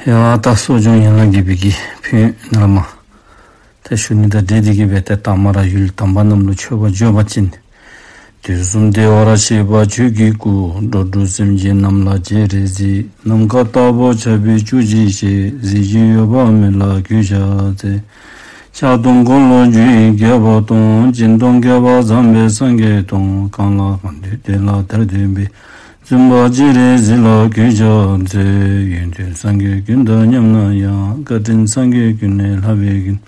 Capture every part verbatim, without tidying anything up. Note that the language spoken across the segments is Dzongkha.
ཡ་ད་གསོ་སྦྱོང་ཡན་ལག་བརྒྱད་པའི་གི་ཕན་ཡོན་ནཱ་ལས་མར་ཏེ་ཞུ་ནི་དང་འབྲེལ་ཏེ་གི་སྦེ་ཏེ་དང་པ་ར་ཡུལ་དམ་པ་རྣམས་ལུ་མཆོད་པ་བརྗོད་པ་ཅིན། དུས་གསུམ་བདེ་བར་གཤེགས་པ་ཆོས་ཀྱི་སྐུ། འགྲོ་དྲུག་སེམས་ཅན་རྣམས་ལ་སྤྱན་རས་གཟིགས། ནམ་མཁའ་ལྟ་བུར་ཁྱབ་པའི་བཅུ་གཅིག་ཞལ། གཟི་བརྗིད་འོད་དཔག་མེད་ལ་གུས་ཕྱག་འཚལ། ཕྱག་སྟོང་འཁོར་ལོ་བཅུ་ཡི་རྒྱས་པ་སྟོང་། སྤྱན་སྟོང་ཁྱབ་པ་བཟང་པོའི་སངས་རྒྱས་སྟོང་། གང་ལ་གང་འདུལ་དེ་ལ་དེར་སྟོན་པའི། བཙུན་པ་སྤྱན་རས་གཟིགས་ལ་གུས་ཕྱག་འཚལ། ཡོན་ཏན་སངས་རྒྱས་ཀུན་དང་མཉམ་ན་ཡང་། བཀའ་དྲིན་སངས་རྒྱས་ཀུན་ལས་ལྷག་པའི་མགོན།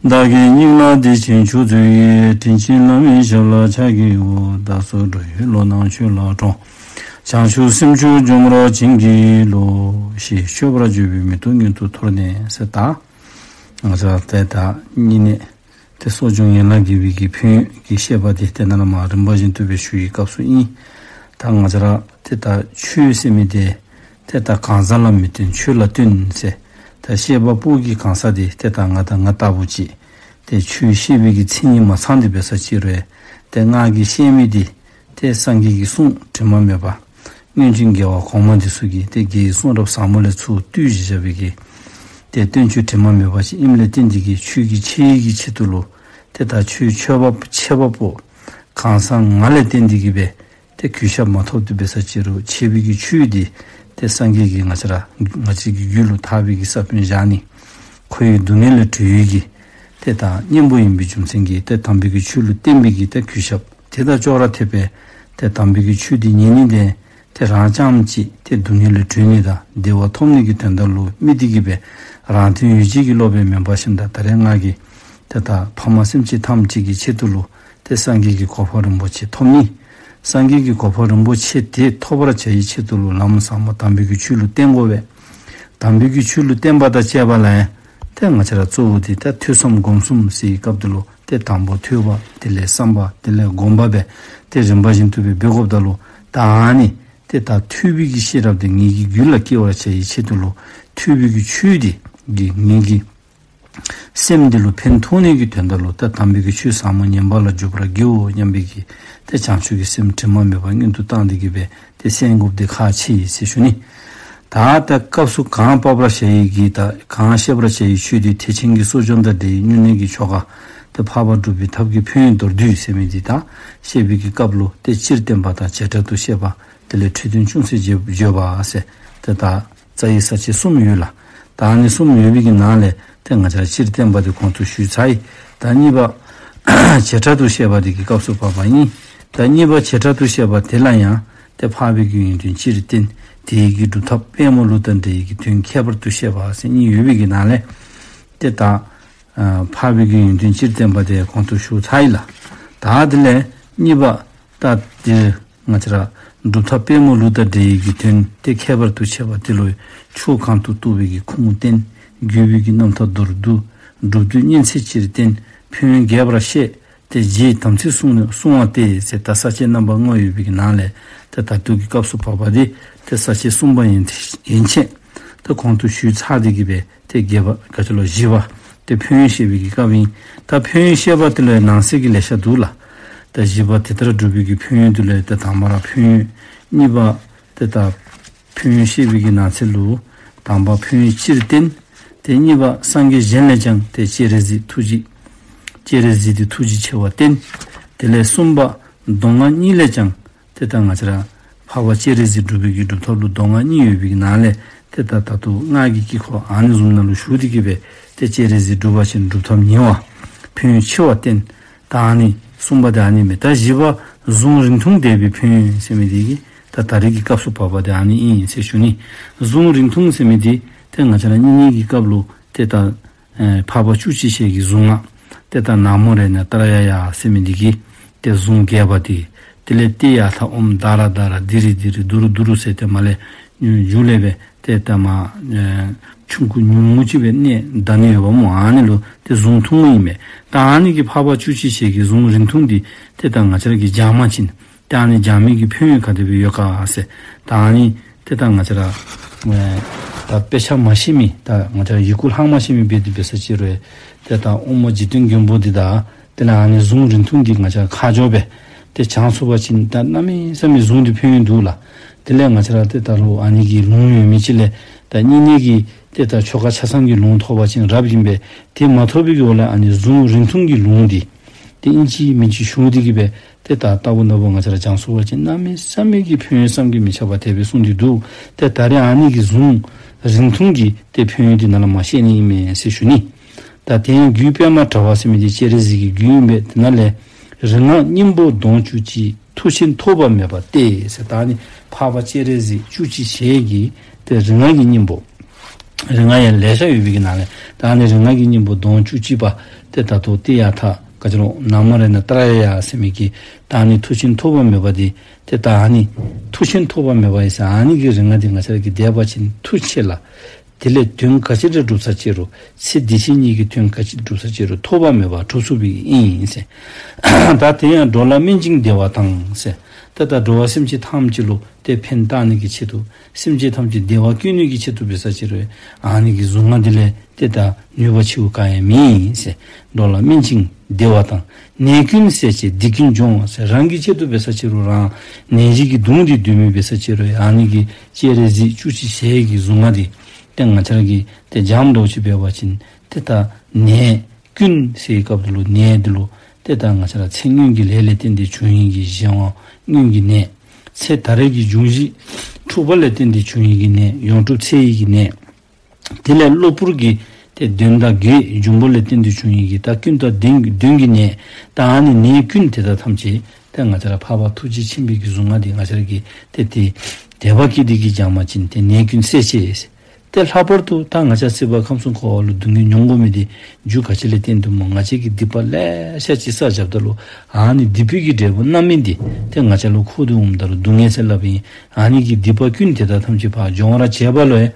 བདག་གི་སྙིང་ལ་བདེ་ཆེན་མཆོག་སྩོལ་བའི། དྲིན་ཅན་བླ་མའི་ཞབས་ལ་ཕྱག་བགྱིའོ། བདག་སོགས་འགྲོ་བའི་བློ་སྣ་ཆོས་ལ་དྲངས། བྱང་ཆུབ་སེམས་མཆོག་འཇོམས་པར་བྱིན་གྱིས་རློབས། ཞེས་མཆོད་པར་བརྗོད་པའི་མེ་ཏོག་སྔོན་དུ་འཐོར་ནས་ཟེར་ད། ང་བཅས་ཏེ་ད་བསྙེན་གནས་ཏེ་གསོ་སྦྱོང་ཡན་ལག་བརྒྱད་པའི་གི་ཕན་ཡོན་གྱི་བཤད་པ་དེ་ཏེ་ནཱ་ལས་མར་རིམ་པ་བཞིན་དུ་སྦེ་ཞུ་བའི་སྐབས་སུ་ཨིན། ད་ང་བཅས་ར་ཏེ་ད་ཆོས་ཟེར་མི་དེ་ཏེ་ད་གང་ཟག་ལ་མི་བརྟེན་ཆོས་ལ་བརྟེན་ཟེར། ད་བཤད་པ་པོ་གི་གང་ཟག་དེ་ཏེ་ད་ང་དང་ང་ལྟ་བུ་ཅིག་ཏེ་ཆོས་བཤད་པའི་གི་མཚན་ཉིད་མ་ཚང་དེ་འབད་ས་ཅིག་རུང་ཏེ་ང་གིས་བཤད་མི་དེ་ཏེ་སངས་རྒྱས་ཀྱི་གསུང་དྲི་མ་མེད་པ། སྔོན་བྱོན་རྒྱལ་བ་གོང་མ་འདི་ཚུ་གིས་ཏེ་རྒྱལ་བའི་གསུང་རབ་ཟབ་མོ་ལས་ཚུར་བཏུས་བཞག་པའི་གི་ཏེ་བསྟན་བཅོས་དྲི་མ་མེད་པ་ཅིག་ཨིནམ་ལས་བརྟེན་ཏེ་གི་ཆོས་ཀྱི་ཆེ་བའི་གི་ཆེད་དུ་ལུ་ཏེ་ད་ཆོས་ཆོས་པ་ཆེ་བ་པོ་གང་ཟག་ང་ལས་བརྟེན་ཏེ་གི་སྦེ་ཏེ་གུས་ཞབས་མ་ཐོབ་དེ་འབད་ས་ཅིག་རུང་ཆེ་བའི་གི་ཆོས་འདི་ཏེ་སངས་རྒྱས་ཀྱིས་ང་བཅས་ར་ང་བཅས་ཀྱི་རྒྱུད་ལུ་ཐར་པའི་གི་ས་བོན་བཞག་ནི། འཁོར་བའི་སྡུག་བསྔལ་ལས་གྲོལ་བའི་གི་ཏེ་ད་གཉེན་པོ་ཨིན་པའི་རྒྱུ་མཚན་གྱིས་ཏེ་དམ་པའི་གི་ཆོས་ལུ་བརྟེན་པའི་གི་ཏེ་གུས་ཞབས་དེ་དང་ཅོག་ར་འཐདཔ་སྦེ་ཏེ་དམ་པའི་གི་ཆོས་འདི་ཉན་ནི་དེ་ཏེ་རང་རྐྱངམ་གཅིག་ཏེ་སྡུག་བསྔལ་ལས་གྲོལ་ནི་དང་བདེ་བ་ཐོབ་ནི་གི་དོན་དག་ལུ་དམིགས་ཏེ་གི་སྦེ་རང་དོན་ཡིད་བྱེད་ཀྱི་བློ་སྦེ་མེན་པར་ཞིནམ་ད་ད་རེས་ང་གིས་ཏེ་ད་ཕ་མ་སེམས་ཅན་ཐམས་ཅད་ཀྱི་ཆེད་དུ་ལུ་ཏེ་སངས་རྒྱས་ཀྱི་གོ་འཕང་རིན་པོ་ཆེ་ཐོབ་ནི། སངས་རྒྱས་ཀྱི་གོ་འཕང་རིན་པོ་ཆེ་དེ་ཐོབ་པར་བྱ་བའི་ཆེད་དུ་ལུ་ལམ་ཟབ་མོ་དམ་པའི་གི་ཆོས་ལུ་བརྟེན་དགོ་པས། དམ་པའི་གི་ཆོས་ལུ་བརྟེན་པ་དང་བཅས་པ་ལ་ཡང་ཏེ་ང་བཅས་ར་གཙོ་བོ་དེ་ད་ཐོས་བསམ་སྒོམ་གསུམ་ཟེར་བའི་སྐབས་དེ་ལུ་ཏེ་དང་པོ་ཐོས་པ་དེ་ལས་བསམ་པ་དེ་ལས་སྒོམ་པ་སྦེ་ཏེ་རིམ་པ་བཞིན་དུ་སྦེ་འབད་དགོཔ་ད་ལུ་ད་ཨ་ནི་ཏེ་ད་ཐོས་པའི་གི་ཤེས་རབ་དེ་ངེའི་གི་རྒྱུད་ལ་སྐྱེ་བར་བྱ་བའི་ཆེད་དུ་ལུ་ཐོས་པའི་གི་ཆོས་དེ་གིས་ངེའི་གི་སེམས་འདི་ལུ་ཕན་ཐོགས་ནི་གི་དོན་དག་ལུ་ད་དམ་པའི་གི་ཆོས་ཟབ་མོ་ཉན་པ་ལ་འཇུག་པར་བགྱིའོ་སྙམ་པའི་གི་ཏེ་བྱང་ཆུབ་ཀྱི་སེམས་དྲི་མ་མེད་པ་སྔོན་དུ་བཏང་སྟེ་གི་སྦེ་ཏེ་གསན་དགོཔ་དེ་ཁག་ཆེ་ཡི་ཟེར་ཞུ་ནི། ད་ད་སྐབས་སུ་གང་བབ་པར་བྱ་ཡི་གི་ད་གང་བཤད་པར་བྱ་ཡི་ཆོས་དེ་ཐེག་ཆེན་གྱི་གསོ་སྦྱོང་དང་འབྲེལ་བའི་སྨྱུང་གནས་ཀྱི་ཆོ་ག་ཏེ་འཕགས་པ་སྒྲུབ་པའི་ཐབས་ཀྱི་ཕན་ཡོན་མདོར་བསྡུས་ཟེར་མི་འདི་ད་བཤད་པའི་གི་སྐབས་ལུ་ཏེ་སྤྱིར་བསྟན་པ་དང་བྱེ་བྲག་ཏུ་བཤད་པ་དེ་ལས་འཕྲོས་དོན་ཅུང་ཟད་བརྗོད་བརྗོད་པ་ཟེར་ཏེ་ད་རྩ་བའི་ས་བཅད་གསུམ་ཡོད་ལགས། ད་ཨ་ནི་གསུམ་ཡོད་པའི་གི་ནང་ལས་ཏེ་ང་བཅས་ར་སྤྱིར་བསྟན་པ་དེ་གོང་དུ་ཞུས་ཚར་ཡི། ད་གཉིས་པ་བྱེ་བྲག་ཏུ་བཤད་པ་དེ་གི་སྐབས་སུ་བབ་པ་ཨིན། ད་གཉིས་པ་བྱེ་བྲག་ཏུ་བཤད་པ་དེ་ལ་ཡང་ཏེ་འཕགས་པའི་གི་ཡོན་ཏན་སྤྱིར་བསྟན་དེའི་གི་སྒྲུབ་ཐབས་དཔལ་མོ་ལུགས་དང་འབྲེལ་བའི་གི་དོན་ཁྱད་པར་དུ་བཤད་པ་ཟེར་གཉིས་ཡོད་པའི་གི་ནང་ལས་ཏེ་ད་ཨ་འཕགས་པའི་གི་ཡོན་ཏན་སྤྱིར་བསྟན་པ་དེ་གོང་དུ་ཞུ་ཚར་ཡི་ལགས། ད་དེ་ལས་གཉིས་པ་ད་འདིར་ང་བཅས་ར་སྒྲུབ་ཐབས་དཔལ་མོ་ལུགས་དང་འབྲེལ་བའི་གི་དོན་ཏེ་ཁྱད་པར་དུ་ཕྱེ་བ་དེ་ལུ་ཕྱོགས་གང་དུ་གཏུགས་པའི་གི་ཁུངས་བསྟན། བརྒྱུད་པའི་གི་རྣམ་ཐར་མདོར་བསྡུ། སྒྲུབ་བསྡུས་སྙན་ཚིག་སྤྱིར་བསྟན། ཕན་ཡོན་རྒྱས་པར་བཤད། ཏེ་རྗེའི་དམ་ཚིག་བསྲུང་ནས་བསྲུང་བ་སྟེ་ཟེར་ད་ས་བཅད་རྣམ་པ་ལྔ་ཡོད་པའི་གི་ནང་ལས་ཏེ་ད་ལྟོ་གི་སྐབས་སུ་བབ་པ་དེ་ཏེ་ས་བཅད་གསུམ་པ་ཡན་ཡན་ཆད་ད་གོང་དུ་ཞུས་ཚར་ཏེ་གི་སྦེ་ཏེ་བརྒྱད་པ་ག་ཅི་ལོ་བཞི་པ་ཏེ་ཕན་ཡོན་བཤད་པའི་གི་སྐབས་ཨིན། ད་ཕན་ཡོན་བཤད་པ་དེ་ལུ་ཡང་ནང་གསེས་ཀྱི་ལེ་ཤ་འདུག་ལགས། ད་བཞི་པ་དེ་ལྟར་སྒྲུབ་པའི་གི་ཕན་ཡོན་དེ་ལུ་ཡང་ད་དང་པ་ར་ཕན་ཡོན། གཉིས་པ་ཏེ་ད་ཕན་ཡོན་བཤད་པའི་གི་ནང་གསེས་ལུ་དང་པ་ཕན་ཡོན་སྤྱིར་བསྟན། ཏེ་གཉིས་པ་སངས་རྒྱས་གཞན་ལས་ཀྱང་ཏེ་སྤྱན་རས་གཟིགས་ཐུགས་རྗེ་སྤྱན་རས་གཟིགས་དེ་ཐུགས་རྗེ་ཆེ་བ་བསྟན། དེ་ལས་གསུམ་པ་མདོ་སྔགས་གཉིས་ལས་ཀྱང་ཏེ་ད་ང་བཅས་ར་འཕགས་པ་སྤྱན་རས་གཟིགས་སྒྲུབ་པའི་གི་སྒྲུབ་ཐབས་ལུ་མདོ་སྔགས་གཉིས་ཡོད་པའི་གི་ནང་ལས་ཏེ་ད་ད་ལྟོ་སྔགས་ཀྱི་དཀྱིལ་འཁོར་ཨ་ནི་བཟུམ་ནང་ལུ་ཞུགས་ཏེ་གི་སྦེ་ཏེ་སྤྱན་རས་གཟིགས་སྒྲུབ་པ་ཅིན་སྒྲུབ་ཐབས་ཉེ་བ་ཕན་ཡོན་ཆེ་བ་བསྟན། ད་ཨ་ནི་གསུམ་པ་དེ་ཨ་ནི་མས། ད་བཞི་པ་གཟུངས་རིང་ཐུང་བཟླས་པའི་ཕན་ཡོན་ཟེར་མི་དེ་གིས་ད་ད་རེས་ཀྱི་སྐབས་སུ་བབ་པ་དེ་ཨ་ནི་ཨིན་ཟེར་ཞུ་ནི། གཟུངས་རིང་ཐུང་ཟེར་མི་དེ་ཏེ་ང་བཅས་ར་སྨྱུང་གནས་ཀྱི་སྐབས་ལུ་ཏེ་ད་ཨེ་འཕགས་པ་བཅུ་གཅིག་ཞལ་གྱི་གཟུངས་སྔགས་ཏེ་ད་ན་མོ་རཏྣ་ཏྲཱི་ཡ་ཡ་ཟེར་མི་དེ་གིས་ཏེ་གཟུངས་རྒྱས་པ་དེ། དེ་ལས་ཏདྱ་ཐཱ་ཨོཾ་དྷ་ར་དྷ་ར་དྷི་རི་དྷི་རི་དྷུ་རུ་དྷུ་རུ་ཟེར་ཏེ་མར་ལས་མཇུག་ལས་སྦེ་ཏེ་ད་མར་ཨེ་ཆུང་ཀུ་ཉུང་ངུ་ཅིག་སྦེ་གནད་བརྡ་ནི་ཡོདཔ་སྨོ། ཨ་ནི་ལུ་ཏེ་གཟུངས་ཐུང་ངུ་ཨིན་མས། ད་ཨ་ནི་གི་འཕགས་པ་བཅུ་གཅིག་ཞལ་གྱི་གཟུངས་རིང་ཐུང་དེ་ཏེ་ད་ང་བཅས་ར་གིས་སྦྱང་བ་ཅིན་ཏེ་ཨ་ནི་སྦྱང་མི་གི་ཕན་ཡོན་ག་དེ་སྦེ་ཡོད་ག་ཟེར། ད་ཨ་ནི་ཏེ་ད་ང་བཅས་ར་ཨེ་ད་དཔེ་ཆ་མ་ཤེས་མི་ད་ང་བཅས་ར་ཡི་གུ་ལྷག་མ་ཤེས་མི་འབད་དེ་འབད་ས་ཅིག་རུང་ཏེ་ད་དབུ་མ་འཇིག་རྟེན་མགོན་པོ་འདི་དང་དེ་ལས་ཨ་ནི་གཟུངས་རིང་ཐུང་འདི་ང་བཅས་ར་ཁ་སྦྱོར་སྦེ་ཏེ་སྦྱང་ཚུགས་པ་ཅིན་ད་གནམ་མེད་ས་མེད་གཟུངས་འདི་ཕན་ཡོན་འདུག་ལགས། དེ་ལས་ང་བཅས་ར་ཏེ་ད་ལུ་ཨ་ནི་གི་ལུང་ཡོད་མི་ཅིག་ལས་ད་ ད་བསྙེན་གནས་ཀྱི་ཏེ་ད་ཆོ་ག་ཆ་ཚང་གི་ལུང་ཐོབ་པ་ཅིན་རབ་ཨིན་པས། དེ་མ་ཐོབ་པའི་གི་འོག་ལས་ཨ་ནི་གཟུངས་རིང་ཐུང་གི་ལུང་འདི་ཏེ་ཨིན་ཅི་མིན་ཅི་ཞུ་སྟེ་གི་སྦེ་ཏེ་ད་ལྟ་བུ་ན་བུ་ང་བཅས་ར་སྦྱང་ཚུགས་པ་ཅིན་གནམ་མེད་ས་མེད་ཀྱི་ཕན་ཡོན་བསམ་གྱིས་མི་ཁྱབ་པ་དེ་སྦེ་གསུངས་ཏེ་འདུག། ཏེ་ད་རེས་ཨ་ནི་གི་གཟུངས་རིང་ཐུང་གི་ཏེ་ཕན་ཡོན་འདི་ནཱ་ལས་མར་བཤད་ནི་ཨིན་མས་ཟེར་ཞུ་ནི། ད་དེ་ཡང་རྒྱུད་པདྨ་དྲ་བ་ཟེར་མི་འདི་སྤྱན་རས་གཟིགས་ཀྱི་རྒྱུད་ཨིན་པས། དེ་ནང་ལས་རིག་སྔགས་སྙིང་པོ་གདོང་བཅུ་གཅིག། མཐུ་ཆེན་ཐོགས་པ་མེད་པ་སྟེ་ཟེར། ད་ཨ་ནི་འཕགས་པ་སྤྱན་རས་གཟིགས་བཅུ་གཅིག་ཞལ་གྱི་ཏེ་རིག་སྔགས་ཀྱི་སྙིང་པོ། རིག་སྔགས་ཡང་ལེ་ཤ་ཡོད་པའི་གི་ནང་ལས་ད་ཨ་ནི་རིག་སྔགས་ཀྱི་སྙིང་པོ་གདོང་བཅུ་གཅིག་པ་ཏེ་ད་ལྟོ་ཏདྱ་ཐཱ་ག་ཅི་ལོ་ན་མ་ར་ཎ་ཏྲ་ཡ་ཡ་ཟེར་མི་གི་ད་ཨ་ནི་མཐུ་ཆེན་ཐོགས་པ་མེད་པ་འདི་ཏེ་ད་ཨ་ནི་མཐུ་ཆེན་ཐོགས་པ་མེད་པ་ཨིན་ཟེར། ཨ་ནི་གི་རིག་སྔགས་འདི་ང་བཅས་ར་གིས་བཟླས་པ་ཅིན་མཐུ་ཆེ་ལ། དེ་ལས་དོན་ག་ཅི་ར་སྒྲུབ་ས་ཅི་རུང་ཚེ་འདི་ཕྱི་གཉིས་ཀྱི་དོན་ག་ཅི་སྒྲུབ་ས་ཅི་རུང་ཐོགས་པ་མེད་པར་གྲུབ་ཚུགས་པའི་ཨིན་ཟེར། ད་དེ་ཡང་འགྲོ་ལ་སྨན་ཅིང་བདེ་བ་དང་ཟེར། ད་ད་འགྲོ་བ་སེམས་ཅན་ཐམས་ཅད་ལུ་ཏེ་ཕན་བཏགས་ནི་གི་ཆེད་དུ་སེམས་ཅན་ཐམས་ཅད་བདེ་བ་བསྐྱེད་ནི་གི་ཆེད་དུ་འབད་ས་ཅི་རུང་ཨ་ནི་གི་གཟུངས་སྔགས་འདི་ལས་ཏེ་ད་ནུས་པ་ཆེ་བ་ག་ཡང་མེད་ཟེར། འགྲོ་ལ་སྨན་ཅིང་བདེ་བ་དང་། ནད་ཀུན་སེལ་བྱེད་སྡིག་ཀུན་སྦྱོང་ཟེར། རང་གི་ཆེད་དུ་འབད་ས་ཅི་རུང་རང་ནད་གཞི་གི་གདུང་འདི་འདུལ་མི་འབད་ས་ཅི་རུང་ཨ་ནི་གི་སྤྱན་རས་གཟིགས་བཅུ་གཅིག་ཞལ་གྱི་གཟུངས་སྔགས་འདི་ཏེ་ང་བཅས་ར་གིས་ཏེ་སྦྱངམ་འདྲཝ་ཅིག་འབད་བ་ཅིན་ཏེ་ད་ནད་ཀུན་ཟེར་བའི་སྐབས་འདི་ལུ་ནད་འདི་ལུ་ཏེ་ད་ང་བཅས་ར་ཚེ་སྔོན་གྱི་ལས་ལས་བརྟེན་ཏེ་བྱུང་ཡི་གི་གཞན་དབང་སྔོན་གྱི་ནད། ཚེ་ད་རེས་ཀྱི་འབྱུང་བཞི་འཁྲུགས་པ་ལས་བརྟེན་ཏེ་བྱུང་ཡི་གི་ནད། ཡོངས་གྲུབ་ཚེ་ཡི་གི་ནད། དེ་ལས་གློ་བུར་གྱི་ཏེ་གདོན་དང་བགེགས་འབྱུང་པོ་ལས་བརྟེན་ཏེ་བྱུང་ཡི་གི་ད་ཀུན་དང་གདོན་གདོན་གྱི་ནད། ད་ཨ་ནི་ནད་ཀུན་དེ་དག་ཐམས་ཅད་ཏེ་ང་བཅས་ར་འཕགས་པ་ཐུགས་རྗེ་ཆེན་པོའི་གི་གཟུངས་སྔགས་འདི་ང་བཅས་ར་གིས་ཏེ་ཏེ་དད་པ་བསྐྱེད་དེ་གི་སྦྱང་བ་ཅིན་ཏེ་ནད་ཀུན་སེལ་བྱེད། ཏེ་ལྷག་པར་དུ་ད་ང་བཅས་སྲིད་པ་ཁམས་གསུམ་འཁོར་བ་ལུ་སྡུག་བསྔལ་མྱོང་དགོ་མི་འདི་རྒྱུ་ག་ཅི་ལས་བརྟེན་ཏེ་སྨོ། ང་བཅས་ཀྱིས་སྡིག་པ་ལེ་ཤ་ཅིག་བསགས་བཞགཔ་ད་ལུ་ཨ་ནི་སྡིག་པའི་གི་འབྲས་བུ་རྣམ་སྨིན་འདི་ཏེ་ང་བཅས་ལུ་འཁོར་ཏེ་འོངམ་ད་ལུ་སྡུག་བསྔལ་ཟེར་སླབ་ཨིན། ཨ་ནི་གི་སྡིག་པ་ཀུན་དེ་དག་ཐམས་ཅད་ཕར་སྦྱོང་བར་བྱེད་པ་ལུ་ཡང་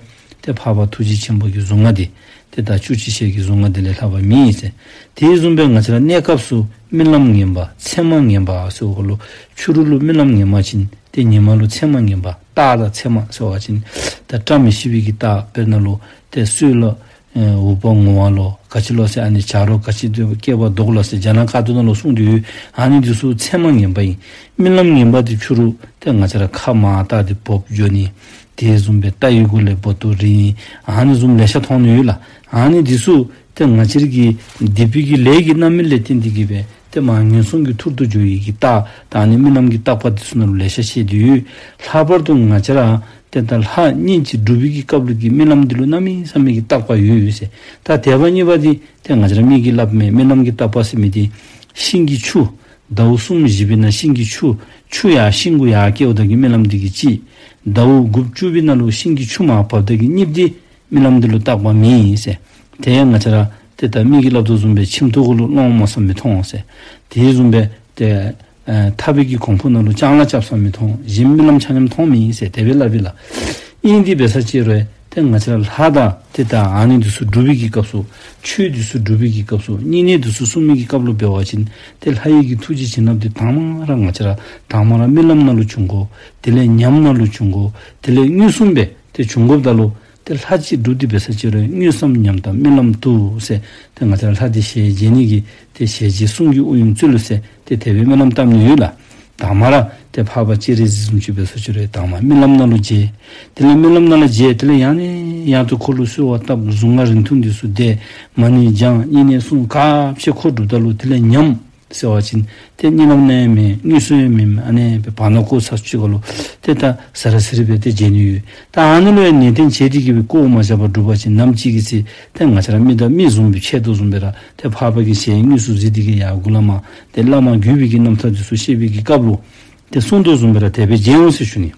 ཏེ་འཕགས་པ་ཐུགས་རྗེ་ཆེན་པོ་གི་གཟུངས་སྔགས་འདི་ཏེ་ད་བཅུ་གཅིག་ཞལ་གྱི་གཟུངས་སྔགས་འདི་ལས་ལྷག་པ་མེད་ཟེར། དེ་བཟུམ་སྦེ་ང་བཅས་ར་གནས་སྐབས་སུ་རྨི་ལམ་ངན་པ་མཚན་མ་ངན་པ་ཟེར་བ་ལུ་ཕྱི་རུ་ལུ་རྨི་ལམ་ངན་པ་ཅིན་ཏེ་ཉི་མ་ལུ་མཚན་མ་ངན་པ་རྟགས་དང་མཚན་མ་ཟེར་བ་ཅིན་ད་བཀྲ་མི་ཤིས་པའི་གི་རྟགས་དཔེར་ན་ལུ་ཏེ་སྲོད་ལུ་ཨེ་འུག་པ་ངུ་བ་ལོ་ག་ཅི་ལོ་ཟེར་ཨ་ནི་བྱ་རོག་ག་ཅི་སྐྱེ་བ་ལྡོག་ལོ་ཟེར་རྒྱ་ནག་བཀའ་བསྡུ་ནང་ལུ་གསུངས་ཏེ་ཡོད། ཨ་ནི་འདི་ཚུ་མཚན་མ་ངན་པ་ཨིན། རྨི་ལམ་ངན་པ་འདི་ཕྱི་རུ་ཏེ་ང་བཅས་ར་ཁ་མར་བལྟ་སྟེ་འབོབ་འགྱོ་ནི། དེ་བཟུམ་སྦེ་རྟ་ཡི་མགུ་ལས་འབུར་ཏོ་རིལ་ནི། ཨ་ནི་བཟུམ་ལེ་ཤ་མཐོང་ནི་ཡོད་ལགས། ཨ་ནི་འདི་ཚུ་ཏེ་ང་བཅས་ར་གི་སྡིག་པའི་གི་ལས་ཀྱི་རྣམ་སྨིན་ལས་བརྟེན་ཏེ་གི་སྦེ་ཏེ་མར་ངན་སོང་གི་ཐུར་དུ་འགྱོ་ཡི་གི་རྟགས་དང་ཨ་ནི་རྨི་ལམ་གྱི་རྟགས་པ་འདི་ཚུ་ནང་ལུ་ལེ་ཤ་བཤད་དེ་ཡོད། ལྷག་པར་དུ་ང་བཅས་ར་ཏེ་ད་ལྷ་གཉིས་ཀྱི་སྒྲུབ་པའི་གི་སྐབས་ལུ་གི་རྨི་ལམ་འདི་ལུ་གནམ་མེད་ས་མེད་ཀྱི་རྟགས་པ་ཡོད་ཡོད་ཟེར། ད་དད་པ་གཉིས་པ་འདི་ཏེ་ང་བཅས་ར་མི་གིས་སླབ་མི་རྨི་ལམ་གྱི་རྟགས་པ་ཟེར་མི་འདི་ཤིང་གི་ཆུ་ཟླཝ་གསུམ་བཞི་པའི་ནང་ཤིང་གི་ཆུ་ཆུ་ཡར་ཤིང་གུ་ཡར་སྐྱེཝ་ད་གི་རྨི་ལམ་འདི་གིས་གཅིག། ཟླཝ་དགུ་བཅུ་པའི་ནང་ལུ་ཤིང་གི་ཆུ་མར་བབས་ད་གི་གཉིསཔ་འདི་རྨི་ལམ་འདི་ལུ་རྟགས་པ་མེད་ཟེར། དེ་ཡང་ང་བཅས་ར་ཏེ་ད་མི་གིས་སླབ་དོ་བཟུམ་སྦེ་ཁྱིམ་ཐོག་གུ་ལུ་གླང་མ་སོང་མི་མཐོང་ཟེར། དེ་བཟུམ་སྦེ་ཏེ་ཨེ་ཐག་པའི་གི་གོང་ཕུ་ནང་ལུ་ལྕང་ལཱ་རྐྱབ་སོང་མི་མཐོང་། གཞན་རྨི་ལམ་ཆ་མཉམ་མཐོང་མི་ཨིན་ཟེར་དེ་སྦེ་སླབ་ཨིན་ལགས། ཨིན་དེ་འབད་ས་ཅི་རུང་ཏེ་ང་བཅས་ར་ལྷ་དང་ཏེ་ད་ཨ་ནི་འདི་ཚུ་སྒྲུབ་པའི་གི་སྐབས་སུ་ཆོས་འདི་ཚུ་སྒྲུབ་པའི་གི་སྐབས་སུ་བསྙེན་གནས་འདི་ཚུ་སྲུང་མི་གི་སྐབས་ལུ་འབད་བ་ཅིན་ཏེ་ལྷ་ཡི་གི་ཐུགས་རྗེ་བྱིན་རླབས་འདི་དང་མ་ར་ང་བཅས་ར་དང་མ་ར་རྨི་ལམ་ནང་ལུ་བྱུང་དགོ། དེ་ལས་ཉམས་ནང་ལུ་བྱུང་དགོ། དེ་ལས་མངོན་སུམ་སྦེ་ཏེ་བྱུང་དགོཔ་ད་ལུ་ཏེ་ལྷ་ཅིག་སྒྲུབ་སྟེ་འབད་ས་ཅི་རུང་དངོས་སམ་ཉམས་དང་རྨི་ལམ་དུ་ཟེར་ཏེ་ང་བཅས་ར་ལྷ་འདི་ཞལ་མཇལ་ནི་གི་ཏེ་ཞལ་མཇལ་གསུང་གི་དབུགས་དབྱུང་སྩོལ་ལོ་ཟེར་ཏེ་དེ་སྦེ་སྨོན་ལམ་བཏབ་ནི་ཡོད་ལགས། དང་མ་ར་ཏེ་འཕགས་པ་སྤྱན་རས་གཟིགས་བཟུམ་ཅིག་འབད་ས་ཅི་རུང་དང་མ་རྨི་ལམ་ནང་ལུ་མཇལ། དེ་ལས་རྨི་ལམ་ནང་ལུ་མཇལ། དེ་ལས་ཡང་ནས་ཡང་དུ་ཁོ་ལུ་གསོལ་བ་བཏབ། གཟུངས་སྔགས་རིང་ཐུང་འདི་ཚུ་བཟླས། མ་ཎི་བགྱང་། བསྙེན་གནས་སྲུང་། ག་ཅི་ཁོ་སྒྲུབ་ད་ལུ་དེ་ལས་ཉམས་ཟེར་བ་ཅིན་ཏེ་གཉིད་ལམ་ནང་ཡང་མེད། དངོས་སུ་ཡང་མེད། ཨ་ནི་སྦེ་བར་ན་ཁོ་ཚར་ཅིག་ཁར་ལུ་ཏེ་ད་ཟ་ར་ཟི་རི་སྦེ་ཏེ་མཇལ་ནི་ཡོད། ད་ཨ་ནི་ལུ་ཡང་ནན་ཏན་བྱས་ཏེ་གི་སྦེ་བཀོ་མ་བཞག་པར་སྒྲུབ་པ་ཅིན་ནམ་ཅིག་གི་ཚེ་ཏེ་ང་བཅས་ར་མི་དང་མི་བཟུམ་སྦེ་ཕྱད་དོ་བཟུམ་སྦེ་ར་ཏེ་འཕགས་པ་གི་ཞལ་དངོས་སུ་གཟིགས་ཏེ་གི་ཡར་མགུ་ལས་མར་ཏེ་བླ་མ་བརྒྱུད་པའི་གི་རྣམ་ཐར་འདི་ཚུ་བཤད་པའི་གི་སྐབས་ལུ་ཏེ་གསུང་དོ་བཟུམ་སྦེ་ར་དེ་སྦེ་མཇལ་འོང་ཟེར་ཞུ་ནི།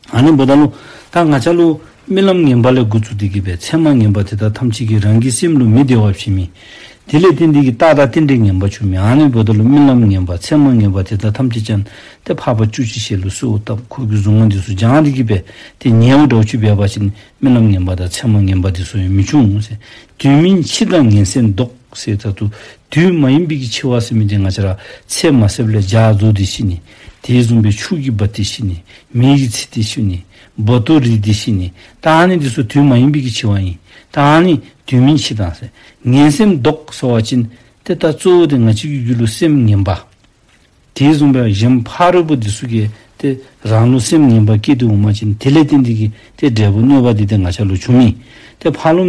ཨ་ནི་འབདཝ་ད་ལུ་ད་ང་བཅས་ལུ་རྨི་ལམ་ངན་པ་ལས་འགོ་བཙུགས་ཏེ་གི་སྦེ་མཚན་མ་ངན་པ་དེ་དག་ཐམས་ཅད་ཀྱིས་རང་གི་སེམས་ལུ་མི་བདེ་བ་བྱིན་མི། དེ་ལས་བརྟེན་ཏེ་གི་རྟགས་དང་རྟེན་འབྲེལ་ངན་པ་བྱུང་མི། ཨ་ནི་འབདཝ་ད་ལུ་རྨི་ལམ་ངན་པ་མཚན་མ་ངན་པ་དེ་དག་ཐམས་ཅད་ཀྱང་ཏེ་འཕགས་པ་བཅུ་གཅིག་ཞལ་ལུ་གསོལ་བ་བཏབ། ཁོ་གི་གཟུངས་སྔགས་འདི་ཚུ་བགྱང་སྟེ་གི་སྦེ་ཏེ་ཉལཝ་འདྲཝ་ཅིག་འབད་བ་ཅིན་རྨི་ལམ་ངན་པ་དང་མཚན་མ་ངན་པ་འདི་ཚུ་ཡང་མི་འབྱུང་ཟེར། དུས་མིན་འཆི་དང་ངན་སེམས་ལྡོག་ཟེར། ད་ལྟོ་དུས་མ་ཡིན་པའི་གི་འཆི་བ་ཟེར་མི་འདི་ང་བཅས་ར་ཚེ་མ་ཟད་ལས་ཇ་རྫོགས་ཏེ་ཤི་ནི། དེ་བཟུམ་སྦེ་ཆུ་གིས་འབག་སྟེ་ཤི་ནི། མེ་གིས་འཚིག་སྟེ་ཤི་ནི། འབུར་ཏོ་རིལ་ཏེ་ཤི་ནི། ད་ཨ་ནི་འདི་ཚུ་དུས་མ་ཡིན་པའི་གི་འཆི་བ་ཨིན། ད་ཨ་ནི་དུས་མིན་འཆི་དང་ཟེར། ངན་སེམས་ལྡོག་ཟེར་བ་ཅིན་ཏེ་ད་གཙོ་བོ་འདི་ང་བཅས་ཀྱི་རྒྱུད་ལུ་སེམས་ངན་པ། དེ་བཟུམ་སྦེ་གཞན་ཕ་རོལ་པོ་འདི་ཚུ་གིས་ཏེ་ ཏེ་རང་ལུ་སེམས་ངན་པ་སྐྱེས་ཏེ་འོང་པ་ཅིན་དེ་ལས་བརྟེན་ཏེ་གིས་ཏེ་འབྲས་བུ་གནོད་པ་འདི་ཏེ་ང་བཅས་ལུ་འབྱུངམ་ཨིན། ཏེ་ཕར་ལུ་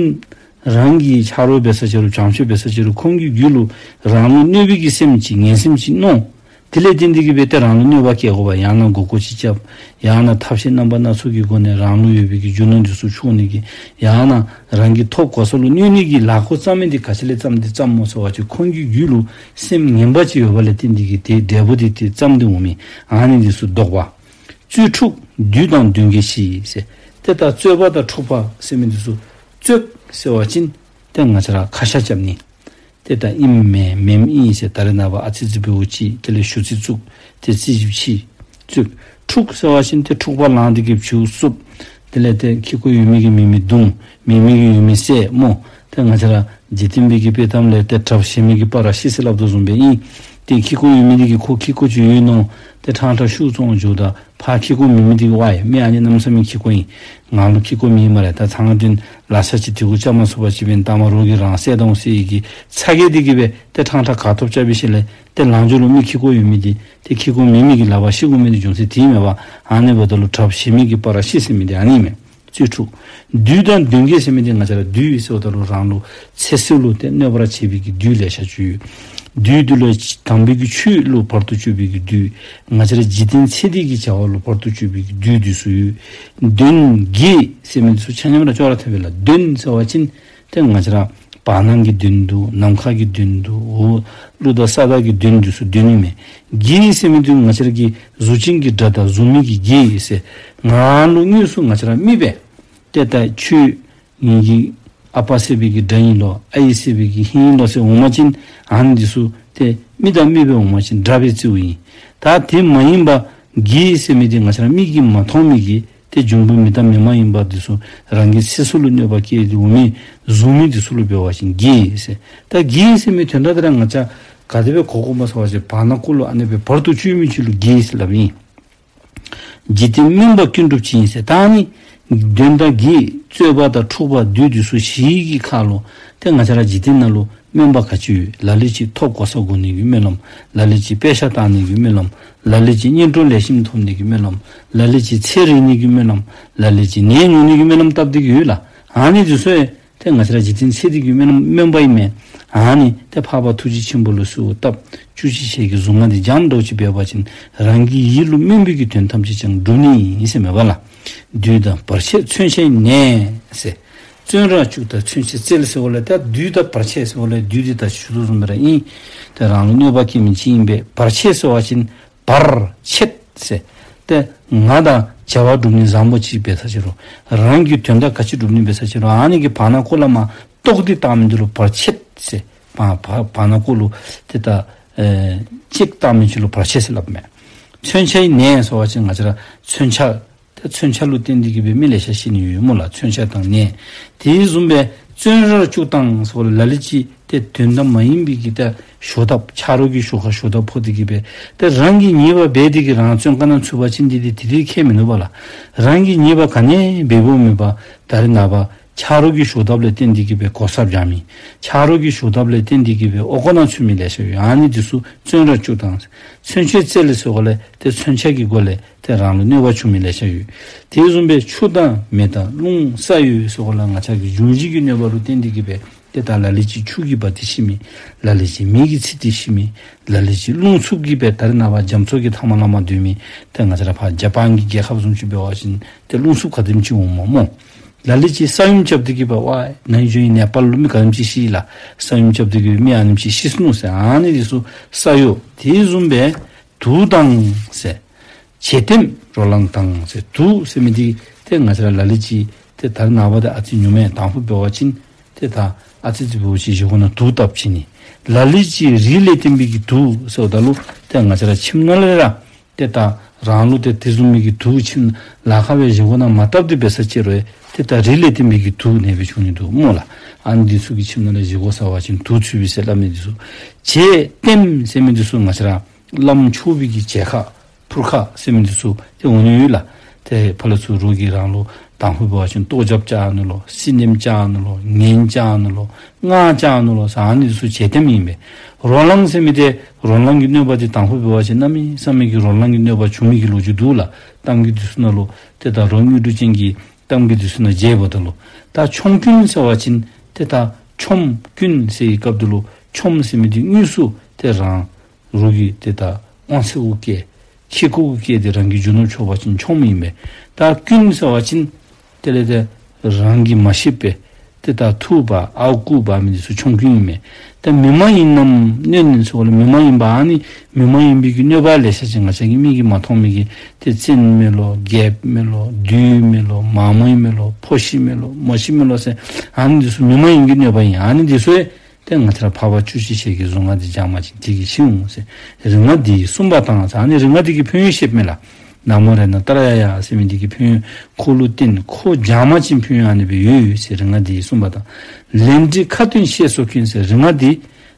རང་གི་ཆ་རོགས་འབད་ས་ཅི་རུང་བྱམས་སྐྱོང་འབད་ས་ཅི་རུང་ཁོང་གི་རྒྱུད་ལུ་རང་ལུ་གནོད་པའི་གི་སེམས་ཅིག་ངན་སེམས་ཅིག་མནོ། དེ་ལས་བརྟེན་ཏེ་གིས་སྦེ་ཏེ་རང་ལུ་གནོད་པ་བཀལ་དགོ་པས། ཡང་ན་མགུ་སྐོར་ཅིག་རྐྱབ། ཡང་ན་ཐབས་ཤེས་རྣམ་པ་སྣ་ཚོགས་ཀྱི་སྒོ་ནས་རང་ལུ་ཡོད་པའི་གི་རྒྱུ་ནོར་འདི་ཚུ་འཕྲོག་ནི་གི། ཡང་ན་རང་གི་ཐོབ་གོ་ས་ལུ་གནོད་ནི་གི་ལཱ་ཁོ་བརྩམ་མི་འདི་ག་ཅི་ལས་བརྩམས་ཏེ་བརྩམས་སྨོ་ཟེར་བ་ཅིན་ཁོང་གི་རྒྱུད་ལུ་སེམས་ངན་པ་ཅིག་ཡོད་པ་ལས་བརྟེན་ཏེ་གིས་ཏེ་འབྲས་བུ་འདི་ཏེ་བརྩམས་ཏེ་འོང་མི། ཨ་ནི་འདི་ཚུ་བཟློག་པ། རྩོད་འཁྲུགས་བདུད་དང་གདོན་བགེགས་ཞི་ཟེར། ཏེ་ད་རྩོད་པ་དང་འཁྲུགས་པ་ཟེར་མི་འདི་ཚུ། རྩོད་ཟེར་བ་ཅིན་ཏེ་ང་བཅས་ར་ཁ་ཤ་རྐྱབ་ནི། ཏེ་ད་ཨིནམ་མེན་མེནམ་ཨིན་ཟེར། ད་རེས་ནངས་པ་ཨ་ཙི་ཙི་འབདཝ་ཅིག་དེ་ལས་ཞུ་ཚིག་བཙུགས། ཏེ་རྩོད་ཅིག་ཕྱེ། རྩོད། འཁྲུགས་ཟེར་བ་ཅིན་ཏེ་འཁྲུག་པ་ལངས་ཏེ་གིས་བྱིའུ་བསུབ། དེ་ལས་ཏེ་ཁེ་ཀོ་ཡོད་མི་གིས་མི་མི་བརྡུང་། མི་མི་གིས་ཡོད་མི་བསད་སྨོ། ཏེ་ང་བཅས་ར་འཇིག་རྟེན་པའི་གི་དཔེ་གཏམ་ལས་ཏེ་གྲབས་ཞན་མི་གིས་སྤར་ར་བཤིག་ཟེར་སླབ་དོ་བཟུམ་སྦེ་ཨིན། ཏེ་ཁེ་ཀོ་ཡོད་མི་འདི་གིས་ཁོ་ཁེ་ཀོ་ཅིག་ཡོད་མནོ། ཏེ་ཕྲང་ཕྲང་ཤུགས་བཙོང་འགྱོཝ་ད་ཕར་ཁེ་ཀོ་མེད་མི་འདི་གིས་ཝའི་མི་ཨ་ནི་གནམ་མེད་ས་མེད་ཁེ་ཀོ་ཨིན། ང་ལུ་ཁེ་ཀོ་མེད་སྨ་རེ། ད་ཚང་དོན་ལ་ཤ་ཅིག་དེ་གུ་རྐྱབ་མ་ཚུགས་པ་ཅིན་ད་མ་རོགས་ཀྱིས་རང་བསད་གཏང་ཟེར་བའི་གི་ཚ་གྱང་འདི་གིས་སྦེ་ཏེ་ཕྲང་ཕྲང་ག་ཐོབ་རྐྱབ་པའི་ཤུལ་ལས་ཏེ་ལང་ཇོ་ལུ་མི་ཁེ་ཀོ་ཡོད་མི་འདི་ཏེ་ཁེ་ཀོ་མེད་མི་གི་ལག་པར་ཤི་དགོ་མི་འདི་འབྱུང་ས་དེ་མེན་པ། ཨ་ནི་འབདཝ་ད་ལུ་གྲབས་ཞན་མི་གིས་སྤར་ར་བཤིག་ཟེར་མི་འདི་ཨ་ནི་མས། རྩོད་འཁྲུགས། བདུད་དང་གདོན་བགེགས་ཟེར་མི་འདི་ང་བཅས་ར་བདུད་ཟེརཝ་ད་ལུ་རང་ལུ་ཚེ་སྲོག་ལུ་ཏེ་གནོད་པ་བྱེད་པའི་གི་བདུད་ལེ་ཤ་ཅིག་ཡོད། བདུད་འདི་ལུ་དམ་པའི་གི་ཆོས་ལུ་བར་དུ་གཅོད་པའི་གི་བདུད། ང་བཅས་ར་འཇིག་རྟེན་ཚེ་འདི་གི་བྱ་བ་ལུ་བར་དུ་གཅོད་པའི་གི་བདུད་འདི་ཚུ་ཡོད། གདོན་བགེགས་ཟེར་མི་འདི་ཚུ་ཆ་མཉམ་ར་ཅོག་ར་འཐདཔ་ཨིན་ལགས། གདོན་ཟེར་བ་ཅིན་ཏེ་ང་བཅས་ར་བར་སྣང་གི་གདོན་འདུག། ནམ་མཁའ་གི་གདོན་འདུག། འོག་ཀླུ་དང་ས་དང་གི་གདོན་འདི་ཚུ་གདོན་ཨིན་མས། བགེགས་ཟེར་མི་འདི་ང་བཅས་ར་གི་གཟུགས་ཅན་གྱི་དགྲ་དང་གཟུགས་མེད་ཀྱི་བགེགས་ཟེར། ང་ལུ་དངོས་སུ་ང་བཅས་ར་དམིགས་སྦེ་ཏེ་ད་ཁྱོད་ངེ་གི་ཨ་པ་བསད་པའི་གི་དགྲ་ཨིན་ལོ། ཨའི་བསད་པའི་གི་ཧིང་ཨིན་ལོ་ཟེར་འོང་པ་ཅིན་ཨ་ནི་འདི་ཚུ་ཏེ་དམིགས་དང་དམིགས་སྦེ་འོང་པ་ཅིན་དགྲ་སྦེ་བརྩིཝ་ཨིན། ད་དེ་མ་ཡིན་པ་བགེགས་ཟེར་མི་འདི་ང་བཅས་ར་མིག་གིས་མ་མཐོང་མི་གི་ཏེ་འབྱུང་པོ་མི་དང་མི་མ་ཡིན་པ་འདི་ཚུ་རང་གི་ཚེ་སྲོག་ལུ་གནོད་པ་བསྐྱལ་ཏེ་འོང་མི་གཟུགས་མེད་འདི་ཚུ་ལུ་འབད་བ་ཅིན་བགེགས་ཟེར། ད་བགེགས་ཟེར་མི་དོན་དག་འདི་ར་ང་བཅས་ག་དེ་སྦེ་གོ་དགོཔ་སྨོ་ཟེར་བ་ཅིན་བར་ན་ཀོ་ལུ་ཨ་ནི་སྦེ་བར་དུ་གཅོད་མི་ཅིག་ལུ་བགེགས་ཟེར་སླབ་ཨིན། འཇིག་རྟེན་སྨོན་པ་ཀུན་འགྲུབ་ཅིང་ཟེར། ད་ཨ་ནི་གདོན་དང་བགེགས་རྩོད་པ་དང་འཁྲུག་པ་བདུད་འདི་ཚུ་ཞི་བའི་གི་ཁ་ལུ་ཏེ་ང་བཅས་ར་འཇིག་རྟེན་ནང་ལུ་སྨོན་པ་ག་ཅི་ཡོད། ལ་ལུ་ཅིག་ཐོབ་གོ་ས་དགོ་ནི་གི་སྨོན་ལམ། ལ་ལུ་ཅིག་དཔེ་ཆ་བལྟ་ནི་གི་སྨོན་ལམ། ལ་ལུ་ཅིག་གཉེན་གྲོགས་ལེགས་ཤོམ་ཐོབ་ནི་གི་སྨོན་ལམ། ལ་ལུ་ཅིག་ཚེ་རིང་ནི་གི་སྨོན་ལམ། ལ་ལུ་ཅིག་ནད་ཉུང་ནི་གི་སྨོན་ལམ་བཏབ་སྟེ་གི་ཡོད་ལགས། ཨ་ནི་འདི་ཚུ་ཡང་ཏེ་ང་བཅས་ར་འཇིག་རྟེན་ཚེ་འདི་གི་སྨོན་ལམ་སྨོན་པ་ཨིན་མས། ཨ་ནི་ཏེ་འཕགས་པ་ཐུགས་རྗེ་ཆེན་པོ་ལུ་གསོལཝ་བཏབ། བཅུ་གཅིག་ཞལ་གྱི་གཟུངས་སྔགས་འདི་སྦྱངམ་ད་ཅིག་འབད་བ་ཅིན་རང་གི་ཡིད་ལུ་སྨོན་པའི་གི་དོན་ཐམས་ཅད་ཀྱང་འགྲུབ་ནི་ཨིན་ཟེར་མས་པ་ལགས། བདུད་དང་བར་ཆད་མཚོན་ཆའི་ནད་ཟེར། བཙོན་རར་བཅུག་དང་མཚོན་ཆའི་རྩལ་ཟེརཝ་ལས་ད་བདུད་དང་བར་ཆད་ཟེརཝ་ལས་བདུད་འདི་ད་ཞུ་དོ་བཟུམ་སྦེ་ར་ཨིན། ཏེ་རང་ལུ་གནོད་པ་བསྐྱལ་མི་ཅིག་ཨིན་པས། བར་ཆད་ཟེར་བ་ཅིན་བར་ཆད་ཟེར། ཏེ་ང་དང་བྱ་བ་སྒྲུབ་ནི་བཟང་པོ་ཅིག་འབད་ས་ཅི་རུང་རང་གི་དོན་དག་ག་ཅི་སྒྲུབ་ནི་འབད་ས་ཅི་རུང་ཨ་ནི་གི་བར་ན་ཀོ་ལས་མར་བཏོག་སྟེ་བཏང་མི་འདི་ལུ་བར་ཆད་ཟེར། བར་བར་བར་ན་ཀོ་ལུ་ཏེ་ད་ཨེ་བཅད་བཏང་མི་ཅིག་ལུ་བར་ཆད་ཟེར་སླབ་མས། མཚོན་ཆའི་ནད་ཟེར་བ་ཅིན་ང་བཅས་ར་མཚོན་ཆ་ཏེ་མཚོན་ཆ་ལུ་བརྟེན་ཏེ་གི་སྦེ་མི་ལེ་ཤ་ཤི་ནི་ཡོད་སྨོ་ལགས། མཚོན་ཆ་དང་ནད། དེ་བཟུམ་སྦེ་བཙོན་རར་བཅུག་དང་ཟེརཝ་ལས་ལ་ལུ་ཅིག་ཏེ་དོན་དག་མ་ཡིན་པའི་གི་ཏེ་ཞོ་འཐབ་ཆ་རོགས་ཀྱི་ཞོ་ཁར་ཞོ་འཐབ་ཕོག་སྟེ་གི་སྦེ་ཏེ་རང་གིས་ཉེས་པ་འབད་དེ་གི་རང་བཙོན་ཁང་ནང་ཚུད་པ་ཅིན་འདི་འདི་དེ་དེ་ཁྱད་མིན་འདུག་པ་ལགས། རང་གིས་ཉེས་པ་ག་ནི་འབད་འབདཝ་མེད་པར་ད་རེས་ནངས་པ་ཆ་རོགས་ཀྱི་ཞོ་འཐབ་ལས་བརྟེན་ཏེ་གི་སྦེ་གོ་ས་བྱང་མི། ཆ་རོགས་ཀྱི་ཞོ་འཐབ་ལས་བརྟེན་ཏེ་གི་སྦེ་ཨོ་ཀོ་ནང་ཚུད་མི་ལེ་ཤ་ཡོད། ཨ་ནི་འདི་ཚུ་བཙོན་རར་བཅུག་དང་། མཚོན་ཆའི་རྩལ་ཟེརཝ་ལས་ཏེ་མཚོན་ཆ་གི་སྒོ་ལས་ཏེ་རང་ལུ་གནོད་པ་བྱུང་མི་ལེ་ཤ་ཡོད། དེ་བཟུམ་སྦེ་ཆུ་དང་མེ་དང་རླུང་ས་གཡོ་ཟེརཝ་ལས་ང་བཅས་ཀྱི་འབྱུང་བཞི་གི་གནོད་པ་ལུ་བརྟེན་ཏེ་གི་སྦེ་ཏེ་ད་ལ་ལུ་ཅིག་ཆུ་གིས་འབག་སྟེ་ཤི་མི། ལ་ལུ་ཅིག་མེ་གིས་འཚིག་སྟེ་ཤི་མི། ལ་ལུ་ཅིག་རླུང་འཚུབ་ཀྱིས་སྦེ་ད་རེས་ནངས་པ་རྒྱ་མཚོ་གི་མཐའ་མ་ལས་མར་སྡོད་མི། ཏེ་ང་བཅས་ར་ཕར་ཇ་པཱན་གྱི་རྒྱལ་ཁབ་བཟུམ་ཅིག་འབད་བ་ཅིན་ཏེ་རླུང་འཚུབ་ག་དེམ་ཅིག་འོངམ་སྨོ། ལ་ལུ་ཅིག་ས་ཡོམ་རྐྱབ་སྟེ་གི་སྦེ་ཝའི་ནཱ་ཧིང་ནེ་པཱལ་ལུ་མི་ག་དེམ་ཅིག་ཤི་ལགས། ས་ཡོམ་རྐྱབ་སྟེ་གི་མི་ཨ་ནེམ་ཅིག་ཤི་སོང་ཟེར། ཨ་ནི་འདི་ཚུ་ས་གཡོ། དེ་བཟུམ་སྦེ་དུག་དང་ཟེར། བྱད་ལྟེམ་རོ་ལངས་དང་ཟེར། དུག་ཟེར་མི་འདི་ཏེ་ང་བཅས་ར་ལ་ལུ་ཅིག་ཏེ་ད་རེས་ནངས་པ་ཏེ་ཨ་ཙི་ཉུང་མས། དང་ཕུ་འབད་བ་ཅིན་ཏེ་ད་ཨ་ཙི་ཙི་འབདཝ་ཅིག་བཞེས་སྒོ་ནང་དུག་བཏབ་ཅི་ནི། ལ་ལུ་ཅིག་རིགས་ལས་བརྟེན་པའི་གི་དུག་ཟེརཝ་ད་ལུ་ཏེ་ང་བཅས་ར་ཁྱིམ་ནང་ལས་ར་ཏེ་ད་རང་ལུ་ཏེ་དེ་བཟུམ་མའི་གི་དུག་ཁྱིམ་ལཱ་ཁག་སྦེ་བཞེས་སྒོ་ནང་མ་བཏབ་སྟེ་འབད་ས་ཅི་རུང་ཏེ་ད་རིགས་ལས་བརྟེན་པའི་གི་དུག་ནད་སྦེ་བྱུང་ནི་འདུག་སྨོ་ལགས། ཨ་ནི་འདི་ཚུ་གིས་ཁྱིམ་ནང་ལས་བཞེས་སྒོ་ཟ་བ་ཅིན་དུག་ཚུད་པས་ཟེར་སླབ་མི་འདི་ཚུ། བྱད་ལྟེམ་ཟེར་མི་འདི་ཚུ་ང་བཅས་ར་བླམ་ཆོས་པའི་གི་བྱད་ཁ་ཕུར་ཁ་ཟེར་མི་འདི་ཚུ་ཏེ་འོང་ནི་ཡོད་ལགས། ཏེ་ཕར་ལས་ཚུར་རོགས་ཀྱིས་རང་ལུ་ དང་ཕུ་འབད་བ་ཅིན་ལྟོ་རྒྱབ་བཅག་ནུག་ལོ། སི་ནེམ་བཅག་ནུག་ལོ། ངན་བཅག་ནུག་ལོ། སྔགས་བཅག་ནུག་ལོ་ཟེར་ཨ་ནི་འདི་ཚུ་བྱེད་དེམ་ཨིན་པས། རོ་ལངས་ཟེར་མི་འདི་རོ་ལངས་ཀྱི་གནོད་པ་འདི་དང་ཕུ་འབད་བ་ཅིན་གནམ་མེད་ས་མེད་ཀྱི་རོ་ལངས་ཀྱི་གནོད་པ་བྱུང་མི་གི་ལོ་རྒྱུས་འདུག་ལགས། གཏམ་རྒྱུད་འདི་ཚུ་ནང་ལུ་ཏེ་ད་རོ་དངོས་གྲུབ་ཅན་གྱི་གཏམ་རྒྱུད་འདི་ཚུ་ནང་མཇལཝ་ད་ལུ། ད་ཆོམ་རྐུན་ཟེར་བ་ཅིན་ཏེ་ད་ཆོམ་རྐུན་ཟེར་བའི་སྐབས་འདི་ལུ་ཆོམ་ཟེར་མི་འདི་དངོས་སུ་ཏེ་རང་རོགས་ཀྱི་ཏེ་ད་དབང་ཚད་གུ་བཀལ། ཁེ་ཀོ་གུ་བཀལ་ཏེ་རང་གི་རྒྱུ་ནོར་འཕྱོག་པ་ཅིན་ཆོམ་ཨིན་པས། ད་རྐུན་ཟེར་བ་ཅིན་དེ་ལས་ཏེ་རང་གིས་མ་ཤེས་པར་ཏེ་ད་འཐུ་འབག་ཨརཝ་བརྐུ་འབག་མི་འདི་ཚུ་ཆོམ་རྐུན་ཨིན་མས། ད་མི་མ་ཡིན་རྣམས་གནོད་ནི་ཟེར་བ་ལུ་མི་མ་ཡིན་པ་ཨ་ནི་མི་མ་ཡིན་པའི་གི་གནོད་པ་ལེ་ཤ་ཅིག་ང་བཅས་ཀྱི་མིག་གིས་མ་མཐོང་མི་གི་ཏེ་བཙན་མས་ལོ། རྒྱལཔོ་མས་ལོ། བདུད་མས་ལོ། མ་མོ་མས་ལོ། ཕོ་ཤི་མས་ལོ། མོ་ཤི་མས་ལོ་ཟེར་ཨ་ནི་འདི་ཚུ་མི་མ་ཡིན་གྱི་གནོད་པ་ཨིན། ཨ་ནི་འདི་ཚུ་ཏེ་ང་བཅས་ར་འཕགས་པ་བཅུ་གཅིག་ཞལ་གྱི་གཟུངས་སྔགས་འདི་བགྱང་པ་ཅིན་དེ་གིས་ཕྱིར་འོང་ཟེར། རིག་སྔགས་འདི་ཡིས་གསུངས་པ་དང་ཟེར་ཨ་ནི་རིག་སྔགས་འདི་གི་ཕན་ཡོན་བཤདཔ་མས་ལགས། ན་མོ་རཏྣ་ཏྲ་ཡ་ཡ་ཟེར་མི་འདི་གི་ཕན་ཡོན་ཁོ་ལུ་བརྟེན་ཁོ་བགྱང་པ་ཅིན་ཕན་ཡོན་ཨ་ནི་སྦེ་ཡོད་ཟེར། རིག་སྔགས་འདི་ཡིས་གསུངས་པ་དང་། ལན་འདི་ཁ་ཏོན་བཤད་སོགས་ཀུན་ཟེར། རིག་སྔགས་འདི་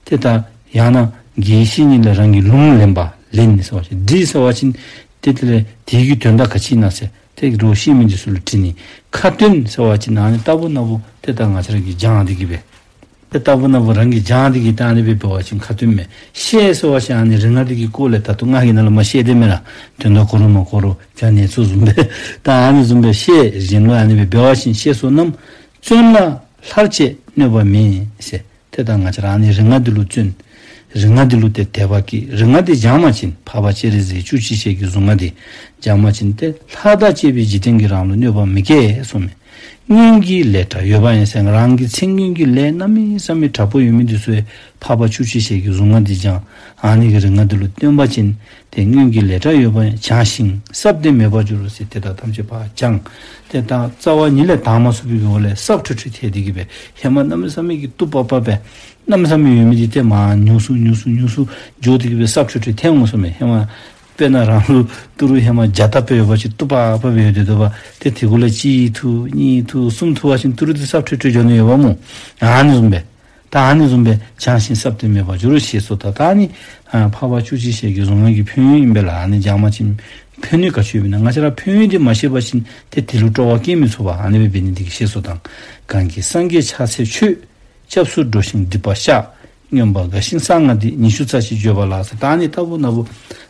ཏེ་ད་ཡང་ན་དགེ་བཤེས་གཉེན་ལ་རང་གི་ལུང་ལེན་པ་ལན་ཟེར་བ་ཅིན་འདི་ཟེར་བ་ཅིན་ཏེ་དེ་ལས་དེ་གི་དོན་དག་ག་ཅི་ཨིན་ན་ཟེར་ཏེ་རོགས་ཤེས་མི་འདི་ཚུ་ལུ་དྲི་ནི། ཁ་ཏོན་ཟེར་བ་ཅིན་ཨ་ནི་ལྟ་བུ་ན་བུ་ཏེ་ད་ང་བཅས་ར་གིས་བགྱང་སྟེ་གི་སྦེ། ཏེ་ལྟ་བུ་ན་བུ་རང་གིས་བགྱང་སྟེ་གི་ད་ཨ་ནི་སྦེ་འབད་བ་ཅིན་ཁ་ཏོན་མས། བཤད་ཟེར་བ་ཅིན་ཨ་ནི་རིག་སྔགས་འདི་གི་སྐོར་ལས་ད་ལྟོ་ང་གིས་ནཱ་ལུ་མར་བཤད་དེ་མེན་ན། དོན་དག་གོ་རུང་མ་གོ་རུང་ཅ་ནེ་ཚུ་བཟུམ་སྦེ་ད་ཨ་ནི་བཟུམ་སྦེ་བཤད་བཞིན་ལུ་ཨ་ནི་སྦེ་འབད་བ་ཅིན་བཤད་སོགས་རྣམས་བརྩོན་ལ་སླར་བཅས་གནོད་པ་མེད་ཟེར། ཏེ་ད་ང་བཅས་ར་ཨ་ནི་རིག་སྔགས་འདི་ལུ་བརྩོན། རིག་སྔགས་འདི་ལུ་ཏེ་དད་པ་བསྐྱེད། རིག་སྔགས་འདི་བགྱང་པ་ཅིན་འཕགས་པ་སྤྱན་རས་གཟིགས་བཅུ་གཅིག་ཞལ་གྱི་གཟུངས་སྔགས་འདི་བགྱང་པ་ཅིན་ཏེ་ལྷ་དང་བཅས་པའི་འཇིག་རྟེན་གྱི་རང་ལུ་གནོད་པ་མི་བསྐྱལ་གསུངས་མས། སྔོན་གྱི་ལས་དྲག་ཡོད་པ་ཡིན་ཟེར། རང་གི་ཚེ་སྔོན་གྱི་ལས་གནམ་མེད་ས་མེད་དྲག་པོ་ཡོད་མི་འདི་ཚུ་ཡང་འཕགས་པ་བཅུ་གཅིག་ཞལ་གྱི་གཟུངས་སྔགས་འདི་བགྱང་ཨ་ནི་གི་རིག་སྔགས་འདི་ལུ་བརྟེན་པ་ཅིན་ཏེ་སྔོན་གྱི་ལས་དྲག་ཡོད་པ་ཡང་བྱང་ཞིང་བསྲབས་ཏེ་མེད་པར་འགྱུར་རོ་ཟེར། དེ་དག་ཐམས་ཅད་ཕར་བྱང་། ཏེ་ད་རྩ་བ་ཉིད་ལས་དག་མ་ཚུགས་པའི་སྒོ་ལས་སྲབ་ཁྲོ་ཁྲོ་ཐལ་ཏེ་གི་སྦེ་ཧེ་མ་གནམ་མེད་ས་མེད་ཀྱི་སྟུག་པག་པ་སྦེ་གནམ་མེད་ས་མེད་ཡོད་མི་འདི་ཏེ་མར་ཉུང་སུ་ཉུང་སུ་ཉུང་སུ་འགྱོ་སྟེ་གི་སྦེ་སྲབ་ཁྲོ་ཁྲོ་ཐལ་འོང་གསུངས་མས། ཧེ་མ་དཔེར་ན་རང་ལུ་ཏི་རུ་ཧེ་མ་བརྒྱ་ལྟབ་སྦེ་ཡོད་པ་ཅིན་སྟུག་པག་པ་སྦེ་ཡོད་དེ་འདུག་པ། ཏེ་དེ་གུ་ལས་གཅིག་འཐུ་གཉིས་འཐུ་གསུམ་འཐུ་བ་ཅིན་ཏི་རུ་འདི་སྲབ་ཁྲོ་ཁྲོ་འགྱོ་ནི་ཡོདཔ་སྨོ། ཨ་ནི་བཟུམ་སྦེ་ད་ཨ་ནི་བཟུམ་སྦེ་བྱང་ཞིང་བསྲབས་ཏེ་མེད་པར་འགྱུར་རོ་ཞེས་སོགས་ད་ད་ཨ་ནི་ཨ་འཕགས་པ་བཅུ་གཅིག་ཞལ་གྱི་གཟུངས་སྔགས་ཀྱི་ཕན་ཡོན་ཨིན་པས་ལགས། ཨ་ནི་བགྱང་པ་ཅིན་ཕན་ནུས་ག་ཅི་ཡོདཔ་ཨིན་ན། ང་བཅས་ར་ཕན་ཡོན་འདི་མ་ཤེས་པ་ཅིན་ཏེ་དེ་ལུ་སྤྲོ་བ་བསྐྱེད་མི་ཚུགས་པ་ཨ་ནི་སྦེ་འབད་ནི་འདི་གིས་ཞེས་སོགས་དང་། གང་གིས་སངས་རྒྱས་ཕྱག་འཚལ་མཆོད། སྐྱབས་སུ་འགྲོ་ཞིང་སྡིག་པ་བཤགས། མངོན་པར་དགའ་ཞིང་གསང་སྔགས་འདི། ཉི་ཤུ་རྩ་གཅིག་བརྗོད་པ་ལ་ཟེར། ད་ཨ་ནི་ལྟ་བུ་ན་བུ་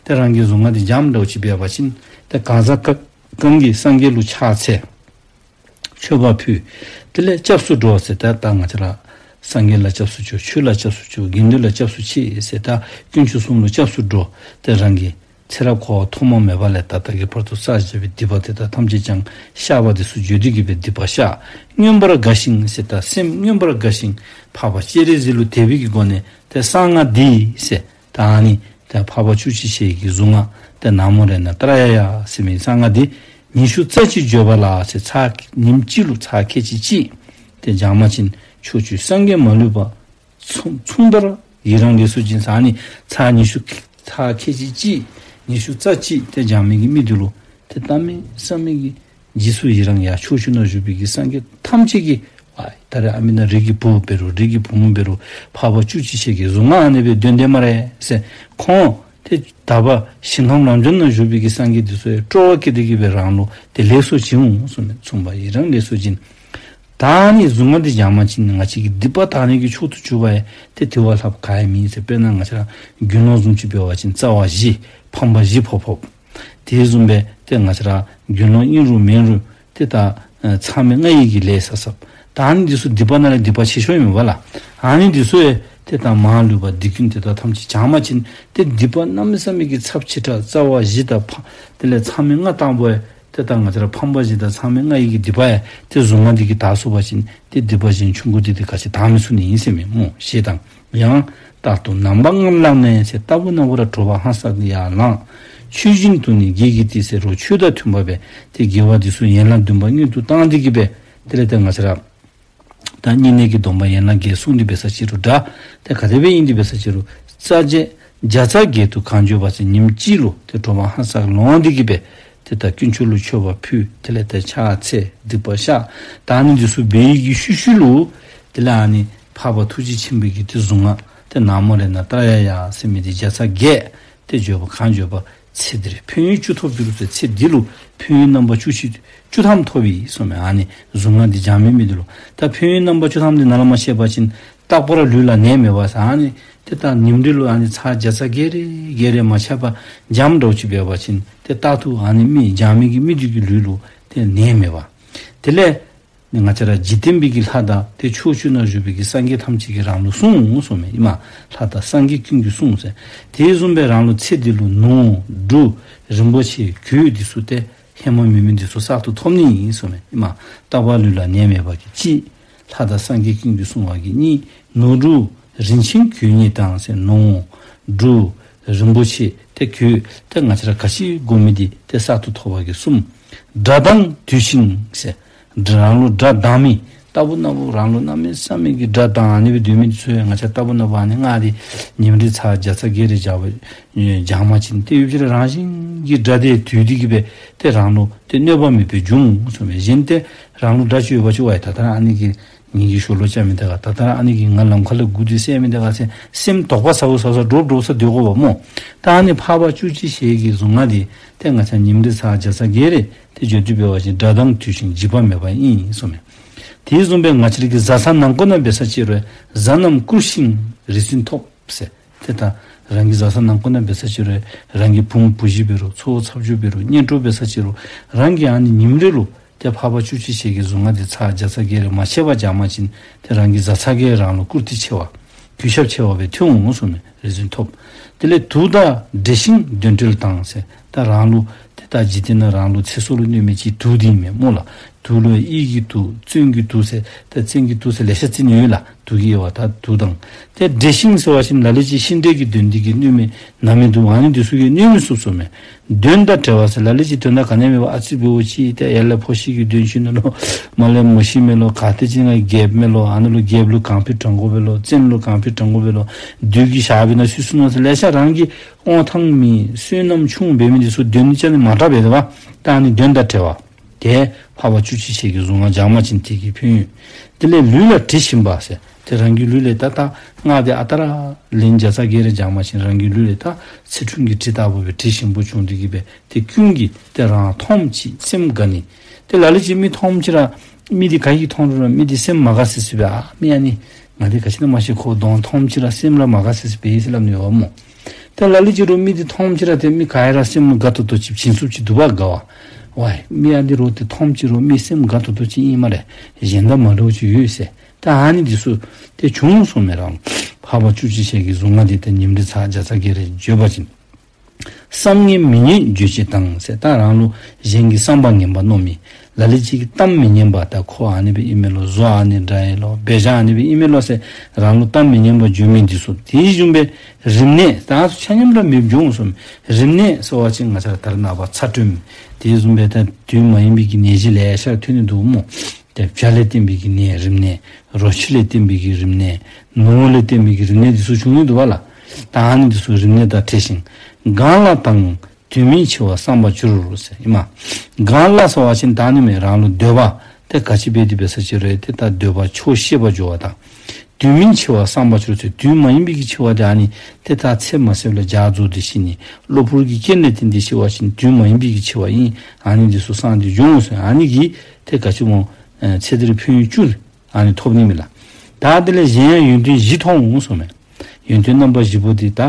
ཏེ་རང་གིས་གཟུངས་སྔགས་འདི་བགྱངམ་འདྲཝ་ཅིག་འབད་བ་ཅིན་ཏེ་གང་ཟག་ག་གང་གིས་སངས་རྒྱས་ལུ་ཕྱག་འཚལ། མཆོད་པ་ཕུལ། དེ་ལས་སྐྱབས་སུ་འགྲོ་ཟེར། ད་ད་ང་བཅས་ར་སངས་རྒྱས་ལ་སྐྱབས་སུ་མཆིའོ། ཆོས་ལ་སྐྱབས་སུ་མཆིའོ། དགེ་འདུན་ལ་སྐྱབས་སུ་མཆི་ཟེར། ད་དཀོན་མཆོག་གསུམ་ལུ་སྐྱབས་སུ་འགྲོ། ཏེ་རང་གི་ཚེ་རབས་འཁོར་བ་ཐོག་མ་མེད་པ་ལས་ད་ལྟ་གི་བར་དུ་བསགས་བཞག་པའི་སྡིག་པ་དེ་དག་ཐམས་ཅད་ཀྱང་བཤགས་པ་དེ་ཚུ་བརྗོད་དེ་གི་སྦེ་སྡིག་པ་བཤགས། མངོན་པར་དགའ་ཞིང་ཟེར། ད་སེམས་མངོན་པར་དགའ་ཞིང་འཕགས་པ་སྤྱན་རས་གཟིགས་ལུ་དད་པའི་གི་སྒོ་ནས་ཏེ་གསང་སྔགས་འདི་ཟེར། ད་ཨ་ནི་ད་འཕགས་པ་བཅུ་གཅིག་ཞལ་གྱི་གཟུངས་སྔགས་ཏེ་ན་མོ་རཏྣ་ཏྲ་ཡ་ཡ་ཟེར་མི་གསང་སྔགས་འདི་ཉི་ཤུ་རྩ་གཅིག་བརྗོད་པ་ལ་ཟེར། ཚར་ཉིནམ་གཅིག་ལུ་ཚར་ཁལ་གཅིག་གཅིག་ཏེ་བགྱང་པ་ཅིན་ཕྱོགས་བཅུའི་སངས་རྒྱས་མ་ལུས་པ་མཚུངས་མཚུངས་པར་ཡི་རང་ལེགས་སོ་སྦྱིན་ཟེར། ཨ་ནི་ཚར་ཉི་ཤུ་ཚར་ཁལ་གཅིག་གཅིག་ཉི་ཤུ་རྩ་གཅིག་ཏེ་བགྱང་མི་གི་མི་འདི་ལུ་ཏེ་གནམ་མེད་ས་མེད་ཀྱི་རྗེས་སུ་ཡི་རང་ཡར་ཕྱོགས་བཅུ་ན་བཞུགས་པའི་གི་སངས་རྒྱས་ཐམས་ཅད་ཀྱིས་ཨ་ད་རེས་ཨ་མི་ན་རིགས་ཀྱི་བུ་འབད་རུང་རིགས་ཀྱི་བུ་མོ་འབད་རུང་འཕགས་པ་བཅུ་གཅིག་ཞལ་གྱི་གཟུངས་སྔགས་ཨ་ནི་སྦེ་འདོན་དེས་སྨ་རེ་ཟེར། ཁོང་ཏེ་དག་པ་ཞིང་ཁམས་རབ་འབྱམས་ན་བཞུགས་པའི་གི་སངས་རྒྱས་འདི་ཚུ་ཡང་སྤྲོ་བ་བསྐྱེད་དེ་གི་སྦེ་རང་ལུ་ཏེ་ལེགས་སོ་སྦྱིན་འོང་གསུངས་མས། མཚུངས་པར་ཡི་རང་ལེགས་སོ་སྦྱིན། ད་ཨ་ནི་གཟུངས་སྔགས་འདི་བགྱང་པ་ཅིན་ང་བཅས་ཀྱི་སྡིག་པ་དག་ནི་གི་མཆོག་ཏུ་གྱུར་པ་ཡང་ཏེ་དེ་བ་ལྷགཔ་ག་ཡང་མེད་ཟེར། དཔེར་ན་ང་བཅས་ར་དགེ་སློང་བཟུམ་ཅིག་འབད་བ་ཅིན་རྩ་བ་བཞི་ཕམ་པ་བཞི་ཕོག་ཕོགཔ། དེ་བཟུམ་སྦེ་ཏེ་ང་བཅས་ར་དགེ་སློང་ཨིན་རུང་མེན་རུང་ཏེ་ད་མཚམས་མེད་ལྔ་ཡི་གི་ལས་བསགས་བསགསཔ། ད་ཨ་ནི་འདི་ཚུ་སྡིག་པ་ནང་ལས་སྡིག་པ་ཆེ་ཤོས་ཨིན་པས་ལགས། ཨ་ནི་འདི་ཚུ་ཡང་ཏེ་ད་མ་ལུས་པ་སྡིག་ཀུན་དེ་དག་ཐམས་ཅད་བྱང་པ་ཅིན་ཏེ་སྡིག་པ་གནམ་མེད་ས་མེད་ཀྱི་ཚབས་ཆེ་དྲགས་རྩ་བ་བཞི་དང་ཕ་དེ་ལས་མཚམས་མེད་ལྔ་དང་པོ་ཡང་ཏེ་ད་ང་བཅས་ར་ཕམ་པ་བཞི་དང་མཚམས་མེད་ལྔ་ཡི་གི་སྡིག་པ་ཡང་ཏེ་གཟུངས་སྔགས་འདི་གིས་དག་ཚུགས་པ་ཅིན་ཏེ་སྡིག་པ་གཞན་ཆུང་ཀུ་དེ་དེ་ག་ཅི་དག་མི་ཚུགས་ནི་ཨིན་ཟེར་མས་སྨོ། ཞེས་དང་། ཡང་རྟག་ཏུ་རྣམ་པ་ལྔར་བླངས་ནས་ཟེར། ལྟ་བུ་ན་བུ་ར་དྲོ་པ་ཧང་སངས་ཡར་ལངས། ཆོས་བཞིན་དུ་ནི་དགེ་གི་སྡིག་ཟེར་རོ། ཆོས་དང་མཐུན་པ་སྦེ་ཏེ་དགེ་བ་འདི་ཚུ་ཡན་ལག་བདུན་པ་སྔོན་དུ་བཏང་སྟེ་གི་སྦེ་དེ་ལས་ཏེ་ང་བཅས་ར་ད་བསྙེན་གནས་ཀྱི་སྡོམ་པ་ཡན་ལག་བརྒྱད་སྲུང་སྟེ་འབད་ས་ཅིག་རུང་འདྲ། ཏེ་ག་དེ་སྦེ་ཨིན་ཏེ་འབད་ས་ཅིག་རུང་རྩ་བརྒྱད་བརྒྱ་རྩ་བརྒྱད་དུ་གང་བརྗོད་པ་ཟེར་ཉིནམ་གཅིག་ལུ་ཏེ་དྲོ་པ་ཧང་སངས་ལོང་སྟེ་གི་སྦེ་ཏེ་ད་དཀོན་མཆོག་ལུ་མཆོད་པ་ཕུལ། དེ་ལས་ཏེ་ཕྱག་འཚལ་སྡིག་པ་བཤགས། ད་ཨ་ནི་འདི་ཚུ་འབད་བའི་གི་ཤུལ་ཤུལ་ལུ་དེ་ལས་ཨ་ནི་འཕགས་པ་ཐུགས་རྗེ་ཆེན་པོའི་གི་ཏེ་གཟུངས་སྔགས་ཏེ་ན་མོ་རཏྣ་ཏྲ་ཡ་ཡ་ཟེར་མི་འདི་བརྒྱ་རྩ་བརྒྱད་ཏེ་བརྗོད་པ་གང་བརྗོད་པ་ ཚེ་འདིར་ཕན་ཡོན་བཅུ་ཐོབ་འགྱུར་ཟེར། ཚེ་འདི་ལུ་ཕན་ཡོན་རྣམ་པ་བཅུ་ཅིག་བཅུ་ཐམ་ཐོབ་ཨིན་གསུངས་མས། ཨ་ནི་གཟུངས་སྔགས་འདི་བགྱང་མི་མི་འདི་ལུ། ད་ཕན་ཡོན་རྣམ་པ་བཅུ་ཐམ་འདི་ནཱ་ལས་མར་བཤད་པ་ཅིན་རྟག་པར་ལུས་ལ་ནད་མེད་པ་ཟེར། ཨ་ནི་ཏེ་ད་ཉིནམ་རེ་ལུ་ཨ་ནི་ཚར་བརྒྱ་རྩ་བརྒྱད་རེ་བརྒྱད་རེ་མ་ཆད་པར་བགྱངམ་འདྲཝ་ཅིག་འབད་བ་ཅིན་ཏེ་རྟག་ཏུ་ཨ་ནི་མི་བགྱང་མི་གི་མི་འདི་གི་ལུས་ལུ་ཏེ་ནད་མེད་པ། དེ་ལས་ང་བཅས་ར་འཇིག་རྟེན་པའི་གི་ལྷ་དང་ཏེ་ཕྱོགས་བཅུ་ན་བཞུགས་པའི་གི་སངས་རྒྱས་ཐམས་ཅད་ཀྱིས་རང་ལུ་སྲུང་གསུངས་མས། ཨིན་མས། ལྷ་དང་སངས་རྒྱས་ཀུན་གྱིས་སྲུང་ཟེར། དེ་བཟུམ་སྦེ་རང་ལུ་ཚེ་འདི་ལུ་ནོར་འབྲུ་རིན་པོ་ཆེ་གོས་འདི་ཚུ་ཏེ་ཧེ་མ་མེད་མི་འདི་ཚུ་གསར་དུ་ཐོབ་ནི་ཨིན་གསུངས་མས། ཨིན་མས། རྟག་པར་ལུས་ལ་ནད་མེད་པ་གི་གཅིག། ལྷ་དང་སངས་རྒྱས་ཀུན་གྱིས་སྲུང་བ་གི་གཉིས། ནོར་འབྲུ་རིན་ཆེན་གོས་རྙེད་དང་ཟེར། ནོར་འབྲུ་རིན་པོ་ཆེ་ཏེ་གོས་ཏེ་ང་བཅས་ར་ག་ཅི་དགོ་མི་འདི་ཏེ་གསར་དུ་ཐོབ་པ་གི་གསུམ། དགྲ་དང་དུད་ཤིང་ཟེར། དགྲ་རང་ལུ་དགྲ་སྡང་མི་རྟག་བུ་ན་བུ་རང་ལུ་གནམ་མེད་ས་མེད་ཀྱི་དགྲ་སྡང་ཨ་ནི་སྦེ་སྡོད་མི་འདི་ཚུ་ཡང་ང་བཅས་རྟག་བུ་ན་བུ་ཨ་ནི་སྔགས་འདི་ཉིནམ་རེ་ཚར་བརྒྱ་རྩ་བརྒྱད་རེ་བགྱང་བ་བགྱང་པ་ཅིན་ཏེ་ཡུལ་གྱི་རང་བཞིན་གྱི་དགྲ་དེ་དུད་དེ་གི་སྦེ་ཏེ་རང་ལུ་ཏེ་གནོད་པ་མེདཔ་སྦེ་འབྱུང་གསུངས་མས། གཞན་ཏེ་རང་ལུ་དགྲ་ཅིག་ཡོད་པ་ཅིན་ཝའི་ད་ལྟོ་ར་ཨ་ནི་གིས་ངེ་གི་ཞོ་ལོ་ཅ་མི་དེ་ག་ད་ལྟོ་ར་ཨ་ནི་གིས་ང་ལམ་ཁ་ལས་སྒུག་སྟེ་བསད་མི་དེ་ག་ཟེར་སེམས་དོགས་པ་ཟ་བོ་ཟ་ས་འདྲོག་འདྲོག་ས་སྡོད་དགོཔ་སྨོ། ད་ཨ་ནི་འཕགས་པ་བཅུ་གཅིག་ཞལ་གྱི་གཟུངས་སྔགས་འདི་ཏེ་ང་བཅས་ཉིནམ་རེ་ཚར་བརྒྱ་རྩ་བརྒྱད་རེ་ཏེ་བརྗོད་དེ་འབད་བ་ཅིན་དགྲ་དང་དུད་ཤིང་འཇིགས་པ་མེད་པ་ཨིན་གསུངས་མས། དེ་བཟུམ་སྦེ་ང་བཅས་ར་གི་བཟའ་ཚང་ནང་འཁོད་ན་འབད་ས་ཅིག་རུང་གཟའ་རྣམས་བཀུར་ཞིང་རིགས་འཛིན་ཐོབ་ཟེར། ཏེ་ད་རང་གི་བཟའ་ཚང་ནང་འཁོད་ན་འབད་ས་ཅིག་རུང་རང་གི་བུམོ་བུ་གཞི་འབད་རུང་ཚ་བོ་ཚ་བརྒྱུད་འབད་རུང་གཉེན་གྲོགས་འབད་ས་ཅིག་རུང་རང་གིས་ཨ་ནི་ཉིནམ་རེ་ལུ་ཏེ་འཕགས་པ་བཅུ་གཅིག་ཞལ་གྱི་གཟུངས་སྔགས་འདི་ཚར་བརྒྱ་རྩ་བརྒྱད་རེ་མ་ཆད་པར་བགྱང་པ་ཅིན་ཏེ་རང་གི་བཟའ་ཚང་གིས་རང་ལུ་བཀུར་སྟི་ཆེ་བ་གུས་ཞབས་ཆེ་བ་སྦེ་ཐོན་འོང་གསུངས་མས། རིགས་འཛིན་ཐོབ། དེ་ལས་དུག་དང་འདྲེ་ཤིང་གདོན་བྲལ་དང་ཟེར། ད་རང་ལུ་ཏེ་ད་འཇིག་རྟེན་ན་རང་ལུ་ཚེ་སྲོག་ལུ་གནོད་མི་ཅིག་དུག་འདི་ཨིན་མས་སྨོ་ལགས། དུག་ལུ་ཡིད་ཀྱི་དུག་བཙན་གྱི་དུག་ཟེར་ད་བཙན་གྱི་དུག་ཟེར་ལེ་ཤ་བརྩི་ནི་ཡོད་ལགས། དུག་གི་དབྱེ་བ་ད་དུག་དང་། ཏེ་འདྲེ་ཤིང་ཟེར་བ་ཅིན་ལ་ལུ་ཅིག་ཤིང་འདྲེ་གི་གདོན་འདི་གིས་གནོད་མི་ན་མི་དུག་ཨ་ནི་འདི་ཚུ་གིས་གནོད་མི་ཚུགས་གསུངས་མས། གདོན་དང་བྲལ་བ་ཟེར་ལ་ལུ་ཅིག་དོན་དག་ག་ནི་མེད་པར་ཨ་ཙི་འབདཝ་ཅིག་ཏེ་ཡར་ལས་ཕོ་ཤི་གི་གདོན་ཞུ་ནི་ལོ་མར་ལས་མོ་ཤི་མི་ལོ་ག་ཏེ་ཅིག་ང་རྒྱལཔོ་མི་ལོ་ཨ་ནི་ལུ་རྒྱལཔོ་ལུ་གང་ཕུད་དྲང་དགོ་པས་ལོ་བཙན་ལུ་གང་ཕུད་དྲང་དགོ་པས་ལོ་བདུད་ཀྱི་ཞགས་པའི་ནང་ཚུད་སོང་ན་ཟེར་ལེ་ཤ་རང་གི་དབང་ཐང་མེད་བསོད་ནམས་ཆུང་འབད་མི་འདི་ཚུ་གདོན་ནི་ཅ་ནི་མ་དྲག་པས་ཏེ་བ། ད་ཨ་ནི་གདོན་དང་བྲལ་བ། ཏེ་འཕགས་པ་བཅུ་གཅིག་ཞལ་གྱི་གཟུངས་སྔགས་བགྱང་པ་ཅིན་དེ་གི་ཕན་ཡོན། དེ་ལས་ལུས་ལ་དྲི་ཞིམ་པ་ཟེར། ཏེ་རང་གི་ལུས་ལས་ད་ད་སྔགས་དེ་ཨ་རྟག་ར་ལན་བརྒྱ་རྩ་བརྒྱད་རེ་བགྱང་པ་ཅིན་རང་གི་ལུས་ལས་ད་ཚེ་ཕྲེང་གི་དྲི་ལྟ་བུ་སྦེ་དྲི་ཞིམ་པོ་བྱུང་སྟེ་གི་སྦེ་ཏེ་ཀུན་གྱིས་ཏེ་རང་མཐོངམ་ཅིག་སེམས་དགའ་ནི། ཏེ་ལ་ལུ་ཅིག་མི་མཐོངམ་ཅིག་ར་མི་འདི་ག་གིས་མཐོང་རུང་ར་མི་འདི་སེམས་མ་དགའ་སི་སི་སྦེ་ཨ་མི་ཨ་ནི་ང་འདི་ག་ཅི་ན་མ་ཤེས། ཁོ་གདོང་མཐོངམ་ཅིག་ར་སེམས་ར་མ་དགའ་སི་སི་སྦེ་ཨིན་ཟེར་སླབ་ནི་ཡོདཔ་སྨོ། ཏེ་ལ་ལུ་ཅིག་རུང་མི་འདི་མཐོངམ་ཅིག་ར་ཏེ་མི་ག་ར་སེམས་དགའ་ཏོག་ཏོ་ཅིག་བྱིན་ཚུགསཔ་ཅིག་འདུག་པ་དགའ་བ། ཝའི་མི་ཨ་འདི་རུང་ཏེ་མཐོངམ་ཅིག་རུང་མི་སེམས་དགའ་ཏོག་ཏོ་ཅིག་ཨིན་སྨ་རེ། གཞན་དང་མ་འདྲཝ་ཅིག་ཡོད་ཟེར། ད་ཨ་ནི་འདི་ཚུ་ཏེ་བྱུང་གསུངས་མས་རང་། འཕགས་པ་བཅུ་གཅིག་ཞལ་གྱི་གཟུངས་སྔགས་འདི་ཏེ་ཉིནམ་རེ་ཚར་བརྒྱ་རྩ་བརྒྱད་རེ་བརྗོད་པ་ཅིན། བསམ་ངན་མི་སྙན་བརྗོད་བྱེད་དང་ཟེར། ད་རང་ལུ་གཞན་གྱི་བསམ་པ་ངན་པ་མནོ་མི་ལ་ལུ་ཅིག་གིས་གཏམ་མི་སྙན་པ་ད་ཁོ་ཨ་ནི་སྦེ་ཨིན་མས་ལོ་བཟོ་ཨ་ནི་འདྲ་ཨིན་ལོ་འབད་བཞག་ཨ་ནི་སྦེ་ཨིན་མས་ལོ་ཟེར་རང་ལུ་གཏམ་མི་སྙན་པ་བརྗོད་མི་འདི་ཚུ། དེ་བཟུམ་སྦེ་རིམས་ནད་ད་ཆ་མཉམ་ར་མེདཔ་འགྱོ་འོང་གསུངས་མས། རིམས་ནད་ཟེར་བ་ཅིན་ང་བཅས་ར་ད་རེས་ནངས་པ་ཚ་དྲོད་མས། དེ་བཟུམ་སྦེ་ད་དུས་མ་ཡིན་པའི་གི་ནད་གཞི་ལེ་ཤ་ཐོན་ནི་འདུག་སྨོ། ཏེ་བྱ་ལས་བརྟེན་པའི་གི་ནད་རིམས་ནད། རོ་ཁྱི་ལས་བརྟེན་པའི་གི་རིམས་ནད། ནོར་ལས་བརྟེན་པའི་གི་རིམས་ནད་འདི་ཚུ་བྱུང་ནི་འདུག་པ་ལགས། ད་ཨ་ནི་འདི་ཚུ་རིམས་ནད་དང་བྲལ་ཞིང་གང་ལ་དང་དུས་མིན་འཆི་བ་སངས་པར་འགྱུར་ཟེར་ཨིན་མས། གང་ལ་ཟེར་བ་ཅིན་ད་ཨ་ནི་མས་རང་ལུ་འདོད་པ་ཏེ་ག་ཅི་འབད་དེ་འབད་ས་ཅིག་རུང་ཏེ་ད་འདོད་པ་ཆོག་ཤེས་པར་འགྱུར་བ་དང་། དུས་མིན་འཆི་བ་སངས་པར་འགྱུར་ཟེར། དུས་མ་ཡིན་པའི་གི་འཆི་བ་དེ་ཨ་ནི་ཏེ་ད་ཚེ་མ་ཟད་ལུ་ལྗགས་རྫོགས་ཏེ་ཤི་ནི། གློ་བུར་གྱི་རྐྱེན་ལས་བརྟེན་ཏེ་ཤི་བ་ཅིན་དུས་མ་ཡིན་པའི་གི་འཆི་བ་ཨིན། ཨ་ནི་འདི་ཚུ་སངས་ཏེ་འགྱོ་འོང་ཟེར། ཨ་ནི་གིས་ཏེ་ག་ཅི་སྨོ། ཨེ་ཚེ་འདིར་ཕན་ཡོན་བཅུ་ཨ་ནི་ཐོབ་ནི་མས་ལགས། ད་དེ་ལས་གཞན་ཡང་ཡོན་ཏན་བཞི་མཐོང་འོང་གསུངས་མས། ཡོན་ཏན་རྣམ་པ་བཞི་པོ་འདི་ད་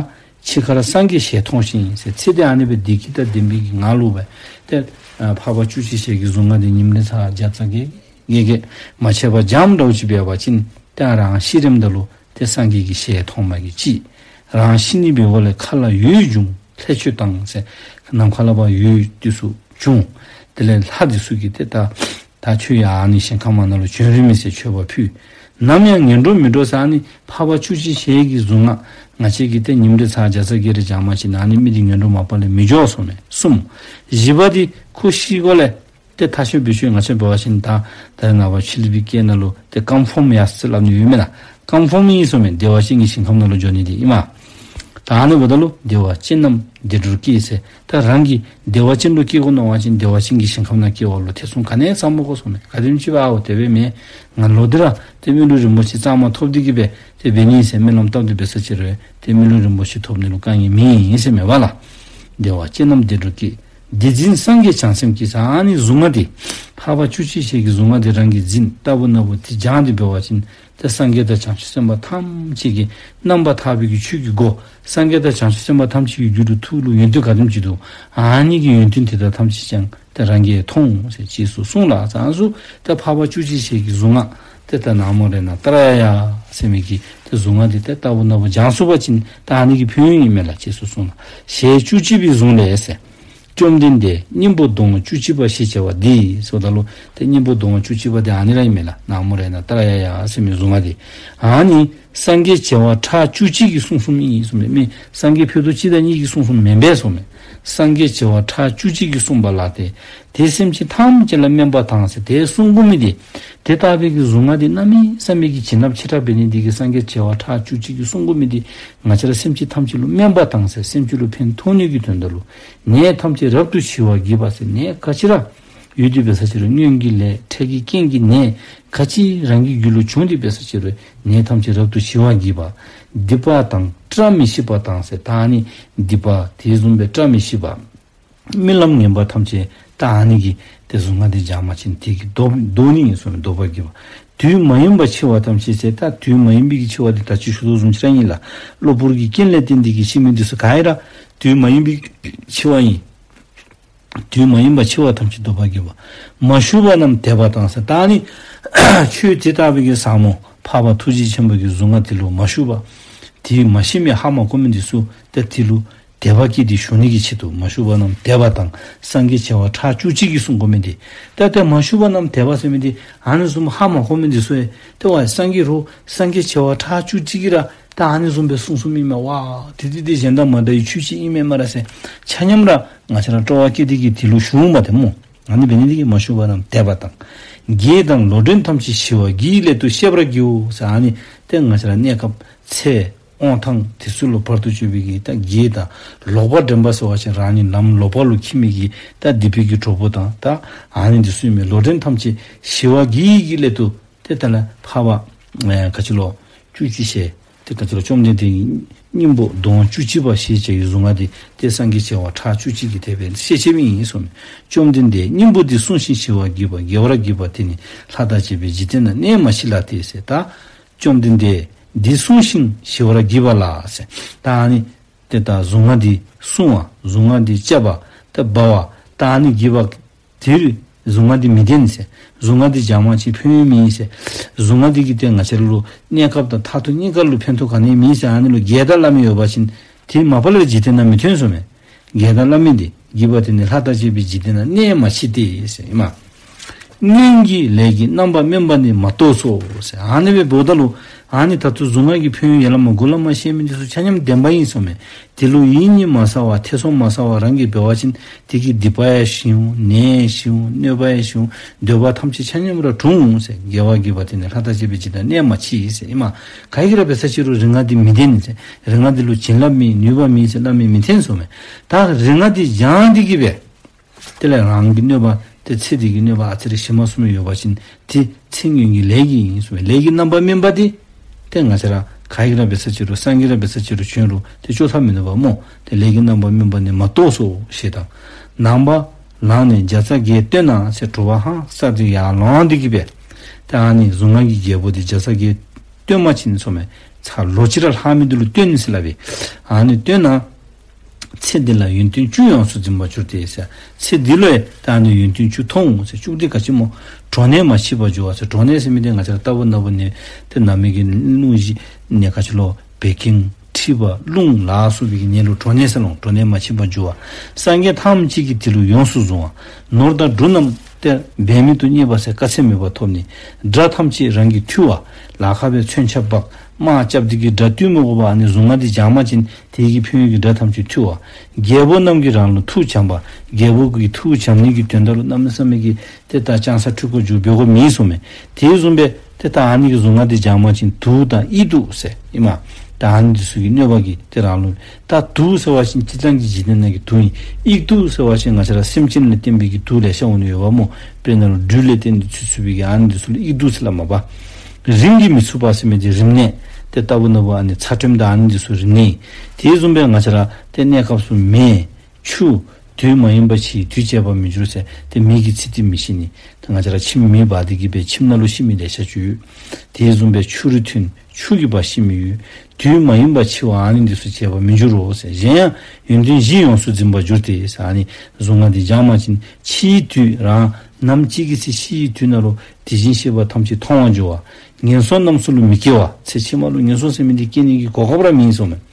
འཆི་ཁར་སངས་རྒྱས་ཞལ་མཐོང་ཞིང་ཟེར། ཚེ་འདི་ཨ་ནི་སྦེ་བདེ་སྐྱིད་དང་ལྡན་པའི་གི་ངང་ལུ་སྦེ་ཏེ་ཨ་འཕགས་པ་བཅུ་གཅིག་ཞལ་གྱི་གཟུངས་སྔགས་འདི་ཉིནམ་རེ་ཚར་བརྒྱ་རྩ་བརྒྱད་བརྒྱད་མ་ཆད་པར་བགྱངམ་འདྲཝ་ཅིག་འབད་བ་ཅིན་ཏེ་རང་ཤི་རནམ་ད་ལུ་ཏེ་སངས་རྒྱས་ཀྱི་ཞལ་མཐོང་བ་གི་གཅིག། རང་ཤི་ནི་འབད་བ་ལས་མཁའ་ལ་འོད་འབྱུང་ལྷས་མཆོད་དང་ཟེར། ནམ་མཁའ་ལས་ཕར་འོད་འདི་ཚུ་བྱུང་། དེ་ལས་ལྷ་འདི་ཚུ་གིས་ཏེ་ད་ད་ཁྱོད་ཡང་ཨ་ནི་ཞིང་ཁམས་ནང་ལུ་བྱོན་རན་མས་ཟེར་མཆོད་པ་ཕུལ། ནམ་ཡང་ངན་འགྲོར་མི་འགྲོ་ཟེར། ཨ་ནི་འཕགས་པ་བཅུ་གཅིག་ཞལ་གྱི་གཟུངས་སྔགས་ང་བཅས་ཀྱིས་ཏེ་ཉིནམ་རེ་ཚར་བརྒྱ་རྩ་བརྒྱད་རེ་བགྱང་པ་ཅིན་ཨ་ནི་མི་འདི་ངན་འགྲོར་མ་པ་ལས་མི་འགྱོ་གསུངས་མས། གསུམ། བཞི་པ་འདི་ཁོ་ཤི་སྒོ་ལས་ཏེ་ཐ་ཤོད་བི་ཤོད་ང་བཅས་འབད་བ་ཅིན་ད་ད་རེས་ནངས་པ་ཕྱི་གླིང་པའི་སྐད་ནང་ལུ་ཏེ་ཀོན་ཕོམ་ཡ་ཟེར་སླབ་ནི་ཡོད་མེན་ན། ཀོན་ཕོམ་ཨིན་གསུངས་མས། བདེ་བ་ཅན་གྱི་ཞིང་ཁམས་ནང་ལུ་འགྱོ་ནི་འདི་ཨིན་མས། ད་ཨ་ནི་འབདཝ་ད་ལུ་བདེ་བ་ཅན་རྣམས་བདེ་འགྲོར་སྐྱེ་ཟེར། ད་རང་གིས་བདེ་བ་ཅན་ལུ་སྐྱེ་དགོ་མནོ་བ་ཅིན་བདེ་བ་ཅན་གྱི་ཞིང་ཁམས་ནང་སྐྱེ་བ་ལུ་ཐེ་ཚོམ་ག་ནི་ཡང་ཟ་མི་དགོ་གསུངས་མས། ག་དེམ་ཅིག་འབད་ཨའོ་དེ་སྦེ་མེན། ང་ལོག་སྟེ་ར་ཏེ་མི་ལུས་རིན་པོ་ཆེ་གཙང་མ་ཐོབ་སྟེ་གི་སྦེ་ཏེ་འབད་ནི་ཟེར་སྨོན་ལམ་བཏབ་སྟེ་འབད་ས་ཅིག་རུང་ཏེ་མི་ལུས་རིན་པོ་ཆེ་ཐོབ་ནི་ལུ་དཀའ་ངལ་མེད་ཟེར་མེན་པ་ལགས། བདེ་བ་ཅན་རྣམས་བདེ་འགྲོར་སྐྱེ། དེ་འཛིན་སངས་རྒྱས་བྱང་སེམས་ཀྱིས། ཟེར་ཨ་ནི་གཟུངས་སྔགས་འདི་འཕགས་པ་བཅུ་གཅིག་ཞལ་གྱི་གཟུངས་སྔགས་འདི་རང་གིས་འཛིན་ལྟ་བུ་ན་བུ་དེ་སྦྱང་སྟེ་འབད་བ་ཅིན་ཏེ་སངས་རྒྱས་དང་བྱང་ཆུབ་སེམས་དཔའ་ཐམས་ཅད་ཀྱི་རྣམ་པར་ཐར་པའི་གི་ཆོས་ཀྱི་སྒོ། སངས་རྒྱས་དང་བྱང་ཆུབ་སེམས་དཔའ་ཐམས་ཅད་ཀྱི་རྒྱུད་ལུ་ཐུགས་ལུ་ཡོན་ཏན་ག་དེམ་ཅིག་འདུག། ཨ་ནི་གི་ཡོན་ཏན་དེ་དག་ཐམས་ཅད་ཀྱང་ཏེ་རང་གིས་མཐོང་ཟེར་རྗེས་སུ་གསུངས་ལ། ཟེར་ཨ་ནི་ཚུ་ཏེ་འཕགས་པ་བཅུ་གཅིག་ཞལ་གྱི་གཟུངས་སྔགས་ཏེ་ད་ན་མོ་རཏྣ་ཏྲ་ཡ་ཡ་ཟེར་མི་གི་ཏེ་གཟུངས་སྔགས་འདི་ཏེ་ལྟ་བུ་ན་བུ་སྦྱང་ཚུགས་པ་ཅིན་ད་ཨ་ནི་གི་ཕན་ཡོན་ཨིན་མས་ལགས། རྗེས་སུ་གསུངས་ལ། ཞལ་བཅུ་གཅིག་པའི་གཟུངས་ལས་ཟེར། བཅོམ་ལྡན་འདས་སྙིང་པོ་གདོང་བཅུ་གཅིག་པ་ཞེས་བྱ་བ་འདི་ཟེརཝ་ད་ལུ་ཏེ་སྙིང་པོ་གདོང་བཅུ་གཅིག་པ་འདི་ཨ་ནི་ར་ཨིན་མས་ལགས། ན་མོ་རཏྣ་ཏྲ་ཡ་ཡ་ཟེར་མི་གཟུངས་སྔགས་འདི། ཨ་ནི་སངས་རྒྱས་བྱེ་བ་ཕྲག་བཅུ་གཅིག་གིས་གསུངས་གསུངསམ་ཨིན་གསུངསམ་མས། མེན་སངས་རྒྱས་ཕྱེད་དོ་གཅིག་དང་གཉིས་ཀྱིས་གསུངས་གསུངསམ་མེན་པས་གསུངསམ་མས། སངས་རྒྱས་བྱེ་བ་ཕྲག་བཅུ་གཅིག་གིས་གསུངས་པ་ལགས་ཏེ། དེས་སེམས་ཅན་ཐམས་ཅད་ལ་སྨན་པ་དང་ཟེར་དེ་གསུང་དགོ་མི་འདི། དེ་ལྟ་བུའི་གི་གཟུངས་སྔགས་འདི་གནམ་མེད་ས་མེད་ཀྱི་བྱིན་རླབས་ཆེ་དྲགས་འབད་ནི་འདི་གིས་སངས་རྒྱས་བྱེ་བ་ཕྲག་བཅུ་གཅིག་གིས་གསུང་དགོ་མི་འདི་ང་བཅས་ར་སེམས་ཅན་ཐམས་ཅད་ལུ་སྨན་པ་དང་ཟེར་སེམས་ཅན་ལུ་ཕན་ཐོགས་ནི་གི་དོན་དག་ལུ། ནད་ཐམས་ཅད་རབ་ཏུ་ཞི་བར་བགྱིད་པ་ཟེར་ནད་ག་ཅི་ར་ཡོད་དེ་འབད་ས་ཅི་རུང་སྔོན་གྱི་ལས་འཕྲལ་གྱི་རྐྱེན་གྱིས་ནད་ག་ཅི་རང་གི་རྒྱུད་ལུ་བྱུང་སྟེ་འབད་ས་ཅི་རུང་ནད་ཐམས་ཅད་རབ་ཏུ་ཞི་བར་བགྱིད་པ། སྡིག་པ་དང་བཀྲ་མི་ཤིས་པ་དང་ཟེར་ད་ཨ་ནི་སྡིག་པ་དེ་བཟུམ་སྦེ་བཀྲ་མི་ཤིས་པ། རྨི་ལམ་ངན་པ་ཐམས་ཅད་ད་ཨ་ནི་གི་ཏེ་གཟུངས་སྔགས་འདི་སྦྱང་པ་ཅིན་དེ་གིས་བཟློག་བཟློག་ནི་ཨིན་གསུངས་མས། བཟློག་པར་བགྱིད་པ། དུས་མ་ཡིན་པར་འཆི་བ་ཐམས་ཅད་ཟེར་ད་དུས་མ་ཡིན་པའི་གི་འཆི་བ་འདི་ད་ཅི་ཞུ་དོ་བཟུམ་ཅིག་ར་ཨིན་ལགས། གློ་བུར་གྱི་རྐྱེན་ལས་བརྟེན་ཏེ་གི་ཤི་མི་འདི་ཚུ་ག་ར་དུས་མ་ཡིན་པའི་འཆི་བ་ཨིན། དུས་མ་ཡིན་པར་འཆི་བ་ཐམས་ཅད་བཟློག་པར་བགྱིད་པ། མ་ཞུ་བ་རྣམས་དད་པ་དང་ཟེར་ད་ཨ་ནི་ཆོས་དེ་ལྟ་བུའི་གི་ཟབ་མོ་འཕགས་པ་ཐུགས་རྗེ་ཆེན་པོ་གི་གཟུངས་སྔགས་དེ་ལུ་མ་ཞུ་བ། དེ་མ་ཤེས་མི་ཧ་མ་གོ་མི་འདི་ཚུ་ཏེ་དེ་ལུ་དད་པ་བསྐྱེད་དེ་ཞུ་ནི་གི་ཆེད་དུ། མ་ཞུ་བ་རྣམས་དད་པ་དང་། སངས་རྒྱས་བྱེ་བ་ཕྲག་བཅུ་གཅིག་གིས་གསུང་དགོ་མི་འདི། ད་ཏེ་མ་ཞུ་བ་རྣམས་དད་པ་ཟེར་མི་འདི་ཨ་ནི་བཟུམ་ཧ་མ་གོ་མི་འདི་ཚུ་ཡང་ཏེ་ཝའི་སངས་རྒྱས་རོགས་སངས་རྒྱས་བྱེ་བ་ཕྲག་བཅུ་གཅིག་གིས་ར་ད་ཨ་ནི་བཟུམ་སྦེ་གསུང་གསུངམ་ཨིན་མས། ཝའི་དེ་དེ་དེ་གཞན་དང་མ་འདྲ་བའི་ཆོས་ཅིག་ཨིན་མས་སྨ་རེ་ཟེར་ཆ་མཉམ་ར་ང་བཅས་ར་སྤྲོ་བ་བསྐྱེད་དེ་གི་དེ་ལུ་ཞུཝ་མས་ཏེ་སྨོ། ཨ་ནི་འབད་ནི་འདི་གིས་མ་ཞུ་བ་རྣམས་དད་པ་དང་། བགེགས་དང་ལོག་འདྲེན་ཐམས་ཅད་ཞི་བར་བགྱིའི་སླད་དུ་བཤད་པར་བགྱིའོ་ཟེར་ཨ་ནི་ཏེ་ང་བཅས་ར་གནས་སྐབས་ཚེ་དབང་ཐང་དེ་ཚུ་ལུ་བར་དུ་གཅོད་པའི་གི་ད་བགེགས་དང་ལོག་པར་འདྲེན་པ་ཟེར་བ་ཅིན་རང་ཉིད་ལམ་ལོག་པ་ལུ་འཁྱིད་མི་གི་ད་སྡིག་པའི་གི་གྲོགས་པོ་དང་ད་ཨ་ནི་འདི་ཚུ་ཨིན་མས། ལོག་འདྲེན་ཐམས་ཅད་ཞི་བར་བགྱིའི་གི་སླད་དུ་ཏེ་ད་ལ་འཕགས་པ་ཨེ་ག་ཅི་ལོ་བཅུ་གཅིག་ཞལ་ཏེ་ག་ཅི་ལོ་བཅོམ་ལྡན་འདས་སྙིང་པོ་གདོང་བཅུ་གཅིག་པ་ཞེས་བྱ་བའི་གཟུངས་སྔགས་འདི་ཏེ་སངས་རྒྱས་བྱེ་བ་ཕྲག་བཅུ་གཅིག་གིས་དེ་སྦེ་བཤད་བཤདཔ་ཨིན་གསུངས་མས། བཅོམ་ལྡན་འདས་སྙིང་པོ་འདི་གསུངས་ཤིང་ཞི་བར་བགྱིས་པ། དགེ་བར་བགྱིས་པ་དེ་ནི་ལྷ་དང་བཅས་པའི་འཇིག་རྟེན་ན་གནས་མ་མཆིས་ལགས་ཏེ་ཟེར། ད་བཅོམ་ལྡན་འདས་འདི་གསུངས་ཤིང་ཞི་བར་བགྱིས་པ་ལགས་ཟེར། ད་ཨ་ནི་ཏེ་ད་གཟུངས་སྔགས་འདི་གསུང་བ་གཟུངས་སྔགས་འདི་བཅའ་བ་ཏེ་འབད་བ་ད་ཨ་ནི་བགྱིས་པ་དེ་རུ་གཟུངས་སྔགས་འདི་མི་བདེན་ཟེར། གཟུངས་སྔགས་འདི་སྦྱང་པ་ཅིན་ཕན་ཡོན་མེད་ཟེར། གཟུངས་སྔགས་འདི་གིས་ཏེ་ང་བཅས་ལུ་གནས་སྐབས་དང་མཐར་ཐུག་གཉིས་ཀ་ལུ་ཕན་ཐོགས་ག་ནི་ཡང་མེད་ཟེར་ཨ་ནི་ལུ་བགེགས་དང་སླབ་མི་ཡོད་པ་ཅིན་དེ་མ་པ་ལས་འཇིག་རྟེན་ནང་མི་ཐོན་གསུངས་མས། བགེགས་དང་སླབ་མི་འདི་བགྱིས་པ་དེ་ནི་ལྷ་དང་བཅས་པའི་འཇིག་རྟེན་ན་གནས་མ་མཆིས་ཏེ་ཟེར་ཨིན་མས། སྔོན་གྱི་ལས་ཀྱི་རྣམ་པར་སྨིན་པ་ནི་མ་རྟོགས་སོ་ཟེར། ཨ་ནི་སྦེ་འབདཝ་ད་ལུ་ཨ་ནི་ད་ལྟོ་གཟུངས་སྔགས་ཀྱི་ཕན་ཡོན་ཡར་ལས་མར་མགུ་ལས་མར་བཤད་མི་འདི་ཚུ་ཆ་མཉམ་བདེན་པ་ཨིན་གསུངས་མས། དེ་ལུ་ཡིད་གཉིས་མ་ཟ་བར་ཐེ་ཚོམ་མ་ཟ་བར་རང་གིས་འབད་བ་ཅིན་དེ་གིས་སྡིག་པ་ཡང་ཞི་འོང་ནད་ཡང་ཞི་འོང་གནོད་པ་ཡང་ཞི་འོང་འདོད་པ་ཐམས་ཅད་ཆ་མཉམ་ར་འགྲུབ་འོང་ཟེར། དགེ་བ་བགྱིས་པ་དེ་ནི་ལྷ་དང་བཅས་པའི་འཇིག་རྟེན་ན་གནས་མ་མཆིས་ཟེར་ཨིན་མས། ག་གིས་ར་འབད་ས་ཅི་རུང་རིག་སྔགས་འདི་མི་བདེན་ཟེར། རིག་སྔགས་འདི་ལུ་བྱིན་རླབས་མེད་ནུས་པ་མེད་ཟེར་སླབ་མི་མི་འཐོན་གསུངས་མས། ད་རིག་སྔགས་འདི་སྦྱང་སྟེ་གི་སྦེ་དེ་ལས་རང་གི་གནོད་པ་ཏེ་ཚེ་འདི་གི་གནོད་པ་ཨ་ཙི་རེ་ཞི་མ་སོང་མི་ཡོད་པ་ཅིན་དེ་ཚེ་སྔོན་གྱི་ལས་ཀྱིས་ཨིན་གསུངས་མས། ལས་ཀྱི་རྣམ་པར་སྨིན་པ་འདི་ཏེ་ང་བཅས་ར་ག་གིས་ར་འབད་ས་ཅི་རུང་སངས་རྒྱས་ར་འབད་ས་ཅི་རུང་བྱོན་རུང་ཏེ་བཅོ་ཐབས་མིན་འདུག་པ་སྨོ། ཏེ་ལས་ཀྱི་རྣམ་པར་སྨིན་པ་ནི་མ་རྟོགས་སོ་ཞེས་དང་། ནངས་པ་ལངས་ནས་བརྒྱ་རྩ་བརྒྱད་བཏོན་ན་ཟེར་དྲོ་པ་ཧང་སངས་ཏེ་ཡར་ལངས་ཏེ་གི་སྦེ་ཏེ་ཨ་ནི་གཟུངས་སྔགས་ཀྱི་རྒྱལ་པོ་འདི་བརྒྱ་རྩ་བརྒྱད་བཏོན་པ་ཅིན་གསུངས་མས། ཚར་ལོ་གཅིག་ར་ལྷག་མི་འདི་ལུ་བཏོན་ཟེར་སླབ་པས། ཨ་ནི་བཏོན་ན་ཚེ་འདི་ལ་ཡོན་ཏན་བཅུ་ཡོངས་སུ་འཛིན་པར་འགྱུར་ཏེ་ཟེར། ཚེ་འདི་ལུ་ཡང་ད་ཨ་ནི་ཡོན་ཏན་བཅུ་མཐོང་འོང་ཟེར། བཅུ་འདི་ག་ཅི་སྨོ། གྲོགས་ནད་མ་མཆིས་པར་འགྱུར་བ་ཟེར། གྲོགས་ནད་ཟེར་མི་འདི་ང་བཅས་ར་ལྟ་བུ་ན་བུ་ནད་ཏེ་ན་མི་གི་རླུང་གཞི་ནད་ག་ཅི་ལོ་བད་ཀན་མཁྲིས་པ་རླུང་ལ་སོགས་པའི་གི་ནད་ལུ་གྲོགས་ནད་ཟེར་ལོ། གྲོགས་ནད་མ་མཆིས་པར་འགྱུར་བ། སངས་རྒྱས་ཐམས་ཅད་ཀྱིས་དེ་ལུ་ཡོངས་སུ་གཟུང་བ། ནོར་དང་འབྲུ་རྣམས་ཏེ་འབད་མེད་དུ་བརྙས་པ་ཟེར་དཀའ་ཚེགས་མེད་པར་ཐོབ་ནི། དགྲ་ཐམས་ཅད་རང་གིས་ཐུལ་བ། ལ་ཁ་སྦེ་མཚོན་ཆ་འབག་དམག་རྐྱབ་སྟེ་གི་དགྲ་བཏུལ་མི་དགོ་པར་ཨ་ནི་གཟུངས་སྔགས་འདི་སྦྱང་པ་ཅིན་དེ་གི་ཕན་ཡོན་གྱིས་དགྲ་ཐམས་ཅད་ཐུལ་བ། རྒྱལ་པོ་རྣམས་ཀྱིས་རང་ལུ་ཐུགས་བྱམས་པ། རྒྱལ་པོ་གི་ཐུགས་བྱམས་ནི་གི་དོན་དག་ལུ་གནམ་མེད་ས་མེད་ཀྱི་ཏེ་ད་ཅང་ས་འཁྲུལ་དགོ་རྒྱུ་འབད་དགོཔ་མེད་གསུངས་མས། དེ་བཟུམ་སྦེ་ཏེ་ད་ཨ་ནི་གི་གཟུངས་སྔགས་འདི་སྦྱང་པ་ཅིན་དུག་དང་ཨི་དུག་ཟེར་ཨིན་མས། ད་ཨ་ནི་འདི་ཚུ་གི་གནོད་པ་གིས་ཏེ་རང་ལུ་ད་དུག་ཟེར་བ་ཅིན་སྤྱིར་བཏང་གི་འཇིག་རྟེན་ནང་གི་དུག་ཨིན། ཨི་དུག་ཟེར་བ་ཅིན་ང་བཅས་ར་སེམས་ཅན་ལུ་བརྟེན་པའི་གི་དུག་ལེ་ཤ་འོང་ནི་ཡོདཔ་སྨོ། དཔེར་ན་ལུ་སྦྲུལ་ལས་བརྟེན་ཏེ་ཚུད་ཚུད་པའི་གི་ཨ་ནི་འདི་ཚུ་ལུ་ཨི་དུག་ཟེར་སླབ་མས་པ། རིམས་ཀྱིས་མི་ཚུགས་པ་ཟེར་མི་འདི་རིམས་ནད་ཏེ་ལྟ་བུ་ན་བུ་ཨ་ནི་ཚ་ཁྲོམ་དང་ཨ་ནི་འདི་ཚུ་རིམས་ནད་ཨིན། དེ་བཟུམ་སྦེ་ང་བཅས་ར་ཏེ་གནས་སྐབས་སུ་མེ་ ཆུ། དུས་མ་ཡིན་པ་ཕྱིའི་དུས་བཅད་པར་མི་འགྱུར་ཟེར། ཏེ་མེ་གི་ཚིག་དེ་མི་ཤེས་ནི། ད་ང་བཅས་ར་ཁྱིམ་མེ་འབར་ཏེ་གི་སྦེ་ཁྱིམ་ནང་ལུ་ཤི་མི་ལེ་ཤ་ཅིག་ཡོད། དེ་བཟུམ་སྦེ་ཆུ་རུད་ཐོན་ཆུ་གིས་འབར་ཤི་མི་ཡོད། དུས་མ་ཡིན་པ་ཕྱི་བ་ཨ་ནི་འདི་ཚུ་བཅད་པར་མི་འགྱུར་རོ་ཟེར། གཞན་ཡང་ཡོན་ཏན་བཞི་ཡོངས་སུ་འཛིན་པར་འགྱུར་ཏེ་ཟེར། ཨ་ནི་གཟུངས་སྔགས་འདི་བགྱང་པ་ཅིན་ཕྱིའི་དུས་རང་ནམ་ཅིག་གི་ཚེ་ཕྱིའི་དུས་ནང་ལུ་དེ་བཞིན་གཤེགས་པ་ཐམས་ཅད་མཐོང་བར་འགྱུར་བ། ངན་སོང་རྣམས་སུ་ལུ་མི་སྐྱེ་བ། ཚེ་ཕྱི་མ་ལུ་ངན་སོང་ཟེར་མི་འདི་སྐྱེ་ནི་གི་གོ་སྐབས་ར་མེད་གསུངམ་མས།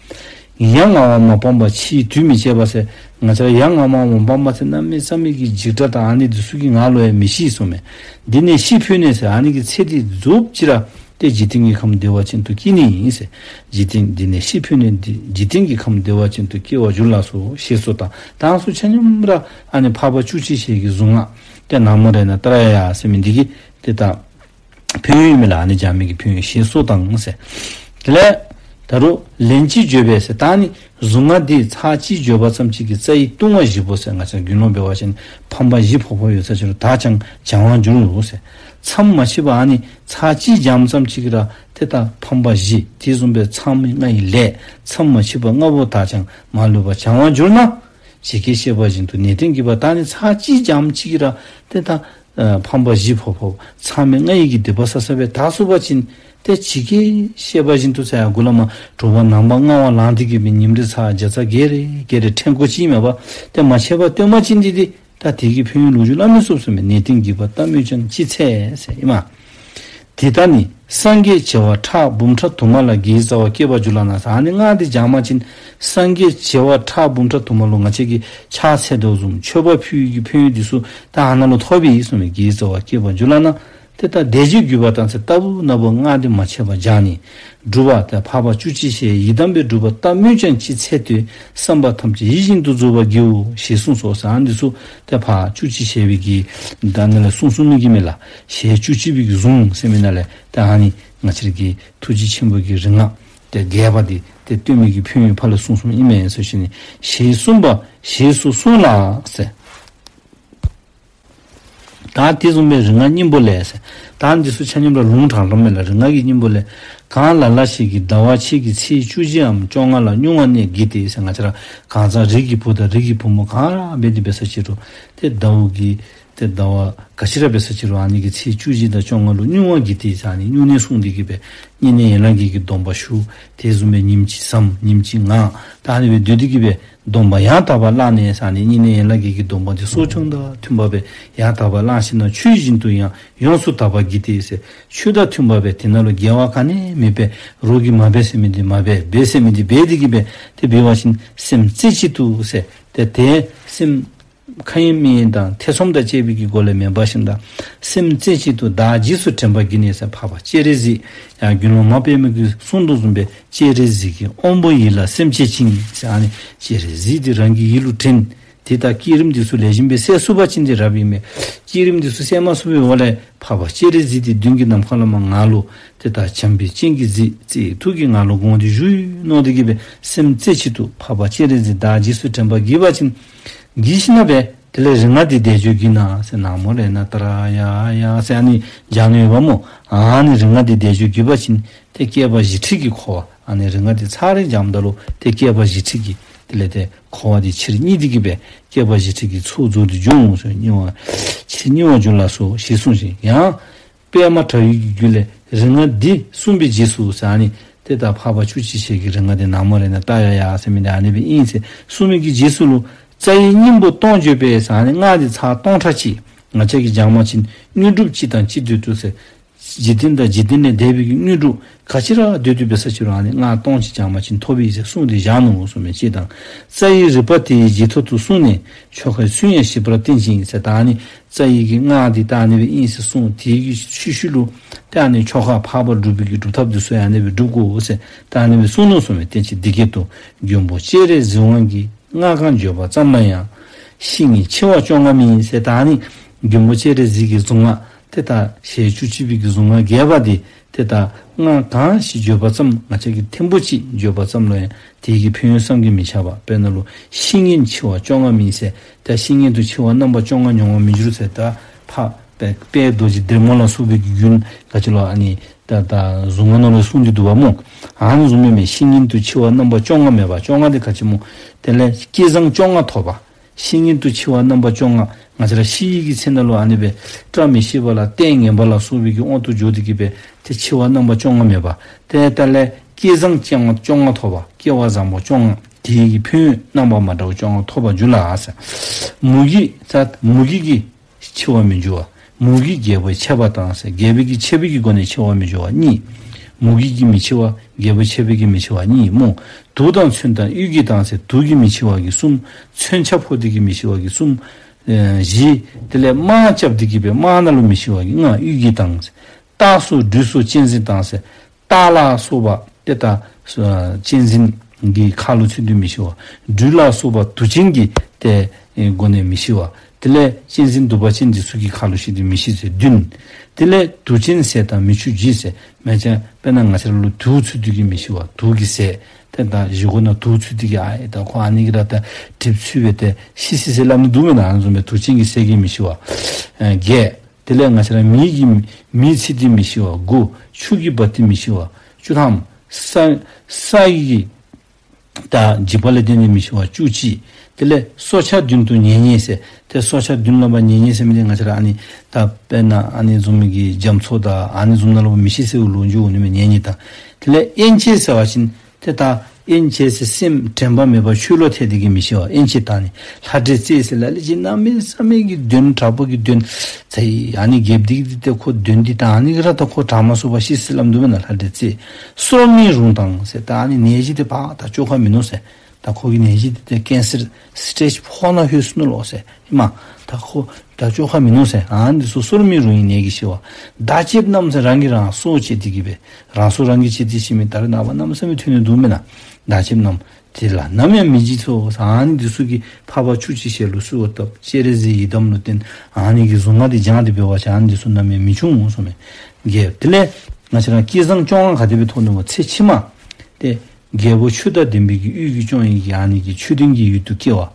ཡ་ང་བ་མ་སྤངས་པ་ཕྱིའི་དུས་མི་བཅད་པ་ཟེར། ང་བཅས་ར་ཡ་ང་བ་མ་སྤངས་པ་ཟེར་གནམ་མེད་ས་མེད་ཀྱི་འཇིགས་སྐྲག་དང་ཨ་ནི་འདི་ཚུ་གིས་ང་ལུ་ཡང་མི་ཤེས་གསུངམ་མས། འདི་ནས་ཤི་འཕོས་ནས་ཟེར། ཨ་ནི་གི་ཚེ་འདི་རྫོགསཔ་ཅིག་ར་ཏེ་འཇིག་རྟེན་གྱི་ཁམས་བདེ་བ་ཅན་དུ་སྐྱེ་ནི་ཨིན་ཟེར། འཇིག་རྟེན་འདི་ནས་ཤི་འཕོས་ནས་འདི་འཇིག་རྟེན་གྱི་ཁམས་བདེ་བ་ཅན་དུ་སྐྱེ་བར་འགྱུར་ལགས་སོ་ཞེས་སོགས་དང་། ད་ཨ་ནི་ཚུ་ཆ་མཉམ་ར་ཨ་ནི་འཕགས་པ་བཅུ་གཅིག་ཞལ་གྱི་གཟུངས་སྔགས་ཏེ་ན་མོ་རཏྣ་ཏྲ་ཡ་ཡ་ཟེར་མི་འདི་གིས་ཏེ་ད་ཕན་ཡོན་ཨིན་མས་ལགས། ཨ་ནི་བགྱང་མི་གི་ཕན་ཡོན་ཞེས་སོགས་དང་ཟེར། དེ་ལས་ད་རུང་ལན་གཅིག་བརྗོད་པས་ཟེར། ད་ཨ་ནི་གཟུངས་སྔགས་འདི་ཚར་གཅིག་བརྗོད་པ་ཙམ་ཅིག་གིས་རྩ་བའི་ལྟུང་བ་བཞི་པོ་ཟེར། ང་བཅས་རྒྱུ་ནོར་འབད་བ་ཅིན་ཕམ་པ་བཞི་ཕོག་ཕོགཔ་ཡོད་ས་ཅིག་རུང་ད་ཅང་བྱང་བར་འགྱུར་རོ་ཟེར། མཚམས་མ་ཆད་པར་ཨ་ནི་ཚར་གཅིག་བགྱངམ་ཙམ་ཅིག་གིས་ར་ཏེ་ད་ཕམ་པ་བཞི་དེ་བཟུམ་སྦེ་མཚམས་མེད་ལྔ་ཡི་ལས་མཚམས་མ་ཆད་པར་ལྔ་པོ་ད་ཅང་མ་ལུས་པར་བྱང་བར་འགྱུར་ན། ཇི་སྐད་བཤད་པ་བཞིན་དུ་ནན་ཏན་གྱིས་པ། ད་ཨ་ནི་ཚར་གཅིག་བགྱངམ་ཅིག་གིས་ར་ཏེ་ད་ཨ་ཕམ་པ་བཞི་ཕོག་ཕོགཔ་མཚམས་མེད་ལྔ་ཡི་གི་སྡིག་པ་བསགས་བསགསཔ་སྦེ་ད་ཚུགས་པ་ཅིན་ཏེ་ཇི་སྐད་བཤད་པ་བཞིན་དུ་ཟེར་ཡར་མགུ་ལས་མར་དྲོ་པ་ནངས་པ་སྔ་བ་ལངས་ཏེ་གི་སྦེ་ཉིནམ་རེ་ཚར་བརྒྱ་རྩ་བརྒྱད་རེ་བརྒྱད་རེ་ཕྲེང་སྐོར་ཅིག་མེད་པར་ཏེ་མ་ཆད་པར་བཏོན་པ་ཅིན་འདི་འདི་ད་དེ་གི་ཕན་ཡོན་ལོ་རྒྱུས་སླབ་མི་ཚུགས་གསུངམ་མས། ནན་ཏན་གྱིས་པ་ལྟ་སྨོས་ཀྱང་ཅི་ཚད་ཟེར་ཨིན་མས། དེ་ལྟར་ནི་སངས་རྒྱས་བྱེ་བ་ཕྲག་འབུམ་ཕྲག་དུ་མ་ལ་དགེ་བའི་རྩ་བ་སྐྱེ་བར་འགྱུར་ལགས་ན་ཟེར། ཨ་ནི་སྔགས་འདི་བགྱང་པ་ཅིན་སངས་རྒྱས་བྱེ་བ་ཕྲག་འབུམ་ཕྲག་དུ་མ་ལུ་ང་བཅས་ཀྱིས་ཕྱག་འཚལ་དོ་བཟུམ་མཆོད་པ་ཕུལ་བའི་གི་ཕན་ཡོན་འདི་ཚུ་ད་ཨ་ནཱ་ལུ་ཐོབ་པས་གསུངམ་མས། དགེ་བའི་རྩ་བ་སྐྱེ་བར་འགྱུར་ལགས་ན། ཏེ་ད་བཟླས་བརྗོད་བརྒྱུད་པ་དང་ཚེ་ལྟ་བུ་ན་བུ་སྔགས་འདི་མ་ཆད་པར་བགྱང་ནི། སྒྲུབ་པ་ཏེ་འཕགས་པ་བཅུ་གཅིག་ཞལ་ཡི་དམ་པའི་སྒྲུབ་པ་ལྟ་སྨོས་ཀྱང་ཅི་ཚད་ཏེ། བསམ་པ་ཐམས་ཅད་ཡིད་བཞིན་དུ་རྫོགས་པར་བགྱིའོ་ཞེས་གསུངས་སོ་ཟེར། ཨ་ནི་འདི་ཚུ་ཏེ་འཕགས་བཅུ་གཅིག་ཞལ་པའི་གི་ད་ཨ་ནི་ལས་གསུངས་གསུངས་མི་གི་མས་ལགས། ཞལ་བཅུ་གཅིག་པའི་གི་གཟུངས་ཟེར་མི་ནང་ལས་ཏེ་ཨ་ནི་ང་བཅས་ར་གི་ཐུགས་རྗེ་ཆེན་པོ་གི་རིག་སྔགས་ཏེ་རྒྱས་པ་འདི་ཏེ་སྟོན་མི་གི་ཕན་ཡོན་ཕར་ལས་གསུངས་གསུངསམ་ཨིན་མས་ཟེར་ཞུ་ནི། ཞེས་གསུངས་པ་ཞེས་སུ་གསུངས་ལགས་ཟེར། ད་དེ་བཟུམ་སྦེ་རིག་སྔགས་སྙིང་པོ་ལས་ཟེར། ད་འདི་ཚུ་ཆ་མཉམ་ར་ལུང་དྲངས་དྲངསམ་མས་ལགས། རིག་སྔགས་ཀྱི་སྙིང་པོ་ལས། གང་ལ་ལ་ཞིག་གིས་ཟླ་བ་ཕྱེད་ཀྱི་ཚེས་བཅུ་བཞི་འམ་བཅོ་ལྔ་ལ་སྨྱུང་བ་གནད་བགྱིས་ཏེ་ཟེར། ང་བཅས་ར་གང་ཟག་རིགས་ཀྱི་བུ་དང་རིགས་ཀྱི་བུ་མོ་ག་ར་འབད་དེ་འབད་ས་ཅིག་རུང་ཏེ་ཟླཝ་གི་ཏེ་ཟླ་བ་ག་ཅི་ར་འབད་ས་ཅིག་རུང་ཨ་ནི་གི་ཚེས་བཅུ་བཞི་དང་བཅོ་ལྔ་ལུ་སྨྱུང་བ་བགྱིས་ཏེ་ཟེར། ཨ་ནི་སྨྱུང་གནས་བསྲུང་སྟེ་གི་སྦེ་བསྙེན་གནས་ཡན་ལག་བརྒྱད་ཀྱི་སྡོམ་པ་ཞུ། དེ་བཟུམ་སྦེ་ཉིནམ་གཅིག་ཟམ་ཉིནམ་གཅིག་ངང་ད་ཨ་ནི་སྦེ་སྡོད་དེ་གི་སྦེ་སྡོམ་པ་ཡང་དག་པར་བླངས་ནས་ཟེར། ཨ་ནི་བསྙེན་གནས་ཡན་ལག་བརྒྱད་ཀྱི་སྡོམ་པ་འདི་གསོ་སྦྱོང་དང་མཐུན་པ་སྦེ་ཡང་དག་པར་བླངས་ཞིནམ་ན་ཆོས་བཞིན་དུ་ཡང་ཡོངས་སུ་དག་པར་བགྱིས་ཏེ་ཟེར། ཆོས་དང་མཐུན་པ་སྦེ་དེ་ནང་ལུ་འགལ་བ་ག་ནི་མེད་པས། རོགས་ཀྱིས་མ་འབད་ཟེར་མི་འདི་མ་འབད། འབད་ཟེར་མི་འདི་འབད་དེ་གི་སྦེ་ཏེ་འབད་བ་ཅིན་སེམས་རྩེ་གཅིག་ཏུ་ཟེར། ཏེ་དེ་སེམས་མཁའ་དབྱིངས་མི་དབྱིངས་དང་ཐེ་ཚོམ་དང་བཅས་པའི་གི་སྒོ་ལས་མེན་པར་ཞིནམ་ད་སེམས་རྩེ་གཅིག་ཏུ་བདག་རྗེས་སུ་དྲན་པར་བགྱིས་ནས་ཟེར། འཕགས་པ་སྤྱན་རས་གཟིགས་ཡང་དགེ་སློང་མ་པདྨ་གིས་གསུངས་དོ་བཟུམ་སྦེ་སྤྱན་རས་གཟིགས་ཀྱི་དབང་པོ་ཡིད་ལ་སེམས་བསྐྱེད་ཅིང་ཟེར། ཨ་ནི་སྤྱན་རས་གཟིགས་འདི་རང་གི་ཡིད་ལུ་དྲན། དེ་ད་བསྐྱེད་རིམ་འདི་ཚུ་ལེགས་ཤོམ་སྦེ་གསལ་ཚུགས་པ་ཅིན་ཏེ་རབ་ཨིན་མས། བསྐྱེད་རིམ་འདི་ཚུ་གསལ་མ་ཚུགས་པའི་འོག་ལས་འཕགས་པ་སྤྱན་རས་གཟིགས་འདི་མདུན་གྱི་ནམ་མཁའ་ལས་མར་ངང་ལུ་ཏེ་ད་བྱམས་པའི་སྤྱན་གྱིས་གཟིགས། བརྩེ་བའི་ཐུགས་ཀྱིས་ང་ལུ་དགོངས་ཏེ་བཞུགས་ཡོད་མནོ་སྟེ་གི་སྦེ་སེམས་རྩེ་གཅིག་ཏུ་འཕགས་པ་སྤྱན་རས་གཟིགས་བདག་རྗེས་སུ་དྲན་པར་བགྱིས་པ་ཅིན་བགྱིས་ཞིནམ་ན་སྦེ་དེ་ལས་རིག་སྔགས་འདི་བཟླས་བརྗོད་བགྱིས་ན་ཟེར། ན་མོ་རཏྣ་ཏྲ་ཡ་ཡ་ཟེར་ཨ་ནི་བགྱང་ནི་ཡོདཔ་སྨོ། ཨ་ནི་རིག་སྔགས་འདི་བཟླས་བརྗོད་བགྱིས་པ་ཅིན་ཏེ་བསྐལ་པ་བཞི་ཁྲི་གི་འཁོར་བ། ཨ་ནི་རིག་སྔགས་འདི་ཚར་རེ་བགྱངམ་ད་ལུ་ཏེ་བསྐལ་པ་བཞི་ཁྲི་གི་དེ་ལས་ཏེ་འཁོར་བ་འདི་ཕྱིར་རྙེད་དེ་གི་སྦེ་བསྐལ་པ་བཞི་ཁྲི་གི་ཚོགས་རྫོགས་ཏེ་འགྱོ་འོང་ཟེར། རྙེད་པ་ཕྱིར་རྙེད་པར་འགྱུར་ལགས་སོ་ཞེས་གསུངས་ཤིང་། ཡང་པདྨ་དྲྭ་བའི་རྒྱུད་ལས་རིག་སྔགས་འདི་གསུངས་པའི་རྗེས་སུ་ཟེར། ཨ་ནི་ཏེ་ད་འཕགས་པ་བཅུ་གཅིག་ཞལ་གྱི་རིག་སྔགས་འདི་ན་མོ་རཏྣ་ཏྲ་ཡ་ཡ་ཟེར་མི་འདི་ཨ་ནི་སྦེ་ཨིན་ཟེར་གསུངས་མི་གི་རྗེས་སུ་ལུ་རྩ་བའི་སྙིང་པོ་སྟོང་བརྗོད་པས་ཟེར། ཨ་ནི་སྔགས་འདི་ཚར་སྟོང་ཕྲག་གཅིག་ང་བཅས་ཀྱིས་བགྱང་པ་ཅིན་དངོས་གྲུབ་སྤྱི་དང་སྤྱི་འདོད་དུ་ཟེར། འཇིག་རྟེན་དང་འཇིག་རྟེན་ལས་འདས་པའི་གི་དངོས་གྲུབ་ག་ཅི་ར་འདོད་དེ་འབད་ས་ཅིག་རུང་ཨ་ནི་སྔགས་སྟོང་གཅིག་བགྱང་པ་ཅིན་ཐོབ་ཨིན་ཟེར་གསུངས་ཏེ་བཞག་ནུག་གསུངས་མི་ཅིག་དང་། རྩ་བའི་རིག་པ་དེ་ཡི་རྗེས་ཐོབ་ཏུ་གསུངས་ནས་ཆོ་གའི་ཚུལ་ཡང་ཞིབ་པར་བསྟན་ཅིང་ཟེར། ད་ཨ་ནི་རྩ་བའི་གི་སྔགས་འདི་ད་ཨ་ནི་སྦེ་ཨིན་ཟེར་གསུངས། དེ་གི་ཤུལ་ཤུལ་ལུ་ད་ཨ་ནི་ཆོ་ག་འཕགས་པ་སྒྲུབ་པའི་གི་སྒྲུབ་ཐབས་འདི་ཚུ་ཡང་ཨ་ནི་སྦེ་སྒྲུབ་དགོ་ཟེར་ད་ཨ་ནི་སྦེ་གསུངས་ནུག་གསུངས་མི་བསྟན་ཅིང་འདི་སྐད་དུ་མགོན་པོ་སྤྱན་རས་གཟིགས་དབང་གིས་སྔགས་གང་བརྗོད་པ་ཙམ་ན་ཡང་། བཤེས་གཉེན་ཆེ་བ་བཅོ་ལྔ་མིན་ཟེར། ད་ཨ་ནི་མགོན་པོ་སྤྱན་རས་གཟིགས་ཀྱི་གཟུངས་སྔགས་ཏེ་ད་ཞལ་བཅུ་གཅིག་པའི་གི་གཟུངས་སྔགས་རྒྱས་པ་འདི་ཏེ་ད་སྔགས་གང་ཞིག་བརྗོད་པ་ཙམ་ང་བཅས་ཀྱིས་ཐེངས་པོ་གཅིག་བརྗོད་པ་ཙམ་ལུ་ཡང་དེ་གི་ཕན་ཡོན་བསམ་གྱིས་མི་ཁྱབ་པ། དཔེར་ན་ལུ་བཤེས་གཉེན་ཆེ་བ་བཅོ་ལྔ་མིན་ཟེར། ད་བཤེས་གཉེན་དུ་ཆེ་བ་རྣམ་པ་བཅོ་ལྔ་མྱོང་བར་མི་འགྱུར་ཟེར། ད་འཕགས་པའི་དཔལ་རྡོ་རྗེ་སྡེར་མོ་ལ་སོགས་པའི་གི་རྒྱུད་ག་ཅི་ལོ་ཨ་ནི་ད་ད་གཟུངས་སྔགས་ནང་ལུ་གསུངས་ཏེ་འདུག་པ་སྨོ། ཨ་ནི་བཟུམ་མེན་མས། བཤེས་གཉེན་དུ་ཆེ་བ་རྣམ་པ་བཅོ་ལྔ་མེད་པ། བཅོ་ལྔ་འདི་ག་ཅི་སྨོ། དེ་ལས་སྐལ་བཟང་བཅོ་ལྔ་ཐོབ་པ། བཤེས་གཉེན་དུ་འཆི་བ་རྣམ་པ་བཅོ་ལྔ། ང་བཅས་ར་ཤི་ཡི་གི་ཚེ་ན་ལུ་ཨ་ནི་སྦེ་བཀྲ་མི་ཤིས་པ་ལ་ལྟས་ངན་པ་ལ་སོགས་པའི་གི་དབང་དུ་འགྱོ་སྟེ་གི་སྦེ་ཏེ་འཆི་བ་རྣམ་པ་བཅོ་ལྔ་མེད་པ། ཏེ་ད་ལས་སྐལ་བཟང་བཅོ་ལྔ་བཅོ་ལྔ་ཐོབ་པ། སྐལ་བ་བཟང་པོ་བཅོ་ལྔ། དེ་ཡི་གི་ཕན་ཡོན་རྣམ་པ་མ་འདྲཝ་བཅོ་ལྔ་ཐོབ་པར་འགྱུར་ལ་ཟེར། མུ་གེ་ད་མུ་གེ་གིས་འཆི་བར་མི་འགྱུར་བ། མུ་གེ་རྒྱལ་པོའི་ཆད་པ་དང་ཟེར། རྒྱལ་པོའི་གི་ཆད་པའི་གི་སྒོ་ནས་འཆི་བར་མི་འགྱུར་བ་གཉིས། མུ་གེ་གིས་མི་འཆི་བ། རྒྱལ་པོའི་ཆད་པའི་གིས་མི་འཆི་བ་གཉིས་སྨོ། དུག་དང་མཚོན་དང་གཡུལ་གྱིས་བཏང་ཟེར། དུག་གིས་མི་འཆི་བ་གི་གསུམ། མཚོན་ཆ་ཕོག་སྟེ་གིས་མི་འཆི་བ་གི་གསུམ། ཨེ་བཞི། དེ་ལས་དམག་རྐྱབ་སྟེ་གིས་སྦེ་དམག་ནང་ལུ་མི་འཆི་བ་གི་ལྔ། གཡུལ་གྱིས་བཏང་ཟེར། སྟག་སོགས་སྦྲུལ་སོགས་གཅན་གཟན་དང་ཟེར། སྟག་ལ་སོགས་པ་ཏེ་ད་གཅན་གཟན་གྱི་ཁ་ལུ་ཚུད་དེ་མི་འཆི་བ། སྦྲུལ་ལ་སོགས་པ་དུག་ཅན་གྱི་ཏེ་སྒོ་ནས་མི་འཆི་བ། དེ་ལས་གཅན་གཟན་གདུག་པ་ཅན་འདི་ཚུ་གི་ཁ་ལུ་ཤི་སྟེ་མི་འཆི་ཟེར་བདུན། དེ་ལས་དུག་ཅན་ཟས་དང་མི་ཆོས་བཞི་ཟེར། མེད་ཀྱང་དཔེར་ན་ང་བཅས་ར་ལུ་དུག་ཚུད་དེ་གིས་མི་འཆི་བ། དུག་གི་ཟས། ཏེ་ད་བཞེས་སྒོ་ནང་དུག་ཚུད་དེ་གིས་ཨའི་ད་ཁོ་ཨ་ནི་གིས་ར་ད་གྲིབ་ཚུད་སྦེ་ཏེ་ཤི་སི་ཟེར་སླབ་ནི་འདུག་མེན་ན། ཨ་ནི་བཟུམ་སྦེ་དུག་ཅན་གྱི་ཟས་ཀྱིས་མི་འཆི་བ། ཨེ་བརྒྱད། དེ་ལས་ང་བཅས་ར་མེ་གིས་མེ་འཚིག་སྟེ་མི་འཆི་བ། དགུ། ཆུ་གིས་འབག་སྟེ་མི་འཆི་བ། བཅུ་ཐམ། ས་ས་ཡི་གི་ད་འཇིགས་པ་ལས་བརྟེན་ཏེ་མི་འཆི་བ། བཅུ་གཅིག། དེ་ལས་སྲོག་ཆགས་བདུན་དུ་ཉེ་ཉེ་ཟེར། ཏེ་སྲོག་ཆགས་བདུན་ལ་བ་ཉེ་ཉེ་ཟེར་མི་འདི་ང་བཅས་ར་ཨ་ནི་ད་དཔེར་ན་ཨ་ནི་བཟུམ་མའི་གི་རྒྱ་མཚོ་དང་ཨ་ནི་བཟུམ་ནང་ལུ་མི་ཤི་ཟེར་བའི་ལོ་རྒྱུས་འོང་ནི་མས། ཉེ་ཉེ་དང་། དེ་ལས་ཨེན་ཅེ་ཟེར་བ་ཅིན་ཏེ་ད་ཨེན་ཅེ་ཟེར་སེམས་དྲན་པ་མེད་པར་ཆོས་ལུ་ཐལ་ཏེ་གིས་མི་འཆི་བ། ཨེན་ཅེ་ད་ནི་ལྷ་འདྲེ་རྩེ་ཟེར་ལ་ལུ་ཅིག་གནམ་མེད་ས་མེད་ཀྱི་གདོན་དྲག་པོ་གི་གདོན། ཚེ་ཨ་ནི་རྒྱལཔོ་འདི་གིས་ཏེ་ཁོ་གདོན་འདི་ད་ཨ་ནི་གིས་ར་ད་ཁོ་དྲག་མ་སོང་བར་ཤི་སི་ལམ་འདུག་མེན་ན། ལྷ་འདྲེ་རྩེ། སོར་མོའི་རུང་དང་ཟེར། ད་ཨ་ནི་ནད་གཞི་འདི་ཕར་ད་བཅོ་ཁ་མིན་ནུག་ཟེར། ད་ཁོ་གི་ནད་གཞི་འདི་ཏེ་ཀེན་སར་སི་ཊེཇ་ཕོར་ནང་ལྷོད་སོ་ནུག་ལོ་ཟེར། ཨིན་མས། ད་ཁོ་ད་བཅོ་ཁ་མིན་ནུག་ཟེར། ཨ་ནི་འདི་ཚུ་སོར་མོའི་རུང་ཡི་ནད་ཀྱིས་ཤི་བ། མདའ་ལྕེབ་རྣམས་ཟེར། རང་གིས་རང་སྲོག་བཅད་དེ་གིས་སྦེ་རང་སྲོག་རང་གིས་བཅད་དེ་ཤི་མི་ད་རེས་ནངས་པ་གནམ་མེད་ས་མེད་ཐོན་ནི་འདུག་མེན་ན། མདའ་ལྕེབ་རྣམས། དེ་ལ་ནམ་ཡང་མི་འཇིགས་སོ་ཟེར། ཨ་ནི་འདི་ཚུ་གིས་འཕགས་པ་བཅུ་གཅིག་ཞལ་ལུ་གསོལ་བ་བཏབ། སྤྱན་རས་གཟིགས་ཡི་དམ་ལུ་བརྟེན། ཨ་ནི་གི་གཟུངས་སྔགས་འདི་བགྱང་སྟེ་འབད་བ་ཅིན་ཨ་ནི་འདི་ཚུ་ནམ་ཡང་མི་འབྱུང་གསུངས་མས། བརྒྱད། དེ་ལས་ང་བཅས་ར་སྐལ་བཟང་བཅོ་ལྔ་ག་དེ་སྦེ་ཐོབ་ནུག་པ། ཚེ་ཕྱི་མ་ཏེ་རྒྱལ་པོ་ཆོས་དང་ལྡན་པའི་གི་ཡུལ་གྱི་སྐྱོང་བའི་གི་ཨ་ནི་གི་ཆོས་ལྡན་གྱི་ཡུལ་དུ་སྐྱེ་བ།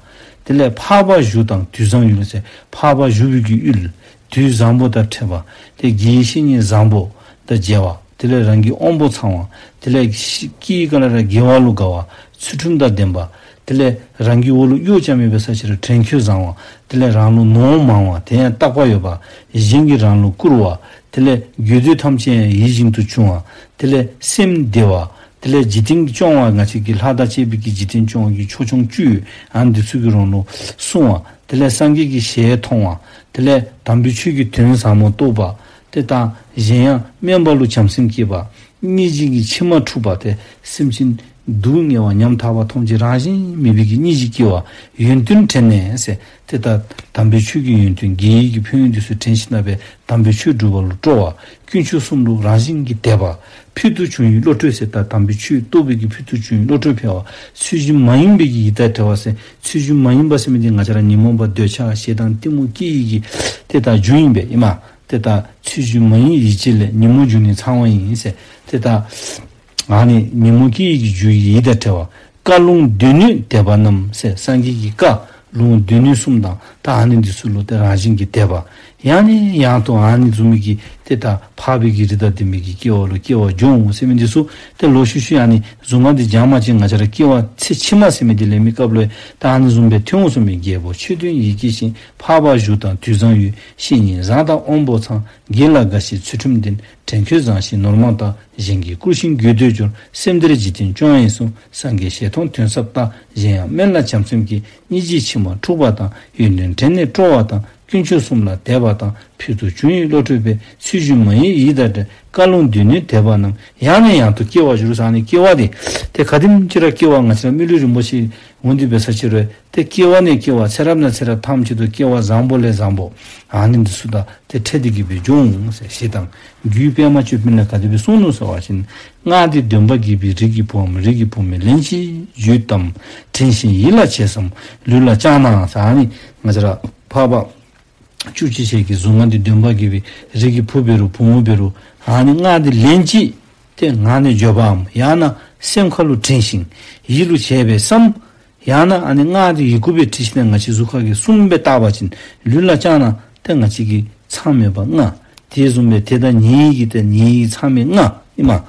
དེ་ལས་འཕགས་པ་བཞུགས་དང་དུས་བཟང་ཡུལ་ཟེར། འཕགས་པ་བཞུགས་པའི་གི་ཡུལ། དུས་བཟང་པོ་དང་འཕྲད་པ། ཏེ་དགེ་བའི་བཤེས་གཉེན་བཟང་པོ་དང་མཇལ་བ། དེ་ལས་རང་གི་དབང་པོ་ཚང་བ། དེ་ལས་ཤི་སྐྱེ་བའི་སྐབས་ལུ་ར་དགེ་བ་ལུ་དགའ་བ། ཚུལ་ཁྲིམས་དང་ལྡན་པ། དེ་ལས་རང་གི་འོག་ལུ་གཡོག་རྐྱབ་མི་འབད་ས་ཅིག་རུང་དྲན་འཁོར་བཟང་བ། དེ་ལས་རང་ལུ་ནོར་མང་བ། དེ་ཡང་བརྟག་པ་ཡོད་པ། གཞན་གྱིས་རང་ལུ་བཀུར་བ། དེ་ལས་དགོས་འདོད་ཐམས་ཅད་ཡིད་བཞིན་དུ་འབྱུང་བ། དེ་ལས་སེམས་བདེ་བ། དེ་ལས་འཇིག་རྟེན་གྱི་སྐྱོང་བ་ང་བཅས་ཀྱི་ལྷ་དང་བཅས་པའི་གི་འཇིག་རྟེན་སྐྱོང་བ་གི་ཆོས་སྐྱོང་བཅུ་ཨ་ནི་འདི་ཚུ་གིས་རང་ལུ་སྲུང་བ། དེ་ལས་སངས་རྒྱས་ཀྱི་ཞལ་མཐོང་བ། དེ་ལས་དམ་པའི་ཆོས་ཀྱི་དོན་ཟབ་མོ་རྟོགས་པ། ཏེ་ད་གཞན་ཡང་དམན་པ་ལུ་བྱམས་སེམས་སྐྱེས་པ། སྙིང་རྗེ་གི་མཆི་མ་འཁྲུགས་པ། ཏེ་སེམས་ཅན་སྡུག་བསྔལ་བ་ཉམ་ཐག་པ་མཐོང་ཅི་རང་བཞིན་མེད་པའི་གི་སྙིང་རྗེ་སྐྱེ་བ། ཡོན་ཏན་དྲན་ནས་ཟེར། ཏེ་ད་དམ་པའི་ཆོས་ཀྱི་ཡོན་ཏན་དགེ་བའི་གི་ཕན་ཡོན་འདི་ཚུ་དྲན་ཞིནམ་ལས་དམ་པའི་ཆོས་སྒྲུབ་པ་ལུ་སྤྲོ་བ། དཀོན་མཆོག་གསུམ་ལུ་རང་བཞིན་གྱིས་དད་པ། ཕུལ་དུ་བྱུང་བའི་བློ་གྲོས་ཟེར། ད་དམ་པའི་ཆོས་རྟོགས་པའི་གི་ཕུལ་དུ་བྱུང་བའི་བློ་གྲོས་འཕེལ་བ། ཚུལ་བཞིན་མ་ཡིན་པའི་གི་ཡིད་དང་བྲལ་བ་ཟེར། ཚུལ་བཞིན་མ་ཡིན་པ་ཟེར་མི་འདི་ང་བཅས་ར་ཉོན་མོངས་པ་འདོད་ཆགས་ཞེ་སྡང་གཏི་མུག་སྐྱེ་བའི་གི་ཏེ་ད་རྒྱུ་ཨིན་པས་ཨིན་མས། ཏེ་ད་ཚུལ་བཞིན་མ་ཡིན་ཡིད་བྱེད་ལས། ཉོན་མོངས་རྒྱུ་ནི་ཚང་བ་ཡིན་ཟེར། ཏེ་ད་ཨ་ནི་ཉོན་མོངས་སྐྱེ་བའི་གི་རྒྱུ་ཡི་ཡིད་དང་བྲལ་བ། བཀའ་ལུང་སྡེ་སྣོད་དད་པ་རྣམས་ཟེར། སངས་རྒྱས་ཀྱི་བཀའ་ལུང་སྡེ་སྣོད་གསུམ་དང་ད་ཨ་ནི་འདི་ཚུ་ལུ་ཏེ་རང་བཞིན་གྱིས་དད་པ། ཡང་ནས་ཡང་དུ་ཨ་ནི་བཟུམ་མའི་གི་ཏེ་ད་འཕགས་པའི་གི་རིགས་དང་ལྡན་པའི་གི་སྐྱེ་བ་ལུ་སྐྱེ་བ་འབྱུང་ཟེར་མི་འདི་ཚུ་ཏེ་ལོག་ཤུལ་ཤུལ་ཨ་ནི་གཟུངས་སྔགས་འདི་བགྱང་པ་ཅིན་ང་བཅས་ར་སྐྱེ་བ་ཚེ་ཕྱི་མ་ཟེར་མི་འདི་ལེན་མི་སྐབས་ལུ་ད་ཨ་ནི་བཟུམ་སྦེ་ཐོན་འོང་གསུངས་མས། རྒྱལ་པོ་ཆོས་ལྡན་ཡིད་ཀྱི་ཞིང་། འཕགས་པ་བཞུགས་དང་དུས་བཟང་ཡུལ། བཤེས་གཉེན་བཟང་དང་དབང་པོ་ཚང་། དགེ་ལ་དགའ་ཞིང་ཚུལ་ཁྲིམས་ལྡན། དྲན་འཁོར་བཟང་ཞིང་ནོར་མང་དང་། གཞན་གྱིས་བཀུར་ཞིང་དགོས་འདོད་འབྱུང་། སེམས་བདེར་འཇིག་རྟེན་སྐྱོང་ཡིན་གསུངས། སངས་རྒྱས་ཞལ་མཐོང་དོན་ཟབ་ལྟ། གཞན་ཡང་དམན་ལ་བྱམས་སེམས་བསྐྱེད། སྙིང་རྗེའི་མཆི་མ་འཁྲུགས་པ་དང་། ཡོན་ཏན་དྲན་ནས་སྤྲོ་བ་དང་། དཀོན་མཆོག་གསུམ་ལ་དད་པ་དང་། ཕུལ་དུ་བྱུང་བའི་བློ་གྲོས་འཕེལ། ཚུལ་བཞིན་མ་ཡིན་ཡིད་དང་བྲལ། བཀའ་ལུང་སྡེ་སྣོད་དད་པ་རྣམས། ཡང་ནས་ཡང་དུ་སྐྱེ་བར་འགྱུར་ཟེར། ཨ་ནི་སྐྱེ་བ་འདི་ཏེ་ག་དེམ་ཅིག་ར་སྐྱེ་བ་ང་བཅས་ར་མི་ལུས་རིན་པོ་ཆེ་འོང་སྟེ་འབད་ས་ཅིག་རུང་ཏེ་སྐྱེ་བ་ནས་སྐྱེ་བ་ཚེ་རབས་ནས་ཚེ་རབས་ཐམས་ཅད་དུ་སྐྱེ་བ་བཟང་པོ་ལས་བཟང་པོ་ཨ་ནི་འདི་ཚུ་དང་ཏེ་འཕྲད་དེ་གི་སྦེ་འབྱུང་ཟེར། ཞེས་དང་རྒྱུད་པདྨ་ཅོད་པན་ལས་ག་དེ་སྦེ་གསུངས་ནུག་ཟེར་བ་ཅིན། སྔགས་འདི་འདོན་པར་གྱིས་པའི་རིགས་ཀྱི་བུའམ་རིགས་ཀྱི་བུ་མོས་ལན་གཅིག་བརྒྱུད་དམ་དྲན་ཞིང་ཡིད་ལ་བྱས་སམ་ལུས་ལ་བཅངས་ན་ཟེར། ཨ་ནི་ང་བཅས་ར་འཕགས་པ་བཅུ་གཅིག་ཞལ་གྱི་གཟུངས་སྔགས་འདི་འདོན་པར་གྱིས་པའི་རིགས་ཀྱི་བུ་འབད་རུང་བུ་མོ་འབད་རུང་ཨ་ནི་སྔགས་འདི་ལན་གཅིག་ཏེ་ངག་ནས་བརྗོད་པའམ་ཡང་ན་སེམས་ཁ་ལུ་དྲན་ཞིང་ཡིད་ལུ་བྱས་པས་སམ། ཡང་ན་ཨ་ནི་སྔགས་འདི་ཡི་གུ་སྦེ་བྲིས་ཞིནམ་ལས་ང་བཅས་གཟུགས་ཁ་གི་གསུམ་སྦེ་བཏགས་པ་ཅིན་ལུས་ལ་བཅངས་ན་ཏེ་ང་བཅས་ཀྱི་མཚམས་མེད་པ་ལྔ། དེ་བཟུམ་སྦེ་དེ་དང་ཉེ་བའི་གི་ཏེ་ཉེ་བའི་མཚམས་མེད་ལྔ་ཨིན་མས།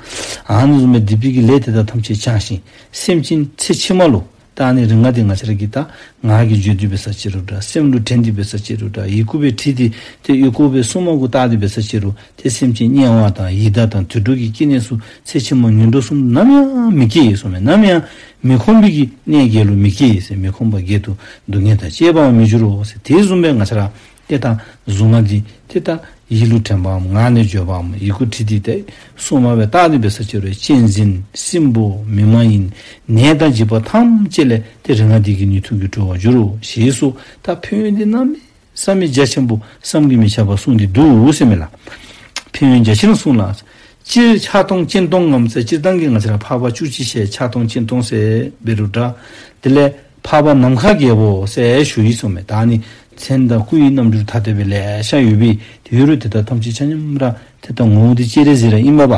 ཨ་ནི་བཟུམ་སྦེ་སྡིག་པའི་གི་ལས་དེ་དག་ཐམས་ཅད་བྱང་ཞིང་སེམས་ཅན་ཚེ་ཕྱི་མ་ལུ་ད་ ཨ་ནི་རིགས་ལྔ་འདི་ང་བཅས་ར་གིས་ད་ངག་གིས་བརྗོད་དེ་འབད་ས་ཅིག་རུང་འདྲ། སེམས་ལུ་དྲན་ཏེ་འབད་ས་ཅིག་རུང་འདྲ། ཡི་གུ་སྦེ་བྲིས་ཏེ་ཏེ་ཡི་གུ་སྦེ་སྲུངམ་གུ་བལྟ་སྟེ་འབད་ས་ཅིག་རུང་ཏེ་སེམས་ཅན་དམྱལ་བ་དང་ཡི་དྭགས་དང་དུད་འགྲོ་གི་སྐྱེ་གནས་ཚུ་ཚེ་ཕྱི་མ་ངན་འགྲོ་གསུམ་ནམ་ཡང་མི་སྐྱེ་གསུངམ་མས། ནམ་ཡང་མི་ཁོམ་པའི་གི་གནས་བརྒྱད་ལུ་མི་སྐྱེ་ཟེར། མི་ཁོམ་པ་བརྒྱད་དུ་སྡུག་བསྔལ་དང་བཅས་པའང་མི་འགྱུར་རོ་ཟེར། དེ་བཟུམ་སྦེ་ང་བཅས་ར་ཏེ་ད་གཟུངས་སྔགས་འདི་ཏེ་ད་ཡིད་ལུ་དྲན་པའམ་ངག་ནས་བརྗོད་པའམ་ཡི་གུ་བྲིས་ཏེ་ཏེ་སྲུངམ་སྦེ་བལྟ་སྟེ་འབད་ས་ཅིག་རུང་གཅན་གཟན་སྲིན་པོ་མི་མ་ཡིན་ནད་དང་འཇིགས་པ་ཐམས་ཅད་ལས་ཏེ་རིགས་ལྔ་འདི་གིས་ནུས་མཐུ་གིས་གྲོལ་བར་འགྱུར་རོ་ཞེས་སོགས་ད་ཕན་ཡོན་འདི་གནམ་མེད་ས་མེད་རྒྱ་ཆེན་པོ་བསམ་གྱིས་མི་ཁྱབ་པ་གསུངས་ཏེ་འདུག་ཟེར་མས་ལགས། ཕན་ཡོན་རྒྱ་ཆེར་གསུངས་ལ། སྤྱིར་ཕྱག་སྟོང་སྤྱན་སྟོང་ངམ་ཟེར་སྤྱིར་བཏང་གི་ང་བཅས་ར་འཕགས་པ་བཅུ་གཅིག་ཞལ་ཕྱག་སྟོང་སྤྱན་སྟོང་ཟེར་འབད་རུང་འདྲ། དེ་ལས་འཕགས་པ་ནམ་མཁའ་རྒྱལ་པོ་ཟེར་ཞུ་ཡི་གསུངམ་མས། ད་ནི་མཚན་དང་སྐུ་ཡི་རྣམ་འགྱུར་ཐ་དད་སྦེ་ལེ་ཤ་ཡོད་པའི་དེ་ཡོད་རུང་དེ་དག་ཐམས་ཅད་ཆ་མཉམ་ར་ཏེ་ད་ངོ་བོ་འདི་སྤྱན་རས་གཟིགས་ར་ཨིན་པས།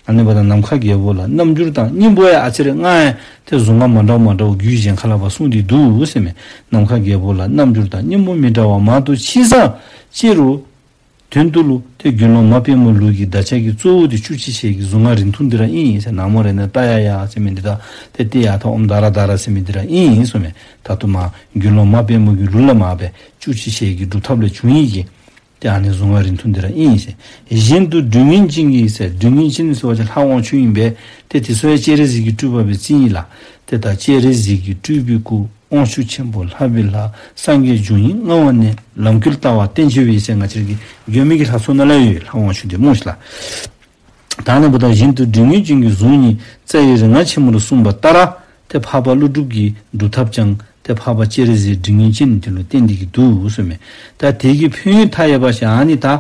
ཨ་ནི་འབདཝ་ད་ནམ་མཁའ་རྒྱལ་པོ་ལ་རྣམ་འགྱུར་དང་སྙིང་པོ་ཡང་ཨ་ཙི་རེ་ལྔ་ཡང་ཏེ་གཟུངས་སྔགས་མ་འདྲཝ་མ་འདྲཝ་རྒྱུད་གཞན་ཁ་ལ་ཕར་གསུངས་ཏེ་འདུག་ཟེར་མས། ནམ་མཁའ་རྒྱལ་པོ་ལ་རྣམ་འགྱུར་དང་སྙིང་པོ་མི་འདྲ་བ་མང་དུ་མཆིས་ས་ཅི་རུང་དོན་དུ་ལུ་ཏེ་དགེ་སློང་མ་དཔལ་མོ་ལུགས་ཀྱི་བདག་ཅག་གི་གཙོ་བོ་དེ་བཅུ་གཅིག་ཞལ་གྱི་གཟུངས་སྔགས་རིང་ཐུང་འདི་ར་ཨིན་ཟེར། ན་མོ་རཏྣ་ཏྲ་ཡ་ཡ་ཟེར་མི་འདི་དང་ཏེ་ཏདྱ་ཐཱ་ཨོཾ་དྷ་ར་དྷ་ར་ཟེར་མི་འདི་ར་ཨིན་ཟེར་མས། ད་ལྟོ་མ་དགེ་སློང་མ་དཔལ་མོ་གི་ལུགས་ལས་མར་སྦེ་བཅུ་གཅིག་ཞལ་གྱི་སྒྲུབ་ཐབས་ལས་བྱུང་ཡི་གི་ཏེ་ཨ་ནི་གཟུངས་སྔགས་རིང་ཐུང་འདི་ར་ཨིན་ཟེར། གཞན་དུ་འབྲུ་སྔོན་ཅན་གྱི་ཟེར། འབྲུ་སྔོན་ཅན་ཟེར་བ་ཅིན་ལྷ་དབང་ཕྱུག་ཨིན་པས། ཏེ་དེ་ཚུ་ཡང་སྤྱན་རས་གཟིགས་ཀྱི་སྤྲུལ་པ་སྦེ་བརྩི་ཡི་ལགས། ཏེ་ད་སྤྱན་རས་གཟིགས་ཀྱི་སྤྲུལ་པའི་སྐུ། དབང་ཕྱུག་ཆེན་པོ་ལྷ་བི་ལྷ། སངས་རྒྱས་འབྱུང་བའི་མངའ་འོག་ནས། ལམ་བསྐུལ་ལྟ་བ་བསྟན་བཅོས་པའི་ཟེར། ང་བཅས་ཀྱི་མགོན་པོའི་གི་ལྷ་ཚོགས་ནང་ལས་ཡོད་ལྷ་དབང་ཕྱུག་འདི་སྨོ་ཤིག་ལགས། ད་ཨ་ནི་འབདཝ་ད་གཞན་དུ་འབྲུ་སྔོན་ཅན་གྱི་གཟུངས་ནི་རྩ་བའི་རིག་སྔགས་ཆེན་མོར་གསུངས་པ་ལྟར་ཏེ་འཕགས་པ་ཀླུ་སྒྲུབ་ཀྱི་སྒྲུབ་ཐབས་ཀྱང་ཏེ་འཕགས་པ་སྤྱན་རས་གཟིགས་འབྲུ་སྔོན་ཅན་དེ་ལུ་བརྟེན་ཏེ་གི་འདུག་གསུངམ་མས། ད་དེ་གི་ཕན་ཡོན་མཐའ་ཡས་པ་ཞིག་ཨ་ནི་ད་ཨ་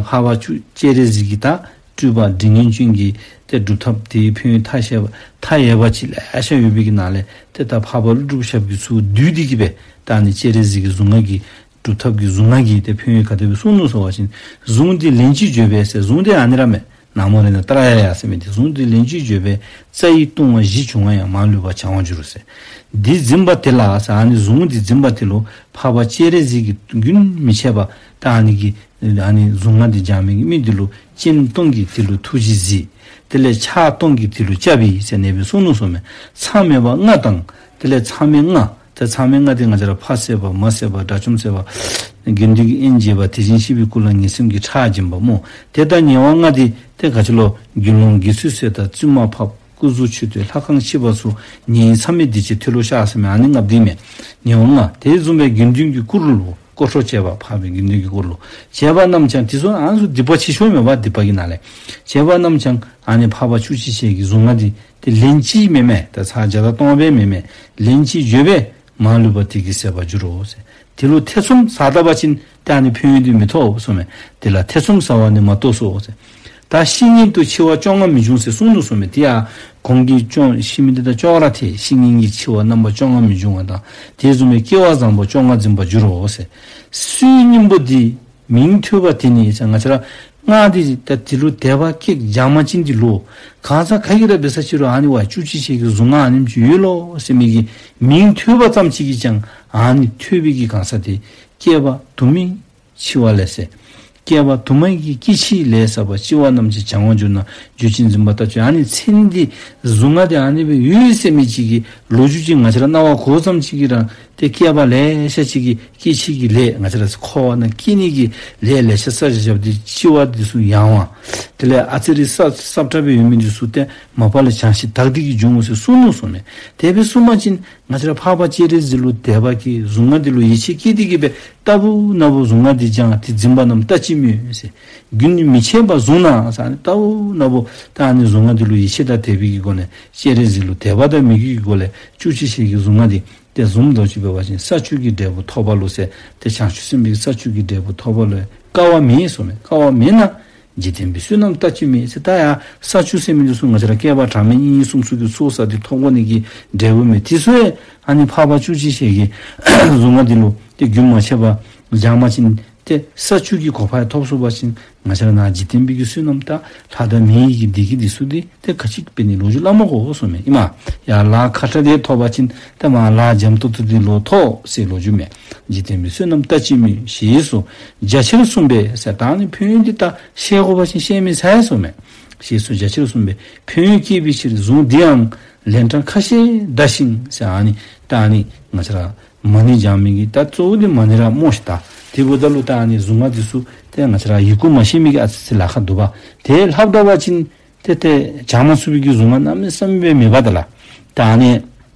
འཕགས་པ་བཅུ་སྤྱན་རས་གཟིགས་ཀྱི་ད་སྤྲུལ་པ་འབྲུ་སྔོན་ཅན་གྱི་ཏེ་སྒྲུབ་ཐབས་དེའི་ཕན་ཡོན་མཐའ་ཡས་པ་མཐའ་ཡས་པ་ཅིག་ལེ་ཤ་ཡོད་པའི་གི་ནང་ལས་ཏེ་ད་འཕགས་པ་ཀླུ་སྒྲུབ་ཞབས་ཀྱིས་ཚུར་བསྡུས་ཏེ་གི་སྦེ་ད་ཨ་ནི་སྤྱན་རས་གཟིགས་ཀྱི་གཟུངས་སྔགས་ཀྱི་སྒྲུབ་ཐབས་ཀྱི་གཟུངས་སྔགས་ཀྱི་ཏེ་ཕན་ཡོན་ག་དེ་སྦེ་གསུངས་ནུག་ཟེར་བ་ཅིན། གཟུངས་འདི་ལན་གཅིག་བརྗོད་པས་ཟེར། གཟུངས་འདི་ཨ་ནི་ར་མས། ན་མོ་རཏྣ་ཏྲ་ཡ་ཡ་ཟེར་མི་འདི་གཟུངས་འདི་ལན་གཅིག་བརྗོད་པས་རྩ་བའི་ལྟུང་བ་བཞི་བྱུང་བ་ཡང་མ་ལུས་པ་བྱང་བར་འགྱུར་ཟེར། འདི་འཛིན་པ་དེ་ལ་ཟེར། ཨ་ནི་གཟུངས་འདི་འཛིན་པ་དེ་ལུ་འཕགས་པ་སྤྱན་རས་གཟིགས་ཀྱི་རྒྱུན་མི་འཆད་པ་ད་ཨ་ནི་གི་ཨ་ནི་གཟུངས་སྔགས་འདི་སྦྱང་མི་གི་མི་འདི་ལུ་སྤྱན་སྟོང་གིས་དེ་ལུ་ཐུགས་རྗེས་གཟིགས། དེ་ལས་ཕྱག་སྟོང་གིས་དེ་ལུ་སྐྱབས་ཡི་ཟེར་ཨ་ནི་སྦེ་གསུངས་ནུག་གསུངམ་མས། མཚམས་མེད་པ་ལྔ་དང་དེ་ལས་མཚམས་མེད་ལྔ། ཏེ་མཚམས་མེད་ལྔ་འདི་ང་བཅས་ར་ཕ་བསད་པ་མ་བསད་པ་དགྲ་བཅོམ་བསད་པ་དགེ་འདུན་གྱི་དབྱེན་བྱེད་པ་དེ་བཞིན་གཤེགས་པའི་སྐུ་ལ་ངན་སེམས་ཀྱི་ཁྲག་འབྱིན་པ་སྨོ། དེ་དང་ཉེ་བ་ལྔ་འདི་ཏེ་ག་ཅི་ལོ་དགེ་སློང་དགེ་ཚུལ་བསད་དང་བཙུན་མ་ཕབ་སྐུ་གཟུགས་འཆོས་ཏེ་ལྷ་ཁང་ཕྱི་པ་ཚུ་ཉེ་བའི་མཚམས་མེད་བདེ་ཆེན་མཐོལ་ལོ་བཤགས་ཟེར་མི་ཨ་ནི་ལྔ་འདི་མས། ཉེ་བ་ལྔ། དེ་བཟུམ་སྦེ་དགེ་འདུན་གྱི་བཀུར་ལུ་དཀོར་ཕྲོགས་བྱས་པ་ཕ་མའི་དགེ་འདུན་གྱི་བཀུར་ལུ་བྱས་པ་རྣམས་ཀྱང་དེ་ཚུ་ཨ་ནི་ཚུ་སྡིག་པ་ཆེ་ཤོས་མས་པ། སྡིག་པ་གི་ནང་ལས་བྱས་པ་རྣམས་ཀྱང་ཨ་ནི་འཕགས་པ་བཅུ་གཅིག་ཞལ་གྱི་གཟུངས་སྔགས་འདི་ཏེ་ལན་གཅིག་མེན་མས། ད་ཚར་བརྒྱ་དང་སྟོང་སྦེ་མེན་མས། ལན་གཅིག་བརྗོད་པས་མ་ལུས་པ་དེ་གིས་ཟད་པར་འགྱུར་རོ་ཟེར། དེ་ལུ་ཐེ་ཚོམ་ཟ་ད་པ་ཅིན་ཏེ་ཨ་ནི་ཕན་ཡོན་འདི་མི་ཐོབ་གསུངམ་མས། དེ་ལ་ཐེ་ཚོམ་ཟ་བ་ནི་མ་གཏོགས་སོ་ཟེར། ད་ཤིང་ཉིད་དུ་འཆི་བ་བཅོ་ལྔ་མི་འབྱུང་ཟེར་གསུངས་ནུག་གསུངམ་མས། དེ་ཡང་གོང་གི་ཅོག་ཤི་མི་འདི་དང་ཅོག་ར་འཐད། ཤིང་ཉིད་ཀྱི་འཆི་བ་རྣམ་པ་བཅོ་ལྔ་མི་འབྱུང་བ་དང་དེ་བཟུམ་མའི་སྐྱེ་བ་བཟང་པོ་བཅོ་ལྔ་འཛིན་པར་འགྱུར་རོ་ཟེར། སྲོད་སྙིང་པོ་འདི་མིང་ཐོས་པ་དེ་ནི་ཟེར། ང་བཅས་ར་སྔགས་འདི་ད་དེ་ལུ་དད་པ་སྐྱེ་སྦྱང་པ་ཅིན་འདི་ལུ་གང་ཟག་ག་གིས་ར་འབད་ས་ཅི་རུང་ཨ་ནི་བ་བཅུ་གཅིག་ཞལ་གྱི་གཟུངས་སྔགས་ཨ་ནེམ་ཅིག་ཡོད་ལོ་ཟེར་མི་གི་མིང་ཐོས་པ་ཙམ་ཅིག་གིས་ཀྱང་ཨ་ནི་ཐོས་པའི་གི་གང་ཟག་དེ་བསྐལ་པ་དུ་མའི་འཆི་བ་ལས་ཟེར། བསྐལ་པ་དུ་མའི་གི་སྐྱེ་འཆི་ལས་ཟད་པ་ལྕི་བ་རྣམས་ཀྱིས་བྱང་བར་གྱུར་ན། རྒྱུད་ཀྱི་འཛིན་པ་ལྟ་ཅི། ཨ་ནི་མཚན་འདི་གཟུངས་སྔགས་འདི་ཨ་ནི་སྦེ་ཡོད་ཟེར་མི་ཅིག་གི་ལོ་རྒྱུས་ཅིག་ང་བཅས་ར་རྣ་བར་གོ་ཙམ་ཅིག་གིས་ར་ཏེ་བསྐལ་པ་ལེ་ཤ་ཅིག་གི་སྐྱེ་འཆི་གི་ལས་ང་བཅས་ར་འཁོར་བ་ནང་སྐྱེ་ནི་གི་ལས་ལེ་ཤ་བསགས་བཞག་སྟེ་ལྕི་བ་འདི་ཚུ་ཡང་བ། དེ་ལས་ཨ་ཙི་རེ་སྲབ་སྲབ་དྲགས་སྦེ་ཡོད་མི་འདི་ཚུ་ཏེ་མ་པ་ལས་བྱང་ཞིང་དག་སྟེ་གི་འབྱུང་ངོ་ཟེར་གསུངས་ནུག་གསུངམ་མས། དེ་སྦེ་གསུངས་པ་ཅིན་ང་བཅས་ར་འཕགས་པ་སྤྱན་རས་གཟིགས་ལུ་དད་པ་སྐྱེ་གཟུངས་སྔགས་འདི་ལུ་ཡིད་ཆེས་སྐྱེ་སྟེ་གི་སྦེ་ལྟ་བུ་ན་བུ་གཟུངས་སྔགས་འདི་སྦྱང་སྟེ་འཛིན་པ་རྣམས་ལྟ་ཅི་སྨོས་ཟེར། རྒྱུན་མི་འཆད་པར་བཟུང་ན་ཟེར། ཨ་ནི་ལྟ་བུ་ན་བུ་ད་ཨ་ནི་གཟུངས་སྔགས་འདི་ལུ་ཡིད་ཆེས་དང་དད་པའི་གི་སྒོ་ནས་སྤྱན་རས་གཟིགས་ལུ་དད་པ་དང་མོས་གུས་ཀྱི་སྒོ་ལས་བཅུ་གཅིག་ཞལ་གྱི་གཟུངས་སྔགས་འདི་ཏེ་བཟུམ་དོ་ཅིག་འབད་བ་ཅིན་ས་བཅུ་གི་འབྲས་བུ་ཐོབ་པ་ལུ་ཟེར། ཏེ་བྱང་ཆུབ་སེམས་དཔའི་ས་བཅུ་གི་འབྲས་བུ་ཐོབ་པ་ལུ་དཀའ་བ་མེད་གསུངམ་མས། དཀའ་བ་མེད་ན་འཇིག་རྟེན་པའི་བསོད་ནམས་ལྟ་ཅི་སྨོས་ཟེར། ད་ཡང་ས་བཅུ་ཟེར་མི་འདི་ཚུ་ང་བཅས་ར་བསྐལ་པ་གྲངས་མེད་གཉིས་གསུམ་ཚུ་གི་ཚོགས་བསགས་ཏེ་ཐོབ་དགོ་ནི་གི་འབྲས་བུ་མས། དེ་ཚུ་ཡང་ཨ་ནི་འཕགས་པ་བཅུ་གཅིག་ཞལ་གྱི་གཟུངས་སྔགས་འདི་ལུ་ཏེ་རྒྱུན་མ་ཆད་པར་སྦྱང་པ་ཅིན་ཏེ་ས་བཅུ་གི་གོ་འཕང་ཐོབ་ཚུགས་པ་ཅིན་ང་བཅས་ར་ནང་འཇིག་རྟེན་པའི་གི་བསོད་ནམས་དང་ལྷ་དང་མིའི་གི་བདེ་སྐྱིད་འདི་ཚུ་འདི་ཏེ་ག་ཅི་འབད་ནི་ལོ་རྒྱུས་སླབ་མ་དགོ་གསུངམ་མས། ཨིན་མས། ཡང་ལཱ་ཁག་དྲགས་འདི་ཐོབ་པ་ཅིན་ཏེ་མ་ལཱ་འཇམ་ཏོག་ཏོ་འདི་ལུ་ཐོགས་ཟེར་ལོ་རྒྱུས་མས། འཇིག་རྟེན་པའི་བསོད་ནམས་ལྟ་ཅི་སྨོས། ཞེས་སོགས་རྒྱ་ཆེར་གསུངས་པས་ཟེར། ད་ནི་ཕན་ཡོན་འདི་ད་བཤད་དགོ་པ་ཅིན་བཤད་མི་ཚར་གསུངམ་མས། ཞེས་སོགས་རྒྱ་ཆེར་གསུངས་པས་ཕན་ཡོན་བསྐྱེད་པའི་ཕྱིར་གཟུངས་འདིའང་ ལན་གྲངས་ཁ་ཤས་བཟླས་ཤིང་ཟེར། ཨ་ནི་ད་ཨ་ནི་ང་བཅས་ར་མ་ཎི་བགྱང་མི་གི་ད་གཙོ་བོ་འདི་མ་ཎི་ར་སྨོ་ཤིག་ད། དེ་འབདཝ་ད་ལུ་ད་ཨ་ནི་གཟུངས་སྔགས་འདི་ཚུ་ཏེ་ང་བཅས་ར་ཡི་གུ་མ་ཤེས་མི་གིས་ཨ་ཙི་ཅིག་ལཱ་ཁག་འདུག་པ། དེ་ལྷག་ད་པ་ཅིན་ཏེ་ཏེ་བགྱང་མ་ཚུགས་པའི་གི་གཟུངས་སྔགས་གནམ་མེད་ས་མེད་སྦེ་མེད་པ་ད་ལགས། ད་ཨ་ནི་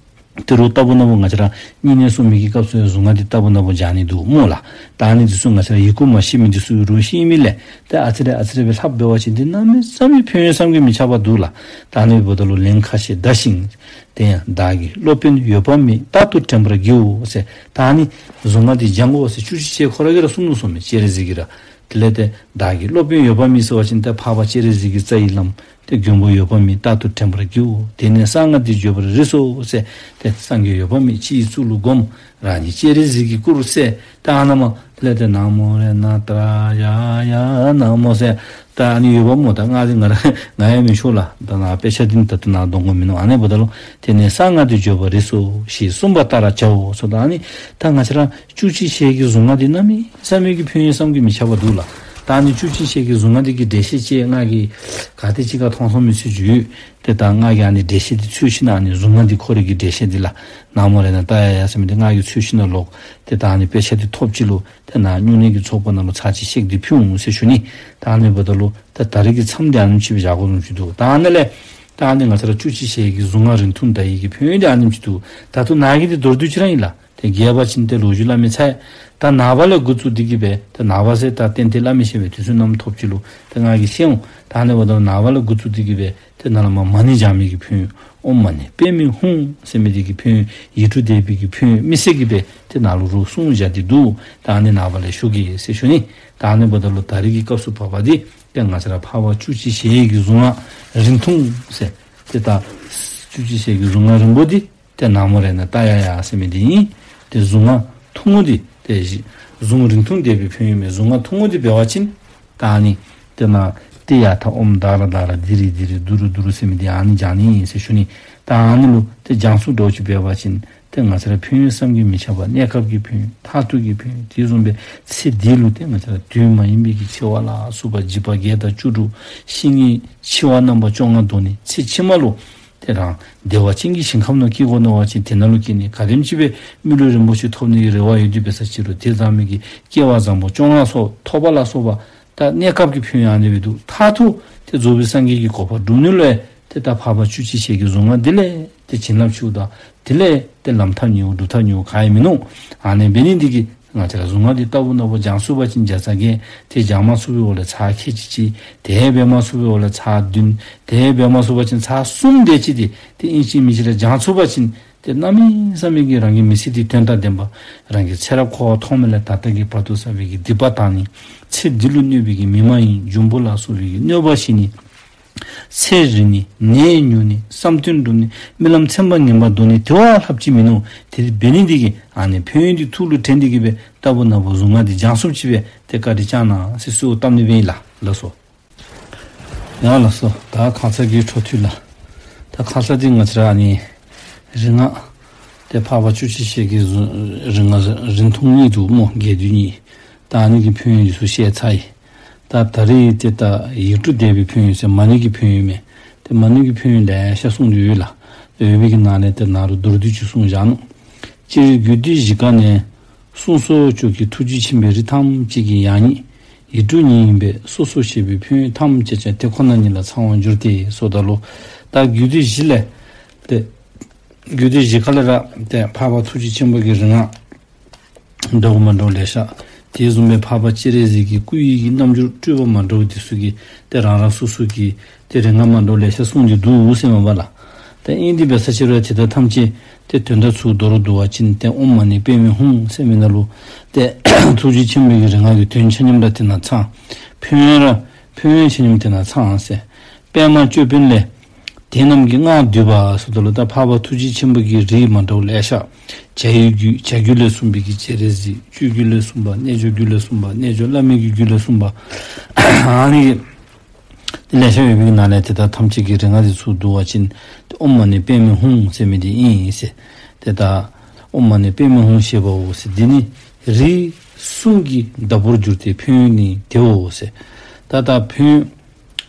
ཏེ་རོགས་ལྟ་བུ་ན་བུ་ང་བཅས་ར་བསྙེན་གནས་སྲུང་མི་གི་སྐབས་སུ་ཡང་གཟུངས་སྔགས་འདི་ལྟ་བུ་ན་བུ་བགྱང་ནི་འདུག་སྨོ་ལགས། ད་ཨ་ནི་འདི་ཚུ་ང་བཅས་ར་ཡི་གུ་མ་ཤེས་མི་འདི་ཚུ་གིས་རོགས་ཤེས་མི་ལས་ཏེ་ཨ་ཙི་རེ་ཨ་ཙི་རེ་སྦེ་ལྷག་འབད་བ་ཅིན་འདི་གནམ་མེད་ས་མེད་ཕན་ཡོན་བསམ་གྱིས་མི་ཁྱབ་པ་འདུག་ལགས། ད་ཨ་ནི་འབདཝ་ད་ལུ་ལན་ཁ་ཤས་བཟླས་ཤིང་། དེ་ཡང་བདག་གི་སློབ་དཔོན་འོད་དཔག་མེད། རྟག་ཏུ་དྲན་པར་བགྱིའོ་ཟེར། ད་ཨ་ནི་གཟུངས་སྔགས་འདི་བགྱང་དགོ་ཟེར་བཅུ་གཅིག་ཞལ་ཁོ་ར་གིས་ར་གསུངས་ནུག་ཟེར་མས། སྤྱན་རས་གཟིགས་ཀྱིས་ར། དེ་ལས་ཏེ་བདག་གི་སློབ་དཔོན་འོད་དཔག་མེད་ཟེར་བ་ཅིན་ཏེ་འཕགས་པ་སྤྱན་རས་གཟིགས་ཀྱི་རྩ་བའི་བླམ་ཏེ་མགོན་པོ་འོད་དཔག་མེད། རྟག་ཏུ་དྲན་པར་བགྱིའོ། དེ་ནས་གསང་སྔགས་འདི་བརྗོད་པར་རིགས་སོ་ཟེར། ཏེ་སངས་རྒྱས་འོད་དཔག་མེད་སྤྱི་ཡི་གཙུག་ལུ་བསྒོམ། རང་ཉིད་སྤྱན་རས་གཟིགས་ཀྱི་སྐུར་གསལ། ད་ཨ་ནཱ་མ་དེ་ལས་ཏེ་ན་མོ་རཏྣ་ཏྲ་ཡ་ཡ་ན་མོ་ཟེར། ད་ཨ་ནི་ཡོདཔ་སྨོ། ད་ང་འདི་ང་ར་ང་ཡང་མི་ཤེས་ལགས། ད་ནཱ་དཔེ་ཆ་འདི་ད་ལྟོ་ནཱ་འདོན་དགོ་མིན་ནུག། ཨ་ནི་འབདཝ་ད་ལུ་དེ་ནས་གསང་སྔགས་འདི་བརྗོད་པར་རིགས་སོ་ཞེས་གསུངས་པ་ལྟར་བྱའོ་ཟེར། ད་ཨ་ནི་ད་ང་བཅས་ར་བཅུ་གཅིག་ཞལ་གྱི་གཟུངས་སྔགས་འདི་གནམ་མེད་ས་མེད་ཀྱི་ཕན་ཡོན་བསམ་གྱིས་མི་ཁྱབ་པ་འདུག་ལགས། ད་ཨ་ནི་བཅུ་གཅིག་ཞལ་གྱི་གཟུངས་སྔགས་འདི་གི་འགྲེལ་བཤད་ཅིག་ང་གིས་ག་ཏེ་ཅིག་ཁར་མཐོང་སོང་མི་ཚུ་ཅིག་ཡོད། ཏེ་ད་ང་གིས་ཨ་ནི་འགྲེལ་བཤད་འདི་འཚོལ་ཞིནམ་ལས་ཨ་ནི་གཟུངས་སྔགས་འདི་ཁོ་རའི་གི་འགྲེལ་བཤད་འདི་ལགས། ན་མོ་རཏྣ་ཏྲ་ཡ་ཡ་ཟེར་མི་འདི་ང་གིས་འཚོལ་ཞིནམ་ལས་ལོག་ཏེ་ད་ཨ་ནི་དཔེ་ཆ་འདི་ཐོབ་ཅི་ལོ། ཏེ་ནཱ་སྨྱུང་གནས་ཀྱི་ཚོགས་པ་ནང་ལུ་ཚར་གཅིག་བཤད་དེ་ཕུལ་འོང་ཟེར་ཞུ་ནི། ད་ཨ་ནི་འབདཝ་ད་ལུ་ད་ད་རེས་ཀྱི་མཚམས་འདི་ཨ་ནེམ་ཅིག་སྦེ་བཞག་དགོ་ནི་ཅིག་འདུག། ད་ཨ་ནི་ལས་ད་ཨ་ནི་ང་བཅས་ར་བཅུ་གཅིག་ཞལ་གྱི་གཟུངས་སྔགས་རིང་ཐུང་བཟླ་ནི་གི་ཕན་ཡོན་འདི་ཨ་ནེམ་ཅིག་འདུག། ད་ལྟོ་ནཱ་གི་འདི་མདོར་བསྡུས་ཅིག་ར་ཨིན་ལགས། ཏེ་རྒྱས་པ་ཅིན་ཏེ་ལོ་རྒྱུས་སླབ་མི་ཚར། ད་ནངས་པ་ལས་འགོ་བཙུགས་ཏེ་གིས་སྦེ་ཏེ་ནངས་པ་ཟེར་ད་ཏན་ཏན་སླབ་མི་ཤེས་པས། དུས་ཚོད་ནམ་ཐོབ་ཅི་ལོ་ཏེ་ང་གིས་ཤེས་འོང་། ད་ཨ་ནི་འབདཝ་ད་ནངས་པ་ལས་འགོ་བཙུགས་ཏེ་གིས་སྦེ་ཏེ་ནཱ་ལས་མར་མ་ཎི་བགྱང་མི་གི་ཕན་ཡོན། ཨོཾ་མ་ཎི་པདྨེ་ཧཱུྃ་ཟེར་མི་འདི་གི་ཕན་ཡོན། ཡིག་དྲུག་བཟླས་པའི་གི་ཕན་ཡོན་དམིགས་བསལ་གྱིས་སྦེ་ཏེ་ནཱ་ལུ་རོགས་གསུངས་བཞག་སྟེ་འདུག། ད་ཨ་ནི་ནངས་པ་ལས་ཞུ་གེ་ཟེར་ཞུ་ནི། ད་ཨ་ནི་འབདཝ་ད་ལུ་ད་རེས་ཀྱི་སྐབས་སུ་བབ་པ་འདི་ཏེ་ང་བཅས་ར་འཕགས་པ་བཅུ་གཅིག་ཞལ་གྱི་གཟུངས་སྔགས་རིང་ཐུང་ཟེར་ཏེ་ད་བཅུ་གཅིག་ཞལ་གྱི་གཟུངས་སྔགས་རིང་པོ་འདི་ཏེ་ན་མོ་རཏྣ་ཏྲ་ཡ་ཡ་ཟེར་མི་འདི་ཨིན། ཏེ་གཟུངས་སྔགས་ཐུང་ངུ་འདི་ཏེ་གཟུངས་རིང་ཐུང་བཟླས་པའི་ཕན་ཡོན་མས། གཟུངས་སྔགས་ཐུང་ངུ་འདི་འབད་བ་ཅིན་ད་ཨ་ནི་ཏེ་ནཱ་ཏདྱ་ཐཱ་ཨོཾ་དྷ་ར་དྷ་ར་དྷི་རི་དྷི་རི་དྷུ་རུ་དྷུ་རུ་ཟེར་མི་འདི་ཨ་ནི་བགྱང་ནི་ཨིན་ཟེར་ཞུ་ནི། ད་ཨ་ནི་ལུ་ཏེ་བགྱང་ཚུགསཔ་འདྲཝ་ཅིག་འབད་བ་ཅིན་ཏེ་ང་བཅས་ར་ཕན་ཡོན་བསམ་གྱིས་མི་ཁྱབ་པ། གནས་སྐབས་ཀྱི་ཕན་ཡོན། མཐར་ཐུག་གི་ཕན་ཡོན། དེ་བཟུམ་སྦེ་ཚེ་འདི་ལུ་ཏེ་ང་བཅས་ར་དུས་མ་ཡིན་པའི་གི་འཆི་བ་ལ་སོགས་པ་འཇིགས་པ་བརྒྱད་དང་བཅུ་དྲུག། ཤི་ནི་འཆི་བ་རྣམ་པ་བཅོ་ལྔ་འདོར་ནི། ཚེ་ཕྱི་མ་ལུ་ཏེ་རང་བདེ་བ་ཅན་གྱི་ཞིང་ཁམས་ནང་སྐྱེ་དགོ་མནོ་བ་ཅིན་དེ་ནང་ལུ་སྐྱེ་ནི། ག་དེམ་ཅིག་སྦེ་མི་ལུས་རིན་པོ་ཆེ་ཐོབ་ནི་གི་རེ་བ་ཡོད་དེ་འབད་ས་ཅིག་རུང་དེ་ཙམ་མི་གི་སྐལ་བ་བཟང་པོ་བཅོ་ལྔ་སོགས་ཐོབ་པ་ལ་སོགས་པ་ད་གནས་སྐབས་ཀྱི་ཕན་ཡོན་ཨ་ནི་སྦེ་འདུག། མཐར་ཐུག་ཏེ་རྫོགས་པའི་སངས་རྒྱས་ཀྱི་གོ་འཕང་སྒྲུབ་ནི་ལུ་ཏེ་ད་འཕགས་པ་བཅུ་གཅིག་ཞལ་གྱི་གཟུངས་སྔགས་འདི་ལས་ཏེ་བྱིན་རླབས་ཆེཝ་དང་དེ་ལས་ཏེ་ལམ་ཐབས་ཉེ་བོ་སྒྲུབ་ཐབས་ཉེ་བོ་ག་ཡང་མིན་ནུག། ཨ་ནི་འབད་ནི་འདི་གིས་ང་བཅས་ར་གཟུངས་སྔགས་འདི་ལྟ་བུ་ན་བུ་བགྱང་ཚུགས་པ་ཅིན་བརྒྱ་རྩ་བརྒྱད། ཏེ་བགྱང་མ་ཚུགས་པའི་འོག་ལས་ཚར་ཁལ་གཅིག་གཅིག། དེ་འབད་མ་ཚུགས་པའི་འོག་ལས་ཚར་བདུན། དེ་འབད་མ་ཚུགས་པ་ཅིན་ཚར་གསུམ་དེ་ཅིག་འདི་ཏེ་ཨིན་ཅི་མིན་ཅི་ར་བགྱང་ཚུགས་པ་ཅིན་ཏེ་གནམ་མེད་ས་མེད་ཀྱི་རང་གི་མི་ཚེ་འདི་དོན་དང་ལྡན་པ། རང་གི་ཚེ་རབས་འཁོར་བ་ཐོག་མེད་ལས་ད་ལྟ་གི་བར་དུ་བསགས་པའི་གི་སྡིག་པ་དག་ནི། ཚེ་འདི་ལུ་གནོད་པའི་གི་མི་མ་ཡིན་འབྱུང་པོ་ལ་སོགས་པའི་གི་གནོད་པ་ཞི་ནི། ཚེ་རིང་ནི། ནད་ཉུང་ནི། བསམ་དོན་འགྲུབ་ནི། རྨི་ལམ་ཚན་པ་ངན་པ་འདོར་ནི། དེ་བ་ལྷགཔ་ཅིག་མིན་ནུག། དེ་འབད་ནི་འདི་གིས་ཨ་ནི་ཕན་ཡོན་འདི་ཐུགས་ལུ་དྲན་ཏེ་གིས་སྦེ་ལྟ་བུ་ན་བུ་གཟུངས་སྔགས་འདི་བགྱང་ཚུགསཔ་ཅིག་སྦེ་ཏེ་བཀའ་དྲིན་བསྐྱང་གནང་ཟེར་གསོལཝ་བཏབ་ནི་སྦེ་ཨིན་ལགས། ལགས་སོ། ཡ་ལགས་སོ། ད་ཁ་ཙ་གི་འཕྲོ་མཐུད་ལགས། ད་ཁ་ཙ་འདི་ང་བཅས་ར་ཨ་ནི་རིང་སྔགས་ཏེ་འཕགས་པ་བཅུ་གཅིག་ཞལ་གྱི་གཟུངས་རིང་སྔགས་རིང་ཐུང་གཉིས་འདུག་སྨོ། རྒྱས་བསྡུས་གཉིས། ད་ཨ་ནི་གི་ཕན་ཡོན་འདི་ཚུ་བཤད་ཚར་ཡི། ད་ད་རེས་ཏེ་ད་ཡིག་དྲུག་བཟླས་པའི་ཕན་ཡོན་ཟེར་མ་ཎི་གི་ཕན་ཡོན་མས། ཏེ་མ་ཎི་གི་ཕན་ཡོན་ལེ་ཤ་གསུངས་ཏེ་ཡོད་ལགས། ཡོད་པའི་གི་ནང་ལས་ཏེ་ནཱ་རུ་མདོར་བསྡུས་ཅིག་གསུངས་བཞག་ནུག། སྤྱིར་རྒྱུད་སྡེ་བཞི་ཀ་ནས་གསུངས་སོ་ཅོག་གི་ཐུགས་རྗེ་ཆེན་པོའི་རིགས་ཐམས་ཅད་ཀྱི་ཡང་སྙིང་ཡིག་དྲུག་ཉིད་ཡིན་པས། སོ་སོར་བཤད་པའི་ཕན་ཡོན་ཐམས་ཅད་ཀྱང་དེ་ཁོ་ན་ཉིད་ལ་ཚང་བར་འགྱུར་ཏེ་ཟེརཝ་ད་ལུ། ད་རྒྱུད་སྡེ་བཞི་ལས་ཏེ་རྒྱུད་སྡེ་བཞི་ཀ་ལས་ར་ཏེ་འཕགས་པ་ཐུགས་རྗེ་ཆེན་པོ་གི་རིང་སྔགས་འདྲཝ་མ་འདྲཝ་ལེ་ཤ། དེ་བཟུམ་སྦེ་འཕགས་པ་སྤྱན་རས་གཟིགས་ཀྱི་སྐུ་ཡི་གི་རྣམ་འགྱུར་སྤྲུལ་པ་མ་འདྲཝ་འདི་ཚུ་གི་ཏེ་རང་རང་སོ་སོ་གི་ཏེ་རིང་སྔགས་མ་འདྲཝ་ལེ་ཤ་གསུངས་ཏེ་འདུག་ཟེར་མས་པ་ལགས། ཏེ་ཨིན་དེ་འབད་ས་ཅིག་རུང་དེ་དག་ཐམས་ཅད་ཏེ་དོན་དག་ཚུ་མདོར་བསྡུ་བ་ཅིན་ཏེ་ཨོཾ་མ་ཎི་པདྨེ་ཧཱུྃ་ཟེར་མི་ནང་ལུ་ཏེ་ཐུགས་རྗེ་ཆེན་པོ་གི་རིང་སྔགས་ཀྱི་དོན་ཆ་མཉམ་ར་དེ་ནང་ཚང་། ཕན་ཡོན་ར་ཕན་ཡོན་ཆ་མཉམ་དེ་ནང་ཚང་ཟེར། པདྨ་ཅོད་པན་ལས། དེ་རྣམས་ཀྱི་སྔགས་བསྡུས་པ་ཟེརཝ་ད་ལུ་ད་འཕགས་པ་ཐུགས་རྗེ་ཆེན་པོ་གི་རིགས་མ་འདྲཝ་ལེ་ཤ། བྱ་ཡི་རྒྱུད། བྱ་རྒྱུད་ལས་གསུངས་པའི་གི་སྤྱན་རས་གཟིགས། སྤྱོད་རྒྱུད་ལས་གསུངས་པ། རྣལ་འབྱོར་རྒྱུད་ལས་གསུངས་པ། རྣལ་འབྱོར་བླ་མེད་ཀྱི་རྒྱུད་ལས་གསུངས་པ། ཨ་ནི་ལེ་ཤ་ཡོད་པའི་ནང་ལས་དེ་དག་ཐམས་ཅད་ཀྱི་རིང་སྔགས་འདི་ཚུ་བསྡུ་བ་ཅིན་ཏེ་ཨོཾ་མ་ཎི་པདྨེ་ཧཱུྃ་ཟེར་མི་འདི་ཨིན་ཟེར། ཏེ་ད་ཨོཾ་མ་ཎི་པདྨེ་ཧཱུྃ་ཞེས་པའོ་ཟེར། འདི་ནི་རིགས་གསུམ་གྱི་བདག་པོར་གྱུར་ཏེ་ཕན་ཡོན་ནི་དེའོ་ཟེར། ད་ད་ཕན་ཡོན་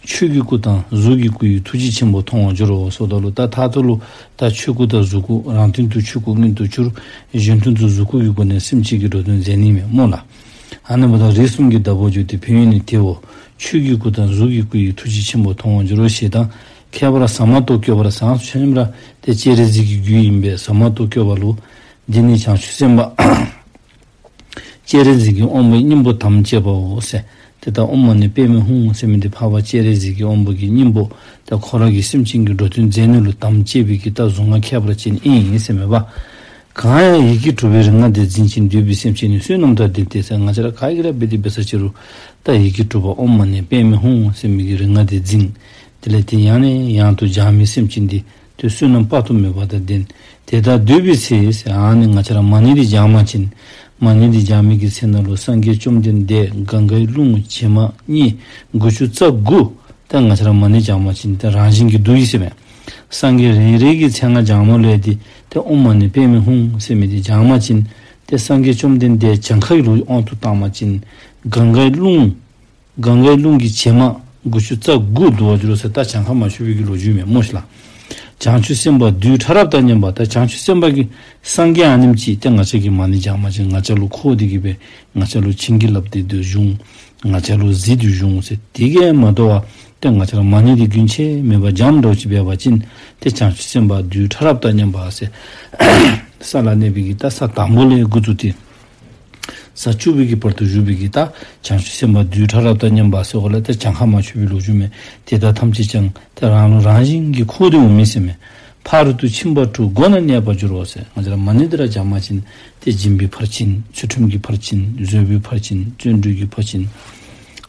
ཆོས་ཀྱི་སྐུ་དང་གཟུགས་ཀྱི་སྐུ་ཡི་ཐུགས་རྗེ་ཆེན་པོ་མཐོང་བར་འགྱུར་རོ་ཟེརཝ་ད་ལུ་ད་མཐར་ཐུག་ལུ་ད་ཆོས་སྐུ་དང་གཟུགས་སྐུ་རང་དོན་དུ་ཆོས་སྐུ་མངོན་དུ་གྱུར། གཞན་དོན་དུ་གཟུགས་སྐུ་གི་སྒོ་ནས་སེམས་ཅན་གྱི་འགྲོ་དོན་མཛད་ནི་མས་སྨོ་ལགས། ཨ་ནི་འབདཝ་ད་རིགས་གསུམ་གྱི་བདག་པོ་རྒྱུད་སྡེ་ཕན་ཡོན་ནི་དེའོ། ཆོས་ཀྱི་སྐུ་དང་གཟུགས་ཀྱི་སྐུ་ཡི་ཐུགས་རྗེ་ཆེན་པོ་མཐོང་བར་འགྱུར་རོ་ཞེས་དང་། ཁྱད་པར་ཟ་མ་ཏོག་སྐྱོབ་པར་ཟངས་སུ་ཆ་མཉམ་ར་ཏེ་སྤྱན་རས་གཟིགས་ཀྱི་རྒྱུད་ཨིན་པས། ཟ་མ་ཏོག་སྐྱོབ་པ་ལུ། འདི་ནི་བྱང་ཆུབ་སེམས་དཔའ་སྤྱན་རས་གཟིགས་ཀྱི་དབང་པོའི་སྙིང་པོ་དམ་བཅས་པའོ་ཟེར། ཏེ་ད་ཨོཾ་མ་ཎི་པདྨེ་ཧཱུྃ་ཟེར་མི་འདི་འཕགས་པ་སྤྱན་རས་གཟིགས་ཀྱི་དབང་པོ་གི་སྙིང་པོ། ད་ཁོ་ར་གིས་སེམས་ཅན་གྱི་འགྲོ་དོན་མཛད་ནི་ལུ་དམ་བཅས་པའི་གི་ད་གཟུངས་སྔགས་ཁྱད་པར་ཅན་ཨིན་ཟེར་མས་པ། གང་ཡང་ཡི་གེ་དྲུག་པའི་རིག་སྔགས་འདི་འཛིན་ཅིང་འདུས་པའི་སེམས་ཅན་ནི་བསོད་ནམས་དང་ལྡན་ཏེ་ཟེར། ང་བཅས་ར་ག་གིས་ར་འབད་དེ་འབད་ས་ཅི་རུང་ད་ཡི་གེ་དྲུག་པ་ཨོཾ་མ་ཎི་པདྨེ་ཧཱུྃ་ཟེར་མི་གི་རིག་སྔགས་འདི་འཛིན། དེ་ལས་དེ་ཡང་ནས་ཡང་དུ་སྦྱང་མི་སེམས་ཅན་འདི་ཏེ་བསོད་ནམས་དཔག་ཏུ་མེད་པ་དང་ལྡན། དེ་ལྟར་འདུས་པའི་ཚེ་ཟེར། ཨ་ནི་ང་བཅས་ར་མ་ཎི་འདི་སྦྱང་པ་ཅིན། མ་ཎི་འདི་སྦྱང་མི་གི་ཚེ་ན་ལུ་སངས་རྒྱས་བཅོམ་ལྡན་འདས་གངྒཱའི་ཀླུང་བྱེ་མ་སྙེད་དགུ་བཅུ་རྩ་དགུ། ཏེ་ང་བཅས་ར་མ་ཎི་སྦྱང་པ་ཅིན་ཏེ་རང་བཞིན་གྱིས་འདུ་ཡི་ཟེར་མས། སངས་རྒྱས་རེ་རེ་གི་མཚན་སྔགས་སྦྱང་མ་ལུ་ཡང་ཏེ་ཏེ་ཨོཾ་མ་ཎི་པདྨེ་ཧཱུྃ་ཟེར་མི་འདི་སྦྱང་པ་ཅིན་ཏེ་སངས་རྒྱས་བཅོམ་ལྡན་འདས་གྱངས་ཁ་གི་ལུ་དབང་དུ་བཏང་པ་ཅིན་གངྒཱའི་ཀླུང་གངྒཱའི་ཀླུང་གི་བྱེ་མ་དགུ་བཅུ་རྩ་དགུ་འདུ་བར་འགྱུར་རོ་ཟེར། ད་གྱངས་ཁ་མ་ཆོད་པའི་གི་ལོ་རྒྱུས་མས་སྨོ་ཤིག་ལགས། བྱང་ཆུབ་སེམས་དཔའ་བདུད་ཕྲ་རབ་དང་མཉམ་པ། ད་བྱང་ཆུབ་སེམས་དཔའ་གི་སངས་རྒྱས་ཨ་ནེམ་ཅིག་ཏེ་ང་བཅས་ཀྱིས་མ་ཎི་སྦྱང་པ་ཅིན་ང་བཅས་ལུ་འཁོར་ཏེ་གི་སྦེ་ང་བཅས་ལུ་བྱིན་གྱིས་བརླབས་ཏེ་འདི་བཞུགས། ང་བཅས་ལུ་གཟིགས་ཏེ་བཞུགས་ཟེར། དེ་གིས་མ་དོ་བར་ཏེ་ང་བཅས་ར་མ་ཎི་འདི་རྒྱུན་ཆད་མེད་པར་སྦྱངམ་འདྲཝ་ཅིག་འབད་བ་ཅིན་ཏེ་བྱང་ཆུབ་སེམས་དཔའ་བདུད་ཕྲ་རབ་དང་མཉམ་པ་ཟེར། ས་ལ་གནས་པའི་གི་ད་ས་དང་པོ་ལས་འགོ་བཙུགས་ཏེ་ས་བཅུ་པའི་གི་བར་དུ་བཞུགས་པའི་གི་ད་བྱང་ཆུབ་སེམས་དཔའ་བདུད་ཕྲ་རབ་དང་མཉམ་པ་ཟེར་བ་ལ་ད་གྱངས་ཁ་མ་ཆོད་པའི་ལོ་རྒྱུས་མས། དེ་དག་ཐམས་ཅད་ཀྱང་ད་རང་ལུ་རང་བཞིན་གྱིས་འཁོར་ཏེ་འོང་མི་ཟེར་མས། ཕ་རོལ་ཏུ་ཕྱིན་པ་དྲུག་སྒོ་ན་གནས་པར་འགྱུར་རོ་ཟེར། ང་བཅས་ར་མ་ཎི་འདི་ར་སྦྱང་པ་ཅིན་ཏེ་སྦྱིན་པའི་ཕར་ཕྱིན། ཚུལ་ཁྲིམས་ཀྱི་ཕར་ཕྱིན། བཟོད་པའི་ཕར་ཕྱིན། བརྩོན་འགྲུས་ཀྱི་ཕར་ཕྱིན།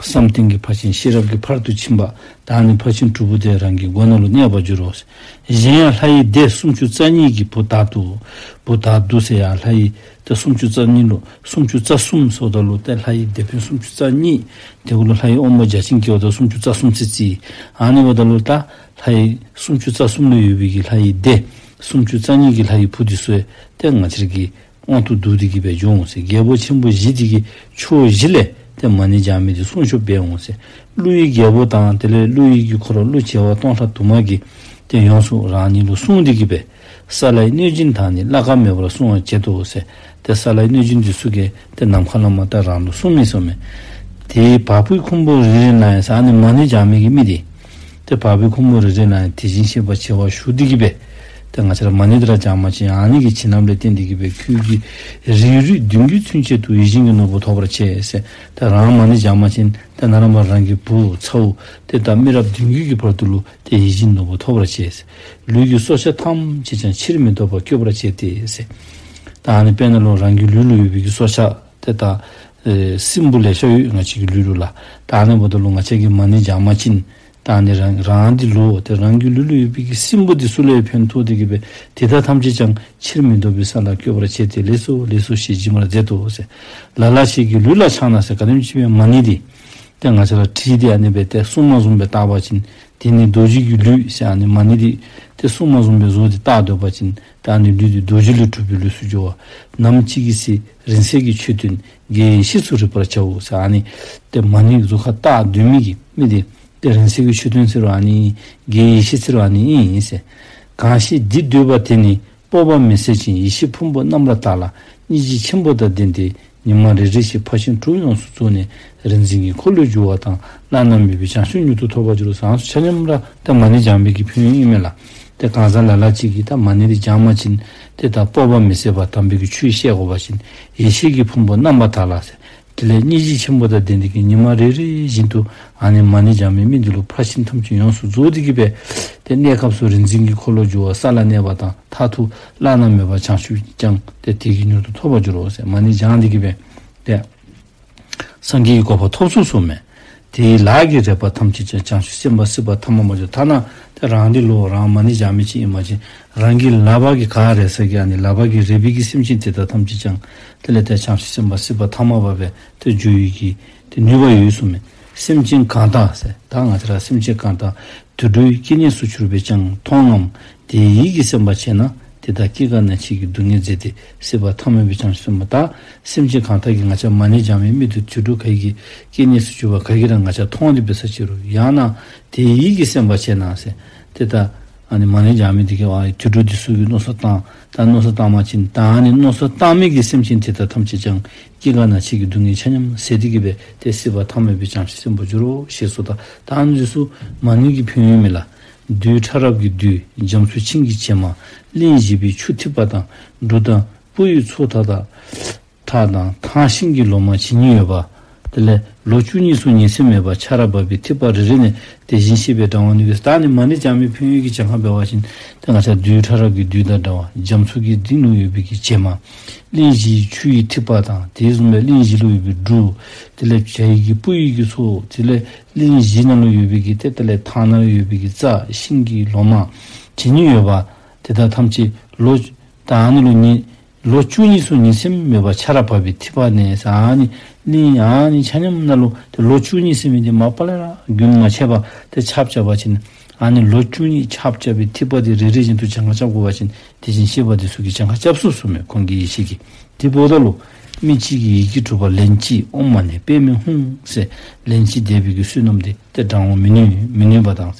བསམ་གཏན་གྱི་ཕར་ཕྱིན། ཤེས་རབ་ཀྱི་ཕ་རོལ་ཏུ་ཕྱིན་པ། ད་ནི་ཕར་ཕྱིན་དྲུག་པོ་དེ་རང་གི་སྒོ་ན་ལུ་གནས་པར་འགྱུར་རོ་ཟེར། གཞན་ཡང་ལྷ་ཡི་སྡེ་སུམ་ཅུ་རྩ་གཉིས་ཀྱི་བུ་དག་ཏུ། བུ་དག་ཏུ་ཟེར་ཡང་ལྷ་ཡི་སྡེ་སུམ་ཅུ་རྩ་གཉིས་ལུ་སུམ་ཅུ་རྩ་གསུམ་ཟེརཝ་ད་ལུ་ཏེ་ལྷ་ཡི་སྡེ་དཔོན་སུམ་ཅུ་རྩ་གཉིས། དེ་གུ་ལུ་ལྷ་ཡི་དབང་པོ་བརྒྱ་བྱིན་སྐྱེ་བ་དང་སུམ་ཅུ་རྩ་གསུམ་ཟེར་རྩིས། ཨ་ནི་འབདཝ་ད་ལུ་ད་ལྷ་ཡི་སུམ་ཅུ་རྩ་གསུམ་ལུ་ཡོད་པའི་གི་ལྷ་ཡི་སྡེ་སུམ་ཅུ་རྩ་གཉིས་ཀྱི་ལྷ་ཡི་བུ་འདི་ཚུ་ཏེ་ང་བཅས་ཀྱི་དབང་དུ་བསྡུ་སྟེ་གི་སྦེ་འགྱོ་འོང་ཟེར། རྒྱལ་པོ་ཆེན་པོ་བཞི་འདི་གི་ཕྱོགས་བཞི་ལས་ཏེ་མ་ཎི་སྦྱང་མི་འདི་སྲུང་སྐྱོབ་འབད་འོང་ཟེར། ཀླུ་ཡི་རྒྱལ་པོ་དང་དེ་ལས་ཀླུ་ཡི་གི་འཁོར་ཀླུ་བྱེ་བ་སྟོང་ཕྲག་དུ་མ་གིས་ཏེ་ཡོངས་སུ་རང་ཉིད་ལུ་སྲུང་སྟེ་གི་སྦེ། ས་བླའི་གནོད་སྦྱིན་དག་ནི་བླ་ན་མེད་པར་སྲུང་བར་བྱེད་དོ་ཟེར། ཏེ་ས་བླའི་གནོད་སྦྱིན་འདི་ཚུ་གིས་ཏེ་ནམ་མཁའ་ལས་མར་ད་རང་ལུ་སྲུང་མི་ཟེར་མས། དེའི་བ་སྤུའི་ཁུང་བུ་རེ་རེ་ན་ཡང་ཟེར། ཨ་ནི་མ་ཎི་སྦྱང་མི་གི་མི་འདི་ཏེ་བ་སྤུའི་ཁུང་བུ་རེ་རེ་ན་ཡང་དེ་བཞིན་གཤེགས་པ་བྱེ་བ་བཞུགས་ཏེ་གི་སྦེ། ཏེ་ང་བཅས་ར་མ་ཎི་འདི་ར་སྦྱང་པ་ཅིན་ཨ་ནི་གི་བྱིན་རླབས་ལས་བརྟེན་ཏེ་གི་སྦེ་ཁྱོད་ཀྱི་རིགས་རུས་བདུན་བརྒྱུད་ཚུན་ཆད་དུ་ཡིད་བཞིན་གྱི་ནོར་བུ་ཐོབ་པར་བྱེད་ཟེར། ཏེ་རང་མ་ཎི་སྦྱང་པ་ཅིན་ཏེ་ནཱ་ར་མར་རང་གི་བུ་ཚ་བོ་ཏེ་ད་མི་རབས་བདུན་བརྒྱུད་ཀྱི་བར་དུ་ལུ་ཏེ་ཡིད་བཞིན་ནོར་བུ་ཐོབ་པར་བྱེད་ཟེར། ལུས་ཀྱི་སྲོག་ཆགས་ཐམས་ཅད་ཀྱང་ཕྱིར་མི་ལྡོག་པར་སྐྱོབ་པར་བྱེད་དེ་ཟེར། ད་ཨ་ནི་དཔེར་ན་ལུ་རང་གི་ལུས་ལུ་ཡོད་པའི་གི་སྲོག་ཆགས་ཏེ་ད་ཨེ་སྲིན་འབུ་ལེ་ཤ་ཡོད་ང་བཅས་ཀྱི་ལུས་ལུ་ལགས། ད་ཨ་ནི་འབདཝ་ད་ལུ་ང་བཅས་ཀྱིས་མ་ཎི་སྦྱང་པ་ཅིན་ད་ཨ་ནི་རང་རང་འདི་ལུ་ཏེ་རང་གི་ལུས་ལུ་ཡོད་པའི་གི་སྲིན་འབུ་འདི་ཚུ་ལུ་ཡང་ཕན་ཐོགས་ཏེ་གི་སྦེ་དེ་དག་ཐམས་ཅད་ཀྱང་ཕྱིར་མི་ལྡོག་པའི་ས་ལ་སྐྱོབ་པར་བྱེད་དེ། ལེགས་སོ་ལེགས་སོ་ཞེས་བྱིན་པར་མཛད་དོ་ཟེར། ལ་ལ་ཞིག་གི་ལུས་ལ་ཆགས་ན་ཟེར། ག་དེམ་ཅིག་སྦེ་མ་ཎི་འདི་ཏེ་ང་བཅས་ར་བྲིས་ཏེ་ཨ་ནི་སྦེ་ཏེ་སྲུང་མ་བཟུམ་སྦེ་བཏགས་པ་ཅིན་དེ་ནི་རྡོ་རྗེ་གི་ལུས་ཟེར། ཨ་ནི་མ་ཎི་འདི་ཏེ་སྲུང་མ་བཟུམ་སྦེ་བཟོ་སྟེ་བཏགས་སྡོད་པ་ཅིན་ད་ཨ་ནི་ལུས་འདི་རྡོ་རྗེ་ལས་གྲུབ་པའི་ལུས་སུ་འགྱུར་བ། ནམ་ཅིག་གི་ཚེ་རིང་བསྲེལ་གྱི་མཆོད་རྟེན་དགེ་བའི་ཡེ་ཤེས་སུ་རིག་པར་བྱའོ་ཟེར། ཨ་ནི་ཏེ་མ་ཎི་གཟུགས་ཁར་བཏགས་སྡོད་མི་གི་མི་འདི་ཏེ་རིང་བསྲེལ་གྱི་མཆོད་རྟེན་ཟེར་བ་ཨ་ནི་དགེ་བའི་ཡེ་ཤེས་ཟེར་བ་ཨ་ནི་ཨིན་ཟེར། གང་ཞིག་འདི་འདོད་པ་དེ་ནི་སྤོབས་པ་མི་ཟད་ཅིང་ཡེ་ཤེས་ཕུང་པོ་རྣམ་པར་དག་ལ་སྙིང་རྗེ་ཆེན་པོ་དང་ལྡན་ཏེ་ཉི་མ་རེ་རེ་བཞིན་ཕར་ཕྱིན་དྲུག་ཡོངས་སུ་རྫོགས་ནས་རིག་འཛིན་གྱི་འཁོར་ལོས་སྒྱུར་བ་དང་བླ་ན་མེད་པའི་བྱང་ཆུབ་མྱུར་དུ་ཐོབ་པར་འགྱུར་རོ་ཟེར། ཨ་ནི་ཚུ་ཆ་མཉམ་ར་ཏེ་མ་ཎི་སྦྱང་མི་གི་ཕན་ཡོན་ཨིན་མས་ལགས། ཏེ་གང་ཟག་ལ་ལ་ཅིག་གིས་ད་མ་ཎི་འདི་སྦྱང་པ་ཅིན་ཏེ་ད་སྤོབས་པ་མི་ཟད་པ་དམ་པའི་གི་ཆོས་བཤད་དགོ་པ་ཅིན་ཡེ་ཤེས་ཀྱི་ཕུང་པོ་རྣམ་པར་དག་ལ་ཟེར། དེ་ལས་སྙིང་རྗེ་ཆེན་པོ་དང་ལྡན་ཏེ་གི་ཉི་མ་རེ་རེ་བཞིན་དུ་ཨ་ནི་མ་ཎི་སྦྱང་མི་མི་འདི་ལུ་ཕར་ཕྱིན་ཐམས་ཅད་ཡོངས་སུ་རྫོགས་ཏེ་གི་སྦེ་ཏེ་གནས་སྐབས་སུ་རིག་འཛིན་གྱི་འཁོར་ལོ་སྒྱུར་བ་ས་ལ་གནས་པ་དང་མཐར་ཐུག་བླ་ན་མེད་པ་བྱང་ཆུབ་ཀྱང་ཏེ་དེ་གིས་མྱུར་དུ་ཐོབ་པར་འགྱུར་རོ་ཟེར། མ་ཎི་སྦྱང་སྟེ་གི་སྦེ་ཏེ་སངས་རྒྱས་ཀྱི་གོ་འཕང་ཐོབ་ཚུགས་གསུངས་མས། དེའི་ལག་གི་རེག་པ་ཐམས་ཅད་ཀྱང་བྱང་ཆུབ་སེམས་དཔའ་སྲིད་པ་ཐ་མ་མ་བྱུང་། ཐ་ན་ཏེ་རང་འདི་ལུ་རང་མ་ཎི་སྦྱང་མི་ཅིག་ཨིན་པ་ཅིན་རང་གི་ལག་པ་གིས་ག་རེག་ས་གི་ཨ་ནི་ལག་པ་གིས་རེག་པའི་གི་སེམས་ཅན་དེ་དག་ཐམས་ཅད་ཀྱང་དེ་ལས་ཏེ་བྱང་ཆུབ་སེམས་དཔའ་སྲིད་པ་ཐ་མ་པ་སྦེ་ཏེ་འགྱུར་བའི་གི་ཏེ་ནུས་པ་ཡོད་གསུངས་མས། སེམས་ཅན་གང་དག་ཟེར་ད་ང་བཅས་ར་སེམས་ཅན་གང་དག་དུད་འགྲོའི་སྐྱེ་གནས་སུ་གྱུར་པས་ཀྱང་མཐོང་ངམ། དེ་ཡིད་ཀྱི་སེམས་དཔའ་བྱས་ན་ དེ་དག་སྐྱེ་རྒ་ན་འཆི་གི་སྡུག་བསྔལ་བཟོད་དེ་སྲིད་པ་ཐ་མལ་པའི་བྱང་ཆུབ་སེམས་དཔའ། ད་སེམས་ཅན་གང་དག་གིས་ང་བཅས་མ་ཎི་བགྱང་མི་མི་དུ་དུད་འགྲོ་ག་གིས་སྐྱེ་གནས་སུ་གྱུར་པ་ག་གིས་ར་ང་བཅས་མཐོང་སྟེ་འབད་ས་ཅི་རུང་ཡང་ན་དེ་ཡིད་ཀྱིས་སེམས་པར་བྱས་ན་ཟེར། དེ་ལྟར་ཨ་ནི་མ་ཎི་བགྱང་མི་དེ་གིས་ཨ་དུད་འགྲོ་དེ་ཚུ་གིས་མནོ་བསམ་བཏང་། ད་མནོ་བསམ་བཏང་བ་ཅིན་ད་ཨ་ནི་མནོ་བསམ་བཏང་མི་གི་སེམས་ཅན་དེ་དག་ཐམས་ཅད་ཀྱང་སྐྱེ་རྒ་ན་འཆི་གི་སྡུག་བསྔལ་ཆ་མཉམ་ཟད་དེ་གི་སྦེ་ཏེ་སྲིད་པ་ཐ་མལ་པའི་བྱང་ཆུབ་སེམས་དཔའ་འགྱུར་རོ་ཞེས་གསུངས། ད་ཨ་ནི་དེ་ཚུ་མ་ཎི་གི་ཕན་ཡོན་མས་ལགས། རྡུལ་ཕྲ་རབ་ཀྱི་རྡུལ་རྒྱ་མཚོ་ཆིངས་ཀྱི་བྱེ་མ། གླིང་བཞི་པའི་ཆུ་ཐིགས་པ་དང་། འབྲུ་དང་སྤོས་ཡི་ཚོགས་མཐའ་དག་དང་། ཐང་ཤིང་གི་ལོ་མ་ཇི་སྙེད་ཡོད་པ། དེ་ལས་ལོ་བཅུ་གཉིས་སུ་ཉིན་མཚན་མེད་པར་ཆར་བབས་པའི་ཐིགས་པ་རེ་རེ་ནས་དེ་བཞིན་གཤེགས་པའི་གྲངས་བ་ནི་ཡོད། ད་ནི་མ་ཎི་བགྱང་མི་ཕན་ཡོན་གྱི་གྱངས་ཁ་འབད་བ་ཅིན་ཏེ་ང་བཅས་རྡུལ་ཕྲ་རབ་ཀྱི་རྡུལ་དང་འདྲ་བ། རྒྱ་མཚོ་གི་གཏིང་ལུ་ཡོད་པའི་གི་བྱེ་མ། གླིང་བཞིའི་ཆུ་ཡི་ཐིགས་པ་དང་། དེ་བཟུམ་སྦེ་གླིང་བཞི་ལུ་ཡོད་པའི་འབྲུ། དེ་ལས་བྱ་ཡི་གི་སྤོས་ཡི་གི་ཚོགས། དེ་ལས་གླིང་བཞི་ནང་ལུ་ཡོད་པའི་གི་ཏེ་དེ་ལས་ཐང་ནང་ལུ་ཡོད་པའི་གི་རྩྭ་ཤིང་གི་ལོ་མ་ཇི་སྙེད་ཡོད་པ། དེ་དག་ཐམས་ཅད་ལོ་ད་ཨ་ནི་ལོ་ཉི་ལོ་བཅུ་གཉིས་སུ་ཉིན་མཚན་མེད་པར་ཆར་བབས་པའི་ཐིགས་པ་ནས་ཟེར། ཨ་ནི་གླིང་ཨ་ནི་ཆ་མཉམ་ནང་ལུ་ཏེ་ལོ་བཅུ་གཉིས་ཟེར་མི་འདི་མ་པ་ལས་ར་རྒྱུན་མ་ཆད་པར་ཏེ་ཆརཔ་རྐྱབ་པ་ཅིན་ཨ་ནི་ལོ་བཅུ་གཉིས་ཆརཔ་རྐྱབ་པའི་ཐིགས་པ་འདི་རེ་རེ་བཞིན་དུ་གྱངས་ཁ་རྐྱབ་དགོ་པ་ཅིན་དེ་བཞིན་གཤེགས་པ་འདི་ཚུ་གིས་གྱངས་ཁ་རྐྱབ་ཚུགས་ཚུགས་མས། ཁོང་གི་ཡེ་ཤེས་ཀྱིས། དེ་འབདཝ་ད་ལུ་མི་གཅིག་གིས་ཡི་གེ་དྲུག་པ་ལན་གཅིག་ཨོཾ་མ་ཎི་པདྨེ་ཧཱུྃ་ཟེར་ལན་གཅིག་བཟླས་པའི་གི་བསོད་ནམས་འདི་ཏེ་བགྲང་བར་མི་ནུས་མི་ནུས་པ་དང་།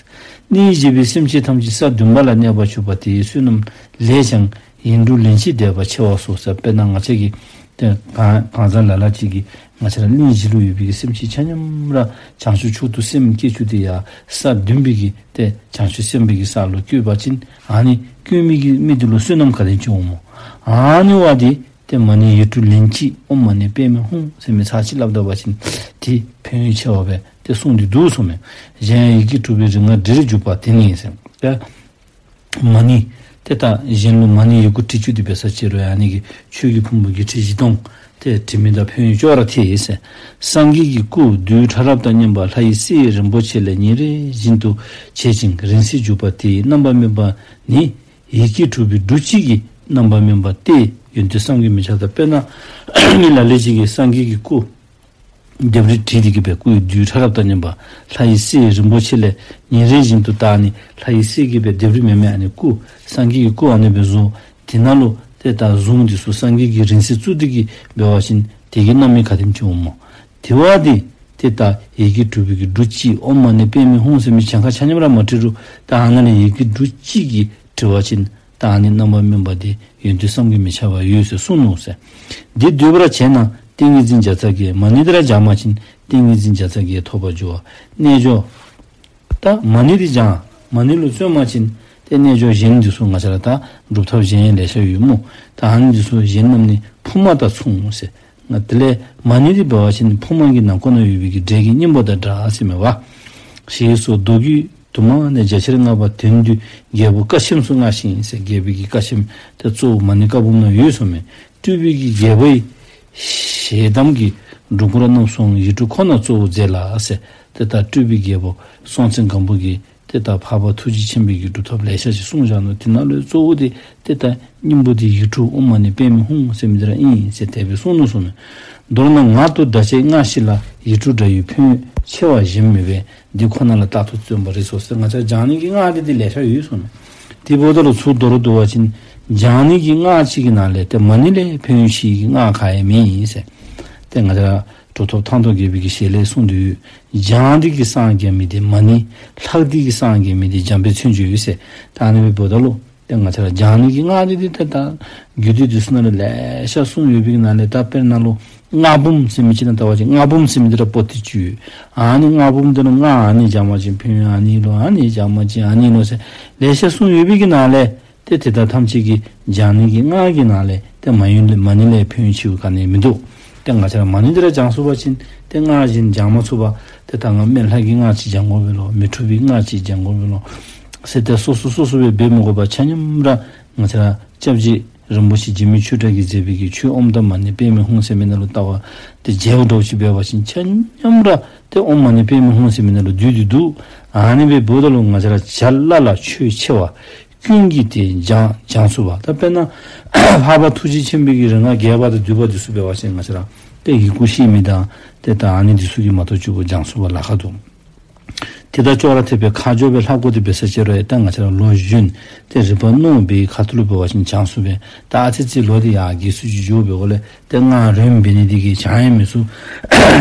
གླིང་བཞི་པའི་སེམས་ཅན་ཐམས་ཅད་ས་བདུན་པ་ལ་གནས་པར་གྱུར་པ་དེའི་བསོད་ནམས་ལས་ཀྱང་ཡིག་དྲུག་ལན་གཅིག་བཟླས་པ་ཆེ་བ་སོགས་ཟེར། དཔེར་ན་ང་བཅས་ཀྱིས་ཏེ་གང་གང་ཟག་ལ་ལ་ཅིག་གིས་ང་བཅས་ར་གླིང་བཞི་ལུ་ཡོད་པའི་གི་སེམས་ཅན་ཆ་མཉམ་ར་བྱང་ཆུབ་མཆོག་ཏུ་སེམས་བསྐྱེད་བཅུག་སྟེ་ཡར་ས་བདུན་པའི་གི་ཏེ་བྱང་ཆུབ་སེམས་དཔའི་གི་ས་ལུ་བཀོད་པ་ཅིན་ཨ་ནི་བཀོད་མི་གི་མི་དེ་ལུ་བསོད་ནམས་ག་དེམ་ཅིག་འོང་སྨོ། ཨ་ནི་བ་དེ་ཏེ་མ་ཎི་ཡིག་དྲུག་ལན་གཅིག་ཨོཾ་མ་ཎི་པདྨེ་ཧཱུྃ་ཟེར་མི་ཚར་གཅིག་སླབ་ད་པ་ཅིན་དེ་ཕན་ཡོན་ཆེ་བ་སྦེ་ཏེ་གསུངས་ཏེ་འདུག་གསུངས་མས། གཞན་ཡང་ཡི་གེ་དྲུག་པའི་རིག་སྔགས་འབྲིར་འཇུག་པ་དེ་ནི་ཟེར། ཏེ་མ་ཎི་ཏེ་ད་གཞན་ལུ་མ་ཎི་ཡི་གུ་བྲི་བཅུག་སྟེ་འབད་ས་ཅི་རུང་ཨ་ནི་གིས་ཆོས་ཀྱི་ཕུང་པོ་བརྒྱད་ཁྲི་བཞི་སྟོང་ཏེ་བྲི་མི་དང་ཕན་ཡོན་ཅོག་ར་འཐད་ཟེར། སངས་རྒྱས་ཀྱི་སྐུ་རྡུལ་ཕྲ་རབ་དང་མཉམ་པ་ལྷ་ཡི་སྲས་རིན་པོ་ཆེ་ལས་ཉིན་རེ་བཞིན་དུ་བྱེད་ཅིང་རིང་བསྲེལ་འཇུག་པ་དེའི་རྣམ་པར་སྨིན་པ་ནི། ཡི་གེ་དྲུག་པའི་འབྲུ་གཅིག་གི་རྣམ་པར་སྨིན་པ་སྟེ་ཡོན་ཏན་བསམ་གྱིས་མི་ཁྱབ་པ། དཔེར་ན་མི་ལ་ལུ་ཅིག་གིས་སངས་རྒྱས་ཀྱི་སྐུ་ལྡེབས་རིས་བྲིས་ཏེ་གི་སྦེ་སྐུ་ཡི་རྡུལ་ཕྲ་རབ་དང་མཉམ་པ་ལྷ་ཡི་སྲས་རིན་པོ་ཆེ་ལས་ཉིན་རེ་བཞིན་དུ་ད་ཨ་ནི་ལྷ་ཡི་སྲས་ཀྱི་སྦེ་ལྡེབས་རིས་མེན་མེན་ཨ་ནི་སྐུ་སངས་རྒྱས་ཀྱི་སྐུ་ཨ་ནི་སྦེ་བཟོ། དེ་ནང་ལུ་ཏེ་ད་གཟུངས་འདི་ཚུ་སངས་རྒྱས་ཀྱི་རིང་བསྲེལ་བཙུགས་ཏེ་གི་འབད་བ་ཅིན་དེ་གི་རྣམ་སྨིན་ག་དེམ་ཅིག་འོང་སྨོ། དེ་བ་དེ་ཏེ་ད་ཡི་གེ་དྲུག་པའི་གི་འབྲུ་གཅིག་ཨོཾ་མ་ཎི་པདྨེ་ཧཱུྃ་ཟེར་མི་གྱངས་ཁ་ཆ་མཉམ་ར་མ་བྲི་རུང་ད་ཨ་ནཱ་ལས་ཡི་གེ་འབྲུ་གཅིག་གིས་བྲི་བ་ཅིན་ད་ཨ་ནི་རྣམ་པར་སྨིན་པ་དེ་ཡོན་ཏན་བསམ་གྱིས་མི་ཁྱབ་པ་ཡོད་ཟེར་གསུངས་ནུག་ཟེར། འདི་འདོད་པར་བྱས་ན་ཏིང་ངེ་འཛིན་བརྒྱ་རྩ་བརྒྱད། མ་ཎི་འདི་ར་བགྱང་པ་ཅིན་ཏིང་ངེ་འཛིན་བརྒྱ་རྩ་བརྒྱད་ཐོབ་པར་འགྱུར་བ། རྣལ་འབྱོར་ད་མ་ཎི་འདི་བགྱང་མ་ཎི་ལུ་བརྩོན་པ་ཅིན་ཏེ་རྣལ་འབྱོར་གཞན་འདི་ཚུ་ང་བཅས་ར་ད་སྒྲུབ་ཐབས་གཞན་ལེ་ཤ་ཡོད་སྨོ། ད་ཨ་ནི་འདི་ཚུ་གཞན་རྣམས་ནི་ཕུབ་མ་དང་མཚུངས་ཟེར། ང་དེ་ལས་མ་ཎི་འདི་འབད་བ་ཅིན་ཕུབ་མ་གི་ནང་ཁོག་ན་ཡོད་པའི་གི་འབྲས་ཀྱི་སྙིང་པོ་དང་འདྲ་ཟེར་མས་པ། ཞེས་སོགས་མདོ་རྒྱུད་དུ་མ་ནས་རྒྱ་ཆེར་བསྔགས་པ་དོན་བསྡུས་རྒྱལ་པོ་དཀའ་ཆེམས་སུ་མངའ་ཞིང་ཟེར། རྒྱལ་པོའི་གི་དཀའ་ཆེམས་ཏེ་གཙོ་བོ་མ་ཎི་བཀའ་འབུམ་ན་ཡོད་གསུངས་མས། སྤྲུལ་པའི་གི་རྒྱལ་པོའི་ཞལ་གདམས་ཀྱི་སྒྲོ་སྐུར་རྣམས་སུའང་ཡིག་དྲུག་ཁོ་ན་གཙོ་བོར་མཛད་ལ་ཟེར། ཏེ་ད་སྤྲུལ་པའི་རྒྱལ་པོ་སྲོང་བཙན་སྒམ་པོ་གིས་ཏེ་ད་འཕགས་པ་ཐུགས་རྗེ་ཆེན་པོའི་གི་སྒྲུབ་ཐབས་ལེ་ཤ་ཅིག་གསུངས་བཞག་ནུག། དེ་ནང་ལས་གཙོ་བོ་དེ་ཏེ་ད་སྙིང་པོ་དེ་ཡིག་དྲུག་ཨོཾ་མ་ཎི་པདྨེ་ཧཱུྃ་ཟེར་མི་དེ་ར་ཨིན་ཟེར་དེ་སྦེ་གསུངས་ནུག་གསུངས་མས། མདོར་ན་ངག་ཏུ་བཟླ་བྱའི་སྔགས་ཤིག་ལ་ཡིག་དྲུག་འདྲ་བའི་ཕན་ཡོན་ཆེ་བ་གཞན་མེད་པས། འདི་ཁོ་ན་ལ་རྟག་ཏུ་བརྩོན་པར་རིགས་སོ་ཟེར། ང་བཅས་བགྱང་ནི་གི་སྔགས་དེ་དེ་ལེ་ཤ་ཡོད་གསུངས་མས། དེ་འབདཝ་ད་ལུ་ཚུར་མདོར་བསྡུ་བ་ཅིན་བགྱང་ནི་གི་སྔགས་ཅིག་གི་ནང་ལས་ཏེ་མ་ཎི་ལས་ཕན་ཡོན་ཆེ་བའི་སྔགས་ག་ཡང་མེད་ཟེར། ཏེ་ང་བཅས་ར་གྲུབ་ཐོབ་ཐང་སྟོང་རྒྱས་པའི་གི་ཞལ་ལས་གསུངས་ཏེ་ཡོད། བགྱང་སྟེ་གིས་སངས་རྒྱ་མི་དེ་མ་ཎི། ལྷག་སྟེ་གིས་སངས་རྒྱ་མི་དེ་འཇམ་དཔལ་མཚན་བརྗོད་ཟེར། ད་ཨ་ནི་འབདཝ་ད་ལུ་ཏེ་ང་བཅས་ར་བགྱང་ནི་གི་སྔགས་དེ་དེ་ད་ད་རྒྱུད་སྡེ་དེ་ཚུ་ནང་ལས་ལེ་ཤ་གསུངས་ཡོད་པའི་གི་ནང་ལས་ད་དཔེར་ན་ལུ་སྔགས་འབུམ་ཟེར་མི་ཅིག་ནང་ལྟ་བ་ཅིན་སྔགས་འབུམ་ཟེར་མི་དེ་ར་པོ་ཏི་ཅིག་ཡོད། ཨ་ནི་སྔགས་འབུམ་དེ་ལུ་སྔགས་ཨ་ནི་བགྱང་པ་ཅིན་ཕན་ཡོན་ཨ་ནི་ལོ། ཨ་ནི་བགྱང་པ་ཅིན་ཨ་ནི་ལོ་ཟེར་ལེ་ཤ་གསུངས་ཡོད་པའི་གི་ནང་ལས་ཏེ་དེ་དག་ཐམས་ཅད་ཀྱི་བགྱང་ནི་གི་སྔགས་ཀྱི་ནང་ལས་ཏེ་མ་ཡོན་མ་ཎི་ལས་ཕན་ཡོན་ཆེ་བ་ག་ནི་ཡང་མིན་འདུག། ཏེ་ང་བཅས་ར་མ་ཎི་འདི་ར་བགྱང་ཚུགས་པ་ཅིན་ཏེ་སྔགས་གཞན་བགྱང་མ་ཚུགས་པར་ཏེ་ད་ང་སྨན་ལྷ་གི་སྔགས་ཅིག་བགྱང་དགོ་པས་ལོ། མི་འཁྲུགས་པའི་སྔགས་ཅིག་བགྱང་དགོ་པས་ལོ་ཟེར་ཏེ་སོ་སོ་སོ་སོ་སྦེ་འབད་མི་དགོ་པར་ཆ་མཉམ་ར་ང་བཅས་ར་སྐྱབས་རྗེ་རིན་པོ་ཆེ་འཇིགས་མེད་ཆོས་གྲགས་ཀྱིས་མཛད་པའི་གི་ཆོས་ཨོཾ་དང་མ་ཎི་པདྨེ་ཧཱུྃ་ཟེར་མི་ནང་ལུ་ལྟ་བ་ཏེ་མཇལཝ་འདྲཝ་ཅིག་འབད་བ་ཅིན་ཆ་མཉམ་ར་ཏེ་ཨོཾ་མ་ཎི་པདྨེ་ཧཱུྃ་ཟེར་མི་ནང་ལུ་བསྡུས་ཏེ་འདུག། ཨ་ནི་འབདཝ་ད་ལུ་ང་བཅས་ར་བྱ་སླ་ལ་ཆོས་ཆེ་བ། ཀུན་གྱིས་དེ་བགྱང་བགྱང་ཚུགས་པ། ད་དཔེར་ན་འཕགས་པ་ཐུགས་རྗེ་ཆེན་པོའི་གི་རིག་སྔགས་རྒྱས་པ་དང་བསྡུས་པ་འདི་ཚུ་འབད་བ་ཅིན་ང་བཅས་ར་ཏེ་ཡི་གུ་ཤེས་མི་དང་ཏེ་ད་ཨ་ནི་འདི་ཚུ་གིས་མ་གཏོགས་ཆུ་བོ་བགྱང་ཚུགས་པ་ལཱ་ཁག་འདུག། ཏེ་ད་ཅོག་ར་འཐདཔ་སྦེ་ཁ་སྦྱོར་སྦེ་ལྷག་དགོ་དེ་འབད་ས་ཅིག་རུང་ད་ང་བཅས་ར་ལོ་གཞོན་ཏེ་རིག་པ་རྣོ་བའི་ཁ་ཐུག་ལུ་འབད་བ་ཅིན་བྱང་སུ་སྦེ་ད་ཨ་ཙི་ཅིག་ལོ་འདི་ཡར་རྒས་སུ་ཅིག་འགྱོ་བའི་འོག་ལས་ཏེ་སྔགས་རིམ་འབད་ནི་འདི་གིས་བྱང་ཡང་མི་ཚུགས།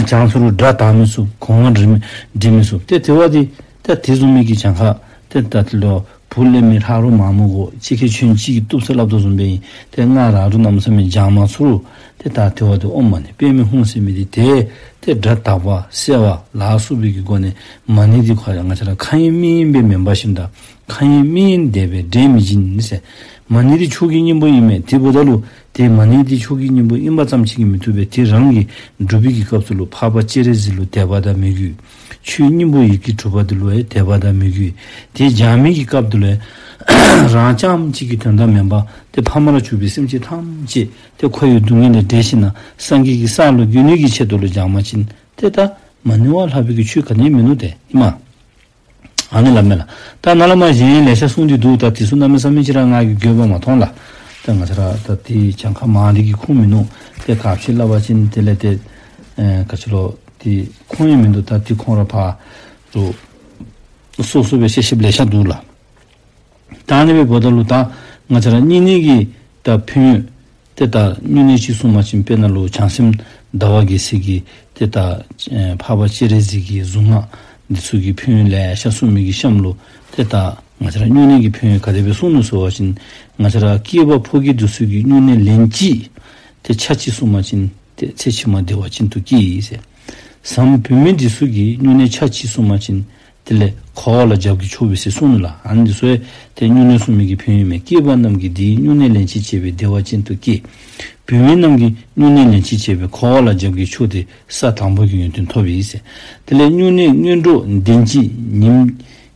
བྱང་སུ་རུང་སྒྲ་དག་མི་ཚུགས། གོང་བུ་འགྲིལ་མི་འགྲིལ་མི་ཚུགས། ཏེ་དེ་བ་འདི་ད་དེ་བཟུམ་མའི་གི་གྱངས་ཁ་ཏེ་ད་ལྟོ་བུ་ལས་མི་ལྷག་རུང་མ་མོ་གོ་གཅིག་ཁར་ཆོས་གཅིག་གིས་གཏུབ་ཟེར་སླབ་དོ་བཟུམ་སྦེ་ཨིན། ཏེ་སྔགས་རག་རུང་གནམ་མེད་ས་མེད་བྱང་མ་ཚུགས་རུང་ཏེ་ད་དེ་བ་འདི་ཨོཾ་མ་ཎི་པདྨེ་ཧཱུྃ་ཟེར་མི་འདི་ཏེ་ཏེ་སྒྲ་དག་པ་གསལ་བ་ལ་སོགས་པའི་གི་སྒོ་ནས་མ་ཎི་འདི་ཁོ་ང་བཅས་ར་ཁ་ཡེངས་མིག་ཡེངས་སྦེ་མེན་པ་བཞིན་དུ་ཁ་ཡེངས་མིག་ཡེངས་དེ་སྦེ་འདྲེ་མི་འབྱིན་ཟེར། མ་ཎི་འདི་མཆོག་གི་སྙིང་པོ་ཨིན་མས། དེ་འབདཝ་ད་ལུ་ཏེ་མ་ཎི་འདི་མཆོག་གི་སྙིང་པོ་ཨིན་པ་ཙམ་ཅིག་གིས་མི་བཏུབ་པས། དེ་རང་གིས་སྒྲུབ་པའི་གི་སྐབས་སུ་ལུ་འཕགས་པ་སྤྱན་རས་གཟིགས་ལུ་དད་པ་དང་མོས་གུས། ཆོས་སྙིང་པོ་ཡི་གེ་དྲུག་པ་འདི་ལུ་ཡང་དད་པ་དང་མོས་གུས། དེ་སྦྱང་མི་གི་སྐབས་འདི་ལུ་ཡང་རང་རྐྱངམ་གཅིག་གི་དོན་དག་མེན་པར་ཏེ་ཕ་མར་གྱུར་པའི་སེམས་ཅན་ཐམས་ཅད་ཏེ་འཁོར་བའི་སྡུག་བསྔལ་ལས་བསྒྲལ་ཞིནམ་ལས་སངས་རྒྱས་ཀྱི་ས་ལུ་འགོད་ནི་གི་ཆེད་དུ་ལུ་སྦྱང་པ་ཅིན་ཏེ་ད་མ་ཎི་བ་ལྷག་པའི་གི་ཆོས་ག་ནི་ཡང་མིན་ནུག་ཏེ་ཨིན་མས། ཨ་ནི་སླབ་མས་ལགས། ད་ནཱ་ལས་མར་གཞན་ལེ་ཤ་གསུངས་ཏེ་འདུག། ད་དེ་ཚུ་གནམ་མེད་ས་མེད་ཅིག་ར་ང་གིས་དགོཔ་མ་མཐོང་ལགས། ད་ང་བཅས་ར་ད་དེ་གྱངས་ཁ་མང་དེ་གིས་ཁུངས་མིན་ནུག། ཏེ་ག་ཅི་སླབ་པ་ཅིན་དེ་ལས་ཏེ་ཨེ་ག་ཅི་ལོ་དེ་ཁུངས་ཡང་མིན་འདུག། ད་དེ་ཁོང་ར་ཕར་ལུ་སོ་སོ་སྦེ་བཤད་བཤདཔ་ལེ་ཤ་འདུག་ལགས། ད་ཨ་ནི་སྦེ་འབདཝ་ད་ལུ་ད་ང་བཅས་ར་བསྙེན་གནས་ཀྱི་ད་ཕན་ཡོན་ཏེ་ད་བསྙེན་གནས་ཅིག་སྲུང་པ་ཅིན་དཔེར་ན་ལུ་བྱང་སེམས་ཟླ་བ་རྒྱལ་མཚན་གྱི་ཏེ་ད་ཨེ་འཕགས་པ་སྤྱན་རས་གཟིགས་ཀྱི་གཟུངས་སྔགས་འདི་ཚུ་གི་ཕན་ཡོན་ལེ་ཤ་གསུངས་མི་གི་གཤམ་ལུ་ཏེ་ད་ང་བཅས་ར་བསྙེན་གནས་ཀྱི་ཕན་ཡོན་ག་དེ་སྦེ་གསུངས་ནུག་ཟེར་བ་ཅིན་ང་བཅས་ར་སྐྱེས་པ་ཕོ་སྐྱེས་འདི་ཚུ་གིས་བསྙེན་གནས་ལན་གཅིག་ཏེ་ཆ་གཅིག་སྲུང་པ་ཅིན་ཏེ་ཚེ་ཕྱི་མ་བདེ་བ་ཅན་དུ་སྐྱེ་ཟེར། བཟའམ་བུད་མེད་འདི་ཚུ་གིས་བསྙེན་གནས་ཆ་གཅིག་སྲུང་པ་ཅིན་དེ་ལས་འཁོར་བ་ལ་རྒྱབ་ཀྱིས་ཕྱོགས་པའི་ཟེར་གསུངས་ནུག་ལགས། ཨ་ནི་འདི་ཚུ་ཡང་ཏེ་བསྙེན་གནས་སྲུང་མི་གི་ཕན་ཡོན་མས། སྐྱེས་པ་རྣམས་ཀྱིས་འདི་ཡི་བསྙེན་གནས་ལན་གཅིག་བྱས་པས་བདེ་བ་ཅན་དུ་སྐྱེ། བུད་མེད་རྣམས་ཀྱིས་བསྙེན་གནས་ལན་གཅིག་བྱས་པས་འཁོར་བ་ལ་རྒྱབ་ཀྱིས་ཕྱོགས་ཏེ་ས་དང་པོ་གི་ཡོན་ཏན་ཐོབ་ཨིན་ཟེར། དེ་ལས་བསྙེན་གནས་སྔོན་འགྲོ་བདེན་བགྱིས་ཉིན་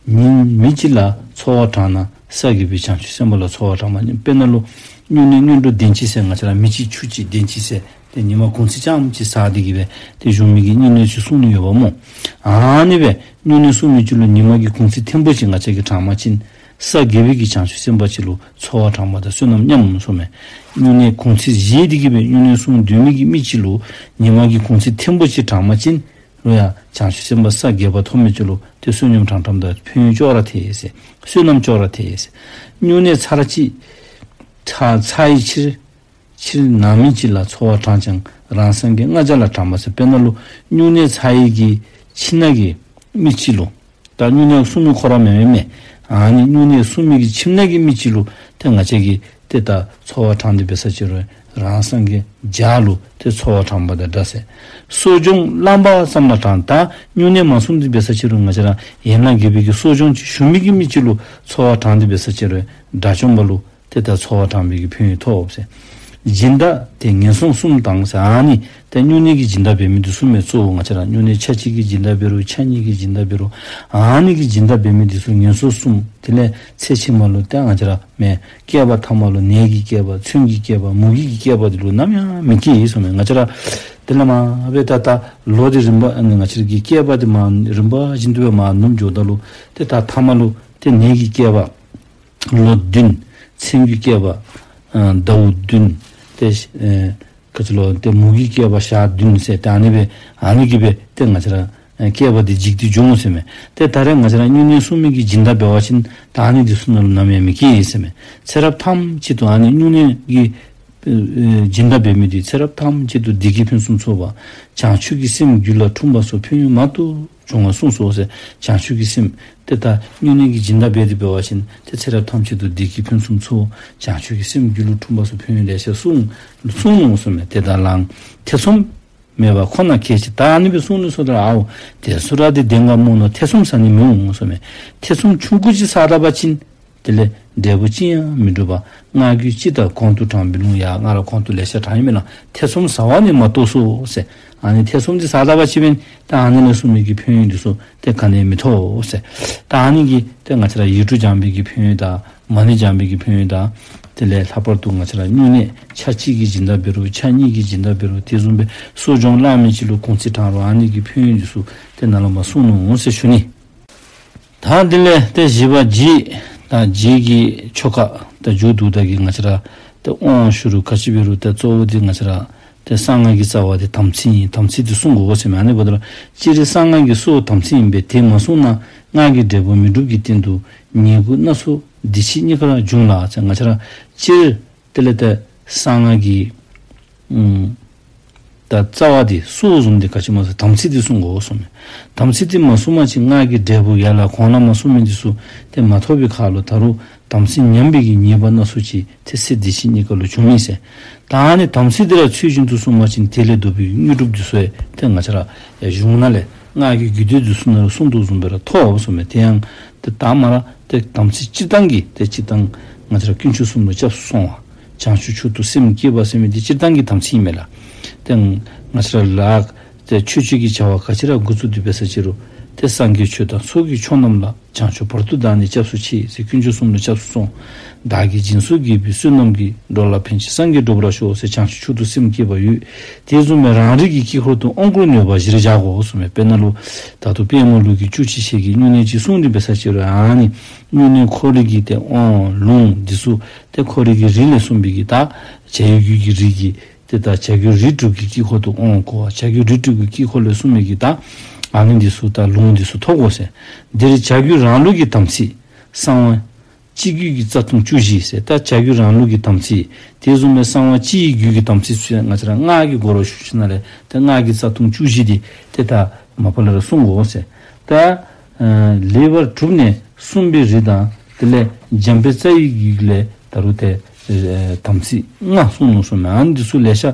ཉིན་མི་གཅིག་ལ་འཚོ་བ་དྲངས་ན་ས་དགེ་བའི་བྱང་ཆུབ་སེམས་དཔའ་ལ་འཚོ་བ་དྲངས་པ་ཉིད། དཔེར་ན་ལུ་བསྙེན་གནས་སྔོན་འགྲོ་བདེན་བགྱིས་ཟེར་ང་བཅས་ར་མི་གཅིག་ཆུ་གཅིག་བདེན་བགྱིས་ཟེར་ཏེ་ཉི་མ་གུང་ཚིགས་རྐྱངམ་ཅིག་བཟའ་སྟེ་གི་སྦེ་ཏེ་བཞུགས་མི་གི་བསྙེན་གནས་ཅིག་སྲུང་ནི་ཡོདཔ་སྨོ། ཨ་ནི་སྦེ་བསྙེན་གནས་སྲུང་མི་ཅིག་ལུ་ཉི་མ་གི་གུང་ཚིགས་ཐེངས་པོ་ཅིག་ང་བཅས་ཀྱིས་དྲངས་པ་ཅིན་ས་དགེ་བའི་གི་བྱང་ཆུབ་སེམས་དཔའ་ཅིག་ལུ་འཚོ་བ་དྲངས་པ་དང་བསོད་ནམས་མཉམ་གསུངས་མས། བསྙེན་གནས་གུང་ཚིགས་བཞེས་ཏེ་གི་སྦེ་བསྙེན་གནས་སྲུང་སྡོད་མི་གི་མི་ཅིག་ལུ་ཉི་མ་གི་གུང་ཚིགས་ཐེངས་པོ་ཅིག་དྲངས་པ་ཅིན་ལུ་ཡང་བྱང་ཆུབ་སེམས་དཔའ་ས་བརྒྱད་པ་ཐོབ་མི་ཅིག་ལུ་ཏེ་བསོད་སྙོམས་དྲངས་དྲངསམ་དང་ཕན་ཡོན་ཅོག་ར་འཐད་ཟེར། བསོད་ནམས་ཅོག་ར་འཐད་ཟེར། བསྙེན་གནས་ཚར་གཅིག་ཚར་ཚར་བའི་ཕྱིར་ཕྱིར་ནམ་མི་གཅིག་ལ་འཚོ་བ་དྲངས་ཀྱང་རང་སངས་རྒྱས་ལྔ་བརྒྱ་ལ་དྲངས་པ་ཟེར། དཔེར་ན་ལུ་བསྙེན་གནས་ཚར་བའི་གི་ཕྱི་ནང་གི་མི་ཅིག་ལུ་ད་བསྙེན་གནས་སྲུང་མི་ཁོ་ར་མེན་མེན་མས། ཨ་ནི་བསྙེན་གནས་སྲུང་མི་གི་ཁྱིམ་ནང་གི་མི་ཅིག་ལུ་ཏེ་ང་བཅས་ཀྱིས་ཏེ་ད་འཚོ་བ་དྲངས་ཏེ་འབད་ས་ཅིག་རུང་རང་སངས་རྒྱས་བརྒྱ་ལུ་ཏེ་འཚོ་བ་དྲངས་པ་དང་འདྲ་ཟེར། གསོ་སྦྱོང་བླངས་པ་ཙམ་ལ་དྲངས། ད་བསྙེན་གནས་མ་སྲུང་སྟེ་འབད་ས་ཅིག་རུང་ང་བཅས་ར་ཡན་ལག་བརྒྱད་པའི་གི་གསོ་སྦྱོང་ཅིག་ཞུ་མི་གི་མི་ཅིག་ལུ་འཚོ་བ་དྲངས་ཏེ་འབད་ས་ཅིག་རུང་དགྲ་བཅོམ་པ་ལུ་ཏེ་ད་འཚོ་བ་དྲངས་པའི་གི་ཕན་ཡོན་ཐོབ་ཟེར། སྦྱིན་བདག་དེ་ངན་སོང་གསུམ་དང་ཟེར། ཨ་ནི་ད་བསྙེན་གནས་ཀྱི་སྦྱིན་བདག་འབད་མི་འདི་ཚུ་མས། གཙོ་བོ་ང་བཅས་ར་བསྙེན་གནས་ཆ་གཅིག་གི་སྦྱིན་བདག་འབད་རུང་ཆ་གཉིས་ཀྱི་སྦྱིན་བདག་འབད་རུང་ཨ་ནི་གི་སྦྱིན་བདག་འབད་མི་འདི་ཚུ་ངན་སོང་གསུམ། དེ་ལས་ཚེ་ཕྱི་མ་ལུ་ད་ང་བཅས་ར་མས་བསྐལ་པ་ཐ་མ་ལུ་ནད་ཀྱི་བསྐལ་པ་མཚོན་གྱི་བསྐལ་པ་མུ་གེ་གི་བསྐལ་པ་འདི་ལུ་ནམ་ཡང་མི་སྐྱེ་ཟེར་གསུངས་མས། ང་བཅས་ར་དེ་ལས་མར་སྦེ་ད་ད་ལོ་འདི་རིམ་པ་ཨ་ནི་ང་བཅས་ར་གི་བསྐལ་པ་འདི་མར་རིམ་པ་བཞིན་དུ་སྦེ་མར་ནུབ་འགྱོཝ་ད་ལུ་ཏེ་ད་ཐ་མ་ལུ་ཏེ་ནད་ཀྱི་བསྐལ་པ་ལོ་བདུན། མཚོན་གྱི་བསྐལ་པ་ཨ་ཟླཝ་བདུན། ཏེ་ཨེ་ག་ཅི་ལོ་ཏེ་མུ་གེའི་བསྐལ་པ་ཞག་བདུན་ཟེར། ཏེ་ཨ་ནི་སྦེ་ཨ་ནི་གིས་སྦེ་ཏེ་ང་བཅས་ར་ཨེ་བསྐལ་པ་འདི་འཇིག་སྟེ་འགྱོ་འོང་ཟེར་མས། ཏེ་ད་རེས་ང་བཅས་ར་བསྙེན་གནས་སྲུང་མི་གི་སྦྱིན་བདག་འབད་བ་ཅིན་ད་ཨ་ནི་འདི་ཚུ་ནང་ལུ་ནམ་ཡང་མི་སྐྱེ་ཟེར་མས། ཚེ་རབས་ཐམས་ཅད་དུ་ཨ་ནི་བསྙེན་གནས་ཀྱི་ཨེ་ཨེ་སྦྱིན་བདག་འབད་མི་འདི་ཚེ་རབས་ཐམས་ཅད་དུ་བདེ་སྐྱིད་ཕུན་སུམ་ཚོགས་པ་བྱང་ཆུབ་ཀྱི་སེམས་རྒྱུད་ལ་འཁྲུངས་པ་སོགས་ཕན་ཡོན་མང་དུ་འབྱུང་བར་གསུངས་སོ་ཟེར། བྱང་ཆུབ་ཀྱི་སེམས་ཏེ་ད་བསྙེན་གནས་ཀྱི་སྦྱིན་བདག་འབད་དེ་འབད་བ་ཅིན་ཏེ་ཚེ་རབས་ཐམས་ཅད་དུ་བདེ་སྐྱིད་ཕུན་སུམ་ཚོགས། བྱང་ཆུབ་ཀྱི་སེམས་རྒྱུད་ལུ་འཁྲུངས་པ་སོགས་ཕན་ཡོན་ལེ་ཤ་གསུངས་གསུངས་ནུག་གསུངས་མས། ཏེ་ད་ལགས་ཐེ་ཚོམ་མེད་པ་ཁོ་ན་གལ་ཆེ། ད་ཨ་ནི་སྦེ་གསུངས་ནུག་ཟེརཝ་ད་ཨའོ་དེ་སུ་ར་དེ་བདེན་ག་སྨོ་མནོ། ཐེ་ཚོམ་ཟ་ནི་མི་འོང་གསུངས་མས། ཐེ་ཚོམ་ཆུང་ཀུ་ཅིག་ཟ་ད་པ་ཅིན་དེ་ལས་འབྲས་བུ་ཅི་ཡང་མི་འགྲུབ་པ། སྔགས་རྒྱུད་སྤྱི་དང་གོང་དུ་དྲངས་པའི་ལུང་ཡང་ང་ར་གོང་དུ་ལེ་ཤ་དྲངས་ཡི་མེན་ན། ཐེ་ཚོམ་ཟ་བ་ནི་མ་གཏོགས་སོ་ཟེར། ཨ་ནི་ཐེ་ཚོམ་འདི་ཟ་ད་པ་ཅིན་ད་ཨ་ནི་ལས་གསུངས་མི་གི་ཕན་ཡོན་འདི་ཚུ་ཏེ་ག་ནི་ཡང་མི་ཐོབ་ཟེར། ད་ཨ་ནི་གིས་ཏེ་ང་བཅས་ར་ཡིག་དྲུག་སྦྱང་བའི་གི་ཕན་ཡོན་དང་མ་ཎི་སྦྱང་བའི་གི་ཕན་ཡོན་དང་དེ་ལས་ལྷག་པར་དུ་ང་བཅས་ར་བསྙེན་གནས་ཆ་གཅིག་གི་སྦྱིན་བདག་འབད་རུང་ཆ་གཉིས་ཀྱི་སྦྱིན་བདག་འབད་རུང་དེ་བཟུམ་སྦེ་གསོ་སྦྱོང་བླངས་མི་ཅིག་ལུ་གུང་ཚིགས་དྲངས་རུང་ཨ་ནི་གི་ཕན་ཡོན་འདི་ཚུ་ཏེ་ནཱ་ལས་མར་གསུངས་ནུག་ཟེར་ཞུ་ནི། ད་དེ་ལས་ཏེ་བཞི་པ་རྗེས་དང་རྗེས་ཀྱི་ཆོ་ག་ད་མཇུག་བསྡུཝ་ད་གི་ང་བཅས་ར་ཏེ་དབང་ཞུ་རུང་ག་ཅི་འབད་རུང་ཏེ་གཙོ་བོ་འདི་ང་བཅས་ར་ ཏེ་གསང་སྔགས་ཀྱི་རྩ་བ་དེ་དམ་ཚིག་ཨིན། དམ་ཚིག་དེ་བསྲུང་དགོ་ཟེར་མས། ཨ་ནི་འབདཝ་ད་ལུ་སྤྱིར་གསང་སྔགས་ཀྱི་སྲོག་དམ་ཚིག་ཨིན་པས། དེ་མ་བསྲུངས་ན་སྔགས་ཀྱི་འབྲས་བུ་མི་འགྲུབ་ཀྱི་སྟེང་དུ་ཉེས་དགུ་སྣ་ཚོགས་འདི་ཕྱི་གཉིས་ཀར་འབྱུང་ལ་ཟེར། ང་བཅས་ར་སྤྱིར་དེ་ལས་ཏེ་གསང་སྔགས་ཀྱི་ཨུམ་ད་རྩ་བ་དེ་སྲོག་བཟུམ་དེ་ག་ཅི་སྨོ་ཟེར་དམ་ཚིག་དེ་བསྲུང་དགོ་གསུངས་མས། དམ་ཚིག་དེ་མ་བསྲུངས་པ་ཅིན་སྔགས་ཀྱི་འབྲས་བུ་ཡར་ལས་གོང་ལས་མར་བསྲུང་མི་དེ་ཚུ་ཏེ་མ་ཐོབ་པའི་ཁར་ལུ་ད་རུང་དམ་ཚིག་ཉམས་པའི་གི་ཉེས་པ་སྣ་ཚོགས་ཅིག་ཏེ་ཚེ་འདི་ཕྱི་གཉིས་ཀ་ལུ་འབྱུང་ནི་ཟེར། ད་ཨ་ནི་དམ་ཚིག་དེ་ར་ཚུལ་བཞིན་དུ་བསྲུང་པ་ཅིན་དེ་ལས་ལྡོག་པའི་དངོས་གྲུབ་དེ་ཚུ་ཡང་ཏེ་ང་བཅས་ར་ཡང་གཞུང་ནང་ལས་སྔགས་ཀྱི་རྒྱུད་སྡེ་དེ་ཚུ་ནང་ལུ་གསུངས་དོ་བཟུམ་སྦེ་ར་ཐོབ་གསུངས་མས། དེ་ཡང་ཏེ་ད་མ་ར་ཏེ་དམ་ཚིག་སྤྱིར་བཏང་གི་ཏེ་སྤྱིར་བཏང་ང་བཅས་ར་དཀོན་མཆོག་གསུམ་ལུ་སྐྱབས་སུ་སོང་བ། བྱང་ཆུབ་མཆོག་ཏུ་སེམས་བསྐྱེད་པ་ཟེར་མི་འདི་སྤྱིར་བཏང་གི་དམ་ཚིག་ཨིན་མས་ལགས། ཏེ་ང་བཅས་ར་ལཱ་ཏེ་ཆོས་སྤྱོད་ཀྱི་བྱ་བ་ག་ཅི་ར་འགོ་བཙུགས་ཏེ་འབད་ས་ཅི་རུང་ཏེ་སངས་རྒྱས་ཆོས་དང་ཚོགས་ཀྱི་མཆོག་རྣམས་ལ། བྱང་ཆུབ་བར་དུ་བདག་ནི་སྐྱབས་སུ་མཆི་ཟེར་དཀོན་མཆོག་གསུམ་ལུ་སྐྱབས་སུ་སོང་། བདག་གིས་སྦྱིན་སོགས་བགྱིས་པའི་བསོད་ནམས་ཀྱིས། འགྲོ་ལ་ཕན་ཕྱིར་སངས་རྒྱས་འགྲུབ་པར་ཤོག་ཟེར་བྱང་ཆུབ་མཆོག་ཏུ་སེམས་བསྐྱེད་པ་ཡོད། དེ་བཟུམ་སྦེ་རང་རིག་གི་དཀྱིལ་འཁོར་དུ་དབང་བསྐུར་ནུས་པ་གཞིར་བཞག་དགོ་གསུངས་མས། དཔེར་ན་ལུ་ད་ལྟོ་དཔལ་མོ་ལུགས་ཀྱི་བཅུ་གཅིག་ཞལ་གྱི་སྨྱུང་གནས་ཅིག་གསུངས་ཏེ་འབད་ས་ཅི་རུང་ཨ་ནི་སྨྱུང་གནས་ཁོ་རའི་གི་ཏེ་དབང་ལུང་འདི་ཚུ་ཏེ་ཁོ་རའི་གི་རིགས་ལས་གསུངས་པའི་གི་ད་བྱ་བའི་རྒྱུད་ཀྱི་རིགས་ཀྱི་ཏེ་ད་བྱ་རྒྱུད་རིགས་དྲུག་གི་དཀྱིལ་འཁོར་དུ་དབང་བསྐུར་བ། བྱ་རྒྱུད་རིགས་དྲུག་གི་དཀྱིལ་འཁོར་ལས་གསུངས་མི་གི་ད་ཨ་ནི་འདི་ཚུ་ད་ལུང་འདི་ཚུ་ཐོབ་དགོ་ཟེར། འདིར་བྱ་རྒྱུད་རང་ལུགས་ཀྱི་དམ་ཚིག་གསང་བ་སྤྱི་རྒྱུད་ཀྱི་རྩ་ལྟུང་བཅུ་བཞི་ཟེར། ད་བྱ་རྒྱུད་རང་ལུགས་ཀྱི་དམ་ཚིག་དེ་བཟུམ་སྦེ་གསང་བ་སྤྱིའི་རྒྱུད་ཀྱི་དམ་ཚིག་ཚུ་ཡང་ང་བཅས་ར་སྔགས་ཀྱི་སྒོ་རུ་ཞུགས་ཞིནམ་ལས་ད་སྔགས་ཀྱི་རྩ་ལྟུང་བཅུ་བཞི་འདི་ཏེ་ད་མ་པ་ལས་ར་བསྲུང་དགོ་ཟེར། ད་ལེགས་པར་གྲུབ་ནས་བསྲུངས་པའི་རིགས་དང་དེ་ལས་འཇམ་དཔལ་རྩ་བའི་རྒྱུད་ལས་ད་རུང་ཏེ་དམ་ཚིག་ལྔ་གསུངས་ནུག་གསུངས་མས། ཨ་ནི་འདི་ཚུ་ལེ་ཤ་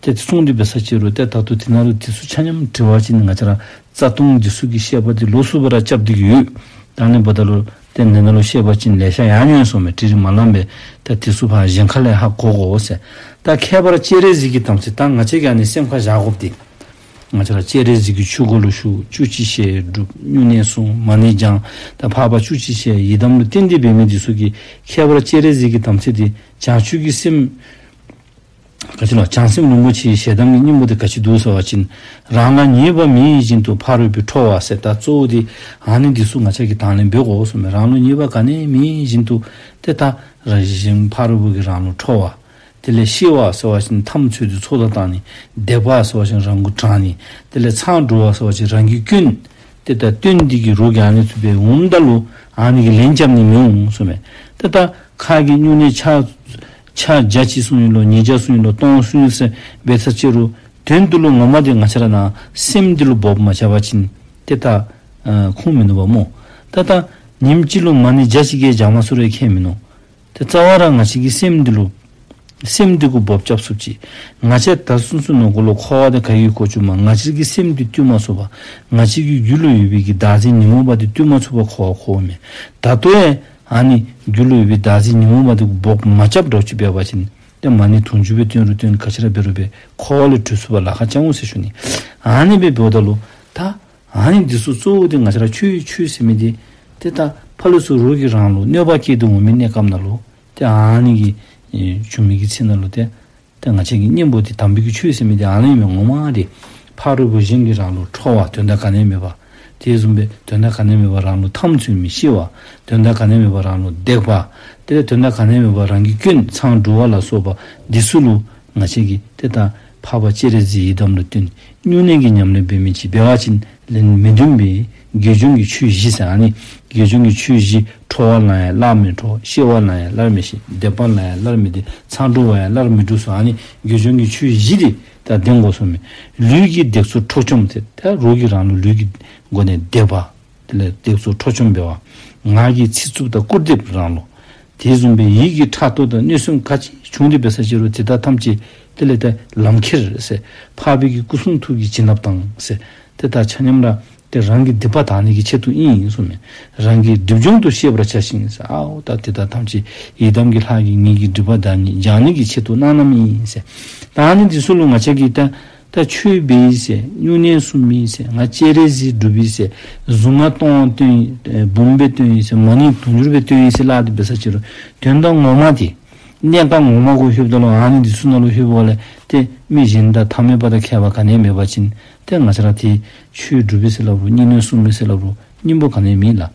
ཏེ་གསུངས་ཏེ་འབད་ས་ཅི་རུང་ཏེ་ད་ལྟོ་དེ་ནང་ལུ་འདི་ཚུ་ཆ་མཉམ་དྲི་བ་ཅིན་ང་བཅས་ར་རྩ་ལྟུང་འདི་ཚུ་གི་བཤད་པ་འདི་ལོགས་སུ་སྦེ་ར་རྐྱབ་སྟེ་གི་ཡོད། ད་ཨ་ནི་འབདཝ་ད་ལུ་ཏེ་འདི་ནང་ལུ་བཤད་པ་ཅིན་ལེ་ཤ་ཡང་ཉུང་གསུངས་མས། དྲི་རིགས་མ་ལངམ་སྦེ་ད་འདི་ཚུ་ཕར་གཞན་ཁ་ལས་ཧ་གོ་དགོ་ཟེར། ད་ཁྱད་པར་སྤྱན་རས་གཟིགས་ཀྱི་དམ་ཚིག་ད་ང་བཅས་ཀྱིས་ཨ་ནི་སེམས་ཁར་བཞག་དགོཔ་འདི་ང་བཅས་ར་སྤྱན་རས་གཟིགས་ཀྱི་ཆོས་སྒོ་ལུ་ཞུགས། བཅུ་གཅིག་ཞལ་སྒྲུབ། སྨྱུང་གནས་བསྲུང་། མ་ཎི་བགྱང་། ད་འཕགས་པ་བཅུ་གཅིག་ཞལ་ཡི་དམ་ལུ་བརྟེན་ཏེ་འབད་མི་འདི་ཚུ་གི་ཁྱད་པར་སྤྱན་རས་གཟིགས་ཀྱི་དམ་ཚིག་འདི་བྱང་ཆུབ་ཀྱི་སེམས་ག་ཅི་ལོ། བྱང་སེམས་རིན་པོ་ཆེའི་ཞལ་གདམས་ཀྱི་སྙིང་པོ་འདི་ག་ཅི་འདུག་ཟེར་བ་ཅིན། རང་ལ་ཉེས་པ་མེད་བཞིན་དུ་ཕ་རོལ་པོས་ཁྲོ་བ་ཟེར། ད་གཙོ་བོ་འདི་ཨ་ནི་འདི་ཚུ་ང་བཅས་ཀྱིས་དང་ལེན་འབད་དགོ་གསུངས་མས། རང་ལུ་ཉེས་པ་ག་ནི་མེད་བཞིན་དུ་ཏེ་ད་རང་བཞིན་ཕ་རོལ་པོ་གིས་རང་ལུ་ཁྲོ་བ། དེ་ལས་གཤེ་བ་ཟེར་བ་ཅིན་འཐབ་རྩོད་དེ་ཚོགས་བསགས་བཏང་ནི། རྡེག་པ་ཟེར་བ་ཅིན་རང་མགོ་དྲངས་ནི། དེ་ལས་མཚང་འདྲུ་བ་ཟེར་བ་ཅིན་རང་གི་སྐྱོན་དེ་ད་སྟོན་ཏེ་གི་རོགས་ཀྱིས་ཨ་ནི་ཚུ་འབད་འོངམ་ད་ལུ་ཨ་ནི་གི་ལན་རྐྱབ་ནི་མི་འོང་གསུངས་མས། ཏེ་ད་ཁ་གི་སྨྱུང་གནས་ཕྱག་ཕྱག་བརྒྱ་ཅིག་བསྲུང་ཡི་ལོ། ཉིས་བརྒྱ་བསྲུང་ཡི་ལོ། སྟོང་བསྲུང་ཡི་ཟེར་འབད་ས་ཅི་རུང་དོན་དུ་ལུ་ངོ་མ་འདི་ང་བཅས་ར་ནང་སེམས་འདི་ལུ་བོགས་མ་རྐྱབ་པ་ཅིན་ཏེ་ད་ཁུངས་མིན་འདུག་པ་སྨོ། ད་ད་ཉིནམ་གཅིག་ལུ་མ་ཎི་བརྒྱ་ཅིག་བགྱང་མ་ཚུགས་རུང་ཁྱད་མིན་ནུག། ཏེ་རྩ་བ་ར་ང་བཅས་ཀྱི་སེམས་འདི་ལུ་སེམས་འདི་གུ་བོགས་རྐྱབ་ཚུགསཔ་ཅིག། ང་བཅས་ད་སོ་སོ་ནང་འཁོད་ལུ་འཁོར་བ་འདི་ག་གིས་འཁོར་བཅུག་མས། ང་བཅས་ཀྱི་སེམས་འདི་བཏུལ་མ་ཚུགས་པར་ང་བཅས་ཀྱི་རྒྱུད་ལུ་ཡོད་པའི་གི་བདག་འཛིན་ཉོན་མོངས་པ་འདི་བཏུལ་མ་ཚུགས་པར་འཁོར་བ་འཁོརཝ་མས། ད་ལྟོ་ཡང་ཨ་ནི་རྒྱུད་ལུ་ཡོད་པའི་བདག་འཛིན་ཉོན་མོངས་པ་འདི་གུ་བོགས་མ་རྐྱབ་འདྲཝ་ཅིག་འབད་བ་ཅིན་ཏེ་མ་ཎི་དུང་ཕྱུར་སྦེ་བཏོན་རུང་བཏོན་ག་ཅི་ར་འབད་རུང་འབད་འཁོར་བ་ལས་གྲོལ་ཚུགས་པར་ལཱ་ཁག་ཅིག་འོང་ཟེར་ཞུ་ནི། ཨ་ནི་སྦེ་འབདཝ་ད་ལུ་ད་ཨ་ནི་འདི་ཚུ་གཙོ་བོ་འདི་ང་བཅས་ར་ཆོས་ཆོས་ཟེར་མི་འདི་ཏེ་ད་ཕར་ལས་ཚུར་རོགས་ཀྱིས་རང་ལུ་གནོད་པ་བསྐྱལ་ཏེ་འོང་མི་གནས་སྐབས་ནང་ལུ་ཏེ་ཨ་ནི་གི་ཨེ་བྱུང་མི་གི་ཚེ་ནང་ལུ་ཏེ་ཏེ་ང་བཅས་ཀྱི་གཉེན་པོ་འདི་དམ་པའི་གི་ཆོས་ཟེར་མི་འདི་ཨ་ནི་ཨིན་མས། ངོ་མ་འདི་ཕ་རོལ་པོ་གཞན་གྱིས་རང་ལུ་ཁྲོ་བ་དོན་དག་ག་ནི་མེད་པ། དེ་བཟུམ་སྦེ་དོན་དག་ག་ནི་མེད་པར་རང་ལུ་འཐབ་རྩོད་མི་གཤེ་བ། དོན་དག་ག་ནི་མེད་པར་རང་ལུ་རྡེག་པ། དེ་ལས་དོན་དག་ག་ནི་མེད་པར་རང་གི་སྐྱོན་མཚང་འདྲུ་བ་ལ་སོགས་པ་འདི་ཚུ་ལུ་ང་བཅས་ཀྱིས་ཏེ་ད་འཕགས་པ་སྤྱན་རས་གཟིགས་ཡི་དམ་ལུ་བསྟེན། སྨྱུང་གནས་ཀྱི་ཉམས་ལེན་འབད་མི་ཅིག་འབད་བ་ཅིན་ལན་མི་ལྡོག་པའི་དགེ་སྦྱོང་གི་ཆོས་བཞི་ཟེར། ཨ་ནི་དགེ་སྦྱོང་གི་ཆོས་བཞི། ཁྲོ་བ་ལ་ཡང་སླར་མི་ཁྲོ། གཤེ་བ་ལ་ཡང་སླར་མི་གཤེ། རྡེག་པ་ལ་ཡང་སླར་མི་རྡེག། མཚང་འདྲུ་བ་ཡང་སླར་མི་འདྲུ་ཟེར། ཨ་ནི་དགེ་སྦྱོང་གི་ཆོས་བཞི་འདི་ད་ལྡན་དགོ་གསུངས་མས། ལུས་ཀྱི་རྡེག་བཙོག་ཁྲོ་བཅོམ་ཟེར། ད་རོགས་ཀྱིས་རང་ལུ་ལུས་ཀྱི་སྒོ་ནས་རྡེག་པ། དེ་ལས་རྡེག་བཙོག་ཁྲོ་བཅོམ་འབད་བ། ངག་གི་ཚིག་རྩུབ་དང་སྐུར་འདེབས་རང་ལུ། དེ་བཟུམ་སྦེ་ཡིད་ཀྱི་ཕྲག་དོག་དང་གནོད་སེམས་ག་ཅི་བྱུང་སྟེ་འབད་ས་ཅི་རུང་དེ་དག་ཐམས་ཅད་དེ་ལས་ཏེ་ལམ་ཁྱེར་ཟེར། འཕགས་པའི་གི་སྐུ་གསུང་ཐུགས་ཀྱི་བྱིན་རླབས་དང་ཟེར། ཏེ་ད་ཆ་མཉམ་ར་ཏེ་རང་གི་སྡིག་པ་དག་ནི་གི་ཆེད་དུ་ཨིན་གསུངས་མས། རང་གི་སྒྲིབ་སྦྱོང་དུ་ཤེས་པར་བྱ་ཞིང་ཟེར། ཨའོ་ད་དེ་དག་ཐམས་ཅད་ཡི་དམ་གྱི་ལྷ་གིས་ངེའི་གི་སྒྲིབ་པ་དག་ནི་སྦྱང་ནི་གི་ཆེད་དུ་གནང་གནངམ་ཨིན་ཟེར། ད་ཨ་ནི་འདི་ཚུ་ལུ་ང་བཅས་ཀྱིས་ད་ད་ཆོས་འབད་ཡི་ཟེར། སྨྱུང་གནས་སྲུང་མི་ཟེར། ང་སྤྱན་རས་གཟིགས་སྒྲུབ་ཡི་ཟེར། གཟུངས་སྔགས་སྟོང་བཏོན་ཡི་ཟེར། འབུམ་སྦེ་བཏོན་ཡི་ཟེར། མ་ཎི་དུང་ཕྱུར་སྦེ་བཏོན་ཡི་ཟེར་སླབ་སྟེ་འབད་ས་ཅི་རུང་དོན་དག་ངོ་མ་འདི་གནས་སྐབས་ངོ་མ་གུ་ལྷོདཔ་ད་ལུ་ཨ་ནི་འདི་ཚུ་ནང་ལུ་ལྷོདཔ་ལས་ཏེ་མི་གཞན་དང་ཐ་མལ་པ་དང་ཁྱད་པར་ག་ནི་མེད་པ་ཅིན་ཏེ་ང་བཅས་ར་ཏེ་ཆོས་སྒྲུབ་ཡི་ཟེར་སླབ་རུང་སྨྱུང་གནས་སྲུང་མི་ཟེར་སླབ་རུང་སྙིང་པོ་ག་ནི་མེད་ལགས།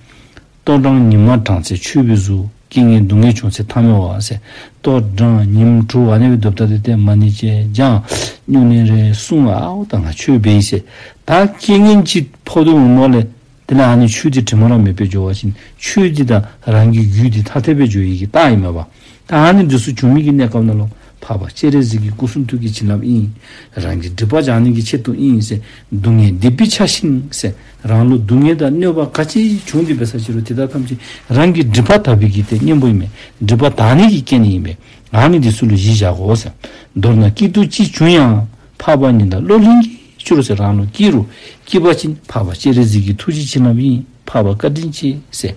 ལྟོ་འགྲངས་ཉི་མ་གྲང་ཚད་ཆོས་པའི་གཟུགས། རྐྱེན་ངན་སྡུག་བསྔལ་བྱུང་ཚེ་ཐ་མལ་བ་ཟེར། ལྟོ་འགྲངས་ཉིནམ་དྲུག་ཨ་ནི་སྦེ་སྡོདཔ་ད་ཏེ་ཏེ་མ་ཎི་བཅས་བགྱང་། སྨྱུང་གནས་རེ་བསྲུང་། ཨའོ་ད་ང་ཆོས་འབད་ཡི་ཟེར། ད་རྐྱེན་ངན་ཅིག་ཕོག་སྟེ་འོངམ་ལས་དེ་ལས་ཨ་ནི་ཆོས་འདི་དྲི་མ་ར་མེདཔ་སྦེ་འགྱོ་བ་ཅིན་ཆོས་འདི་དང་རང་གི་རྒྱུད་འདི་ཐ་དད་སྦེ་འགྱོ་ཡི་གི་རྟགས་ཨིན་མས་པ། ད་ཨ་ནི་འདི་ཚུ་བྱུང་མི་གི་གནས་སྐབས་ནང་ལུ་འཕགས་པ་སྤྱན་རས་གཟིགས་ཀྱི་སྐུ་གསུང་ཐུགས་ཀྱི་བྱིན་རླབས་ཨིན། རང་གི་སྒྲིབ་པ་སྦྱང་ནི་གི་ཆེད་དུ་ཨིན་ཟེར། སྡུག་བསྔལ་སྡིག་པའི་ཆགས་ཞེན་ཟེར། རང་ལུ་སྡུག་བསྔལ་དང་གནོད་པ་ག་ཅི་བྱུང་སྟེ་འབད་ས་ཅི་རུང་དེ་དག་ཐམས་ཅད་རང་གི་སྒྲིབ་པ་དག་པའི་གི་ཏེ་གཉེན་པོ་ཨིན་མས། སྒྲིབ་པ་དག་ནི་གི་རྐྱེན་ཨིན་པས། ཨ་ནི་འདི་ཚུ་ལུ་གཞི་བཞག་དགོ་ཟེར། མདོར་ན་སྐྱིད་སྡུག་ཅི་བྱུང་ཡང་། འཕགས་པ་ཉིད་ལ་བློ་ལྷན་གྱིས་སྤྱོད་ཟེར། རང་ལུ་སྐྱིད་རུང་སྐྱིད་པ་ཅིན་འཕགས་པ་སྤྱན་རས་གཟིགས་ཀྱི་ཐུགས་རྗེ་བྱིན་རླབས་ཨིན། འཕགས་པ་བཀའ་དྲིན་ཆེ་ཟེར།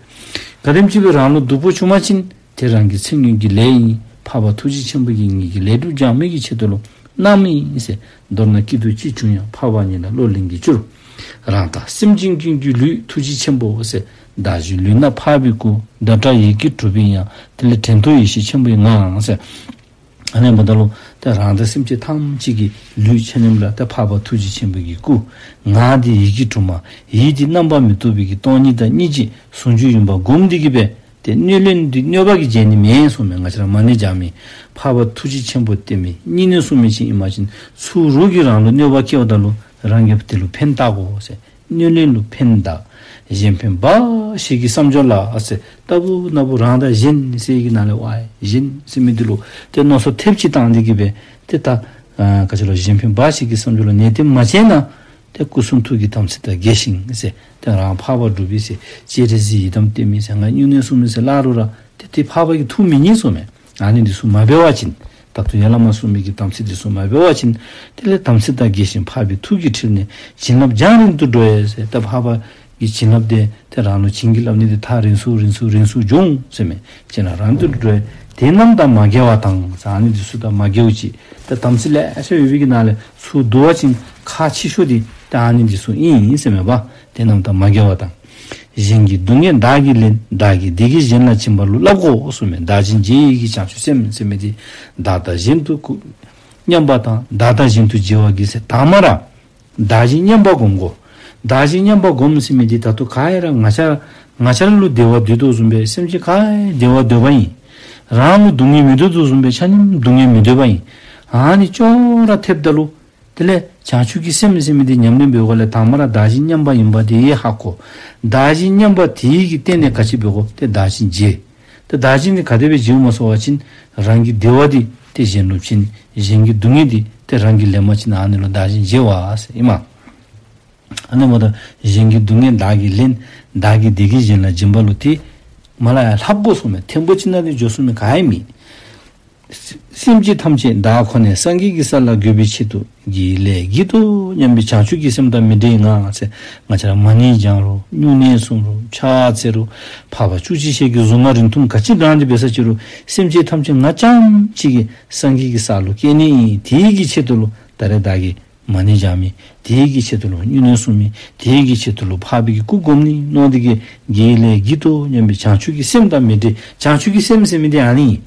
ག་དེམ་ཅིག་སྦེ་རང་ལུ་སྡུག་པོ་བྱུང་པ་ཅིན་དེ་རང་གི་ཚེ་སྔོན་གྱི་ལས་ཨིན། འཕགས་པ་ཐུགས་རྗེ་ཆེན་པོ་གིས་ངེ་གི་ལས་སྒྲིབ་སྦྱང་ནི་གི་ཆེད་དུ་ལུ་གནང་མི་ཨིན་ཟེར། མདོར་ན་སྐྱིད་སྡུག་ཅི་བྱུང་ཡང་། འཕགས་པ་ཉིད་ལ་བློ་ལྷན་གྱིས་སྤྱོད། རང་དང་སེམས་ཅན་ཀུན་གྱི་ལུས་ཐུགས་རྗེ་ཆེན་པོ་ཟེར། བདག་གཞན་ལུས་ནང་འཕགས་པའི་སྐུ། བདག་སྒྲ་ཡིད་ཀྱིས་གྲུབ་པའི་དབྱངས། དེ་ལས་དྲན་རྟོག་ཡེ་ཤེས་ཆེན་པོའི་ངང་ཟེར། ཨ་ནི་འབདཝ་ད་ལུ་ཏེ་རང་དང་སེམས་ཅན་ཐམས་ཅད་ཀྱི་ལུས་ཆ་མཉམ་ར་ཏེ་འཕགས་པ་ཐུགས་རྗེ་ཆེན་པོ་གི་སྐུ། ངག་འདི་ཡིད་ཀྱིས་གྲུབ་མ། ཡིད་འདི་རྣམ་པར་མི་རྟོག་པའི་གི་སྟོང་ཉིད་དང་སྙིང་རྗེ་ཟུང་འཇུག་ཡིན་པ་སྒོམ་འདི་གིས་སྦེ་ཏེ་གནོད་ལན་འདི་གནོད་པ་གིས་འཇལ་ནི་མེན་གསུངས་མས། ང་བཅས་ར་མ་ཎི་བགྱང་མི་འཕགས་པ་ཐུགས་རྗེ་ཆེན་པོ་བསྟེན་མི་སྨྱུང་གནས་སྲུང་མི་ཅིག་ཨིན་པ་ཅིན་ཚུ་རོགས་ཀྱིས་རང་ལུ་གནོད་པ་བཀལཝ་ད་ལུ་རང་གིས་དེ་ལུ་ཕན་བཏགས་དགོ་ཟེར། གནོད་ལན་ལུ་ཕན་གདགས། གཞན་ཕན་འབའ་ཞིག་གི་བསམ་སྦྱོར་ལ་ཟེར། ལྟ་བུ་ན་བུ་རང་དང་གཞན་ཟེར་གྱི་ནང་ལས་ཝའི་གཞན་ཟེར་མི་འདི་ལུ་ཏེ་མནོ་བསམ་ཐེབས་ཅིག་བཏང་སྟེ་གིས་སྦེ་ཏེ་ད་ཨ་ག་ཅི་ལོ་གཞན་ཕན་འབའ་ཞིག་གི་བསམ་སྦྱོར་ལ་ནན་ཏན་མ་བྱས་ན་ཏེ་སྐུ་གསུང་ཐུགས་ཀྱི་དམ་ཚིག་དང་འགལ་ཞིང་ཟེར། ཏེ་རང་འཕགས་པ་སྒྲུབ་པའི་ཟེར། སྤྱན་རས་གཟིགས་ཡི་དམ་བསྟེན་མི་ཟེར། ང་སྨྱུང་གནས་སྲུང་མི་ཟེར་སླབ་རུང་ར་ཏེ་དེ་འཕགས་པ་གི་ཐུགས་མི་མཉེས་གསུངས་མས། ཨ་ནི་འདི་ཚུ་མ་འབད་བ་ཅིན་ད་ལྟོ་ཡར་ལས་མར་གསུངས་མི་གི་དམ་ཚིག་འདི་ཚུ་མ་འབད་བ་ཅིན་དེ་ལས་དམ་ཚིག་དང་འགལ་ཞིང་འཕགས་པའི་ཐུགས་ཀྱི་ཁྲིད་ནས་བྱིན་རླབས་སྦྱང་རིང་དུ་འགྲོ་ཡི་ཟེར། ད་འཕགས་པ་གི་བྱིན་རླབས་དེ་ཏེ་རང་ལུ་བྱིན་གྱིས་བརླབས་ནི་དེ་ཐག་རིང་སུ་རིང་སུ་རིང་སུ་འགྱོ་འོང་ཟེར་མས། བྱིན་རླབས་རིང་དུ་འགྲོ་ཡི། དེ་རྣམས་དང་མ་འགལ་བ་དང་ཟེར། ཨ་ནི་འདི་ཚུ་དང་མ་འགལཝ་ཅིག། ད་དམ་ཚིག་ལེ་ཤ་ཡོད་པའི་གི་ནང་ལས་ཚུར་བསྡུ་བ་ཅིན་ཁག་ཆེ་ཤོས་འདི་ད་ཨ་ནི་འདི་ཚུ་ཨིན་ཟེར་མས་པ། དེ་རྣམས་དང་མ་འགལ་བ་དང་། གཞན་གྱི་སྡུག་བསྔལ་བདག་གིས་ལེན། བདག་གི་བདེ་སྐྱིད་གཞན་ལ་སྦྱིན་པ་ལུ། སླབ་དགོ་གསུངས་མས། བདག་གཞན་བརྗེ་ཡི་གི་བྱང་ཆུབ་སེམས་ཟེར་མི་འདི་བདག་དང་གཞན་དུ་ཀུ་མཉམ་པ་དང་། བདག་དང་གཞན་དུ་བརྗེ་བ་གིས་ཟེར། དང་པ་ར་བདག་གཞན་མཉམ་པ་སྒོམ་དགོ། བདག་གཞན་མཉམ་པ་སྒོམ་ཟེར་མི་འདི་ད་ལྟོ་ག་ཡ་ར་ང་བཅས་ང་བཅས་ལུ་བདེ་བ་འདོད་དོ་བཟུམ་སྦེ་སེམས་ཅན་ག་ཡ་བདེ་བ་འདོད་པ་ཨིན། རང་ལུ་སྡུག་བསྔལ་མི་འདོད་དོ་བཟུམ་སྦེ་ཆ་མཉམ་སྡུག་བསྔལ་མི་འདོད་པ་ཨིན། ཨ་ནི་ཅོག་ར་འཐདཔ་ད་ལུ་དེ་ལས་བྱང་ཆུབ་ཀྱི་སེམས་ཟེར་མི་འདི་ཉམས་ལེན་འབད་དགོ་ལས། དང་པ་ར་བདག་གཞན་མཉམ་པ་ཨིན་པ་དེ་ཧ་གོ། བདག་གཞན་མཉམ་པ་དེ་གི་སྟེང་ནས་ག་ཅི་འབད་དགོ། ཏེ་བདག་གཞན་བརྗེ། ཏེ་བདག་གཞན་འདི་ག་དེ་སྦེ་བརྗེཝ་སྨོ་ཟེར་བ་ཅིན་རང་གི་བདེ་བ་འདི་ཏེ་གཞན་ལུ་བྱིན། གཞན་གྱི་སྡུག་བསྔལ་འདི་ཏེ་རང་གིས་ལེན་པ་ཅིན་ཨ་ནི་ལུ་བདག་གཞན་བརྗེ་བ་ཟེར་ཨིན་མས། ཨ་ནི་འབདཝ་ད་གཞན་གྱི་སྡུག་བསྔལ་བདག་གིས་ལེན། བདག་གི་བདེ་སྐྱིད་གཞན་ལ་སྦྱིན་པ་ལུ། ཏེ་མར་ལས་ཡར་ལྷབ་དགོ་གསུངས་མས། ཐེམ་པོ་ཅིག་ནང་ལས་འགྱོ་གསུངས་མས། ག་ཡང་མེད། སེམས་ཅན་ཐམས་ཅད་བདག་ཁོ་ནས། སངས་རྒྱས་ཀྱི་ས་ལ་འགོད་པའི་ཕྱིར་དུ། བགྱི་ལས་བགྱིད་དོ་སྙམ་པའི་བྱང་ཆུབ་ཀྱི་སེམས་དང་མི་འབྲལ་ངང་ཟེར། ང་བཅས་ར་མ་ཎི་བགྱང་རུང་སྨྱུང་གནས་སྲུང་རུང་ཕྱག་འཚལ་རུང་འཕགས་པ་བཅུ་གཅིག་ཞལ་གྱི་གཟུངས་སྔགས་རིང་ཐུང་ག་ཅི་བགྱང་སྟེ་འབད་ས་ཅི་རུང་སེམས་ཅན་ཐམས་ཅད་ང་རྐྱངམ་གཅིག་གིས་སངས་རྒྱས་ཀྱི་ས་ལུ་བསྐྱལ་ནི་ཨིན། དེ་གི་ཆེད་དུ་ལུ་ད་རེས་བདག་གིས་མ་ཎི་བགྱང་མི། དེ་གི་ཆེད་དུ་ལུ་སྨྱུང་གནས་སྲུང་མི། དེ་གི་ཆེད་དུ་ལུ་འཕགས་པའི་གི་སྐུ་སྒོམ་ནི་མནོ་སྟེ་གིས་བགྱི་ལས་བགྱིད་དོ་སྙམ་པའི་བྱང་ཆུབ་ཀྱི་སེམས་དང་མི་འབྲལ། བྱང་ཆུབ་ཀྱི་སེམས་ཟེར་མི་འདི་ཨ་ནི།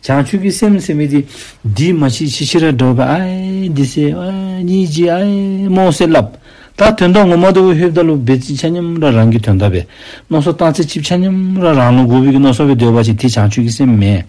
བྱང་ཆུབ་ཀྱི་སེམས་ཟེར་མི་འདི་འདི་མ་ཤེས་ཤེས་ཤེས་ར་འདྲཝ་སྦེ་ཨའེ་འདི་ཟེར་ཨའེ་སྙིང་རྗེ་ཨའེ་སྨོ་ཟེར་སླབ། ད་དོན་དག་ངོ་མ་དེ་ལྷོདཔ་ད་ལུ་འབད་བ་ཅིན་ཆ་མཉམ་ར་རང་གི་དོན་དག་སྦེ། མནོ་བསམ་བཏང་ཚད་ཅིག་ཆ་མཉམ་ར་རང་ལུ་དགོ་པའི་གི་མནོ་བསམ་སྦེ་སྡོད་པ་ཅིན་དེ་བྱང་ཆུབ་ཀྱི་སེམས་མེན།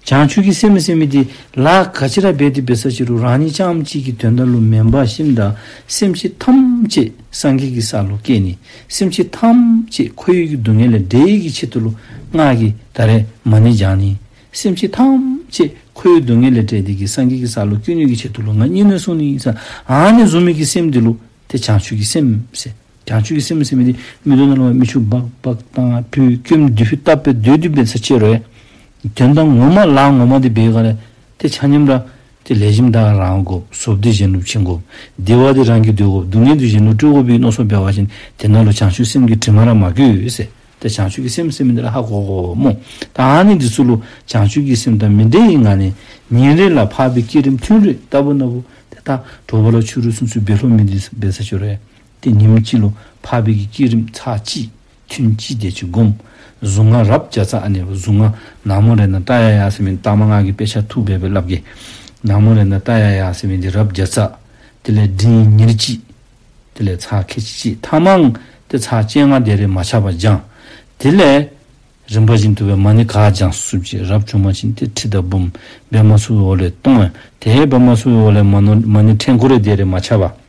བྱང་ཆུབ་ཀྱི་སེམས་ཟེར་མི་འདི་ལཱ་ག་ཅི་ར་འབད་དེ་འབད་ས་ཅི་རུང་རང་ཉིད་རྐྱངམ་གཅིག་གི་དོན་དག་ལུ་མེན་པར་ཞིནམ་ད་སེམས་ཅན་ཐམས་ཅད་སངས་རྒྱས་ཀྱི་ས་ལུ་བསྐྱལ་ནི། སེམས་ཅན་ཐམས་ཅད་འཁོར་བའི་གི་སྡུག་བསྔལ་ལས་འབྲལ་ནི་གི་ཆེད་དུ་ལུ་ང་གིས་ད་རེས་མ་ཎི་བགྱང་ནི། སེམས་ཅན་ཐམས་ཅད་འཁོར་བའི་སྡུག་བསྔལ་ལས་བསྒྲལ་ཏེ་གིས་སངས་རྒྱས་ཀྱི་ས་ལུ་བཀོད་ནི་གི་ཆེད་དུ་ལུ་ང་སྨྱུང་གནས་སྲུང་ནི་ཨིན་ཟེར་ཨ་ནི་བཟུམ་མའི་གི་སེམས་འདི་ལུ་ཏེ་བྱང་ཆུབ་ཀྱི་སེམས་ཟེར། བྱང་ཆུབ་ཀྱི་སེམས་ཟེར་མི་འདི་མིག་ཏོ་ནང་ལུ་མིག་ཆུ་སྦག་སྦག་བཏང་བུ་སྐྱོམ་དུས་ལྟ་བུ་སྡོད་དེ་འབད་ས་ཅི་རུང་དོན་དག་ངོ་མ་ལཱ་ངོ་མ་འདི་འབད་ག་ལས་ཏེ་ཆ་མཉམ་ར་ཏེ་ལེགས་ཤོམ་བདག་རང་དགོ། བཟོ་བདེ་གཞན་ལུ་བྱིན་དགོ། བདེ་བ་འདི་རང་གིས་འདོད་དགོ། སྡུག་བསྔལ་འདི་གཞན་ལུ་སྤྲོད་དགོ་པའི་མནོ་བསམ་འབད་བ་ཅིན་དེ་ནང་ལུ་བྱང་ཆུབ་སེམས་ཀྱི་དྲི་མ་ར་མ་གོས་ཟེར། ཏེ་བྱང་ཆུབ་ཀྱི་སེམས་ཟེར་མི་འདི་ར་ཧ་གོ་དགོ་སྨོ། ད་ཨ་ནི་འདི་ཚུ་ལུ་བྱང་ཆུབ་ཀྱི་སེམས་དང་མི་འབྲལ་བའི་ངང་ནས་ཉིན་རེ་ལ་འཕགས་པའི་བསྐྱེད་རིམ་ཐུན་རེ་ལྟ་བུ་ན་བུ་ཏེ་ད་དྲོ་པ་ལུ་ཆུ་རུད་སུམ་ཅུ་འབད་ལྷོད་མི་འདི་འབད་ས་ཅི་རུང་ཏེ་ཉིནམ་གཅིག་ལུ་འཕགས་པའི་གི་བསྐྱེད་རིམ་ཚར་གཅིག་ཐུན་གཅིག་དེ་ཅིག་སྒོམ། གཟུངས་སྔགས་རབ་བརྒྱ་རྩ། ཨ་ནི་གཟུངས་སྔགས་ན་མོ་རཏྣ་ཏ་ཡ་ཡ་ཟེར་མི་ཏ་མ་ང་གིས་དཔེ་ཆ་འཐུ་སྦེ་སྦེ་སླབ་གེ། ན་མོ་རཏྣ་ཏ་ཡ་ཡ་ཟེར་མི་འདི་རབ་བརྒྱ་རྩ། དེ་ལས་མགྲིན་ཉེར་གཅིག། དེ་ལས་ཚར་ཁལ་གཅིག་གཅིག། ཐ་མ་ཏེ་ཚར་བཅོ་ལྔ་དེ་རེ་མ་ཆག་པར་བགྱང་། དེ་ལས་ རིམ་པ་བཞིན་དུ་སྦེ་མ་ཎི་ག་བགྱང་ཚུགསཔ་ཅིག། རབ་བྱུང་པ་ཅིན་ཏེ་ཁྲི་དང་འབུམ་འབད་མ་ཚུགས་པའི་འོག་ལས་སྟོང་། དེ་འབད་མ་ཚུགས་པའི་འོག་ལས་མ་ཎི་མ་ཎི་ཕྲེང་སྐོར་རེ་དེ་རེ་མ་ཆག་པར།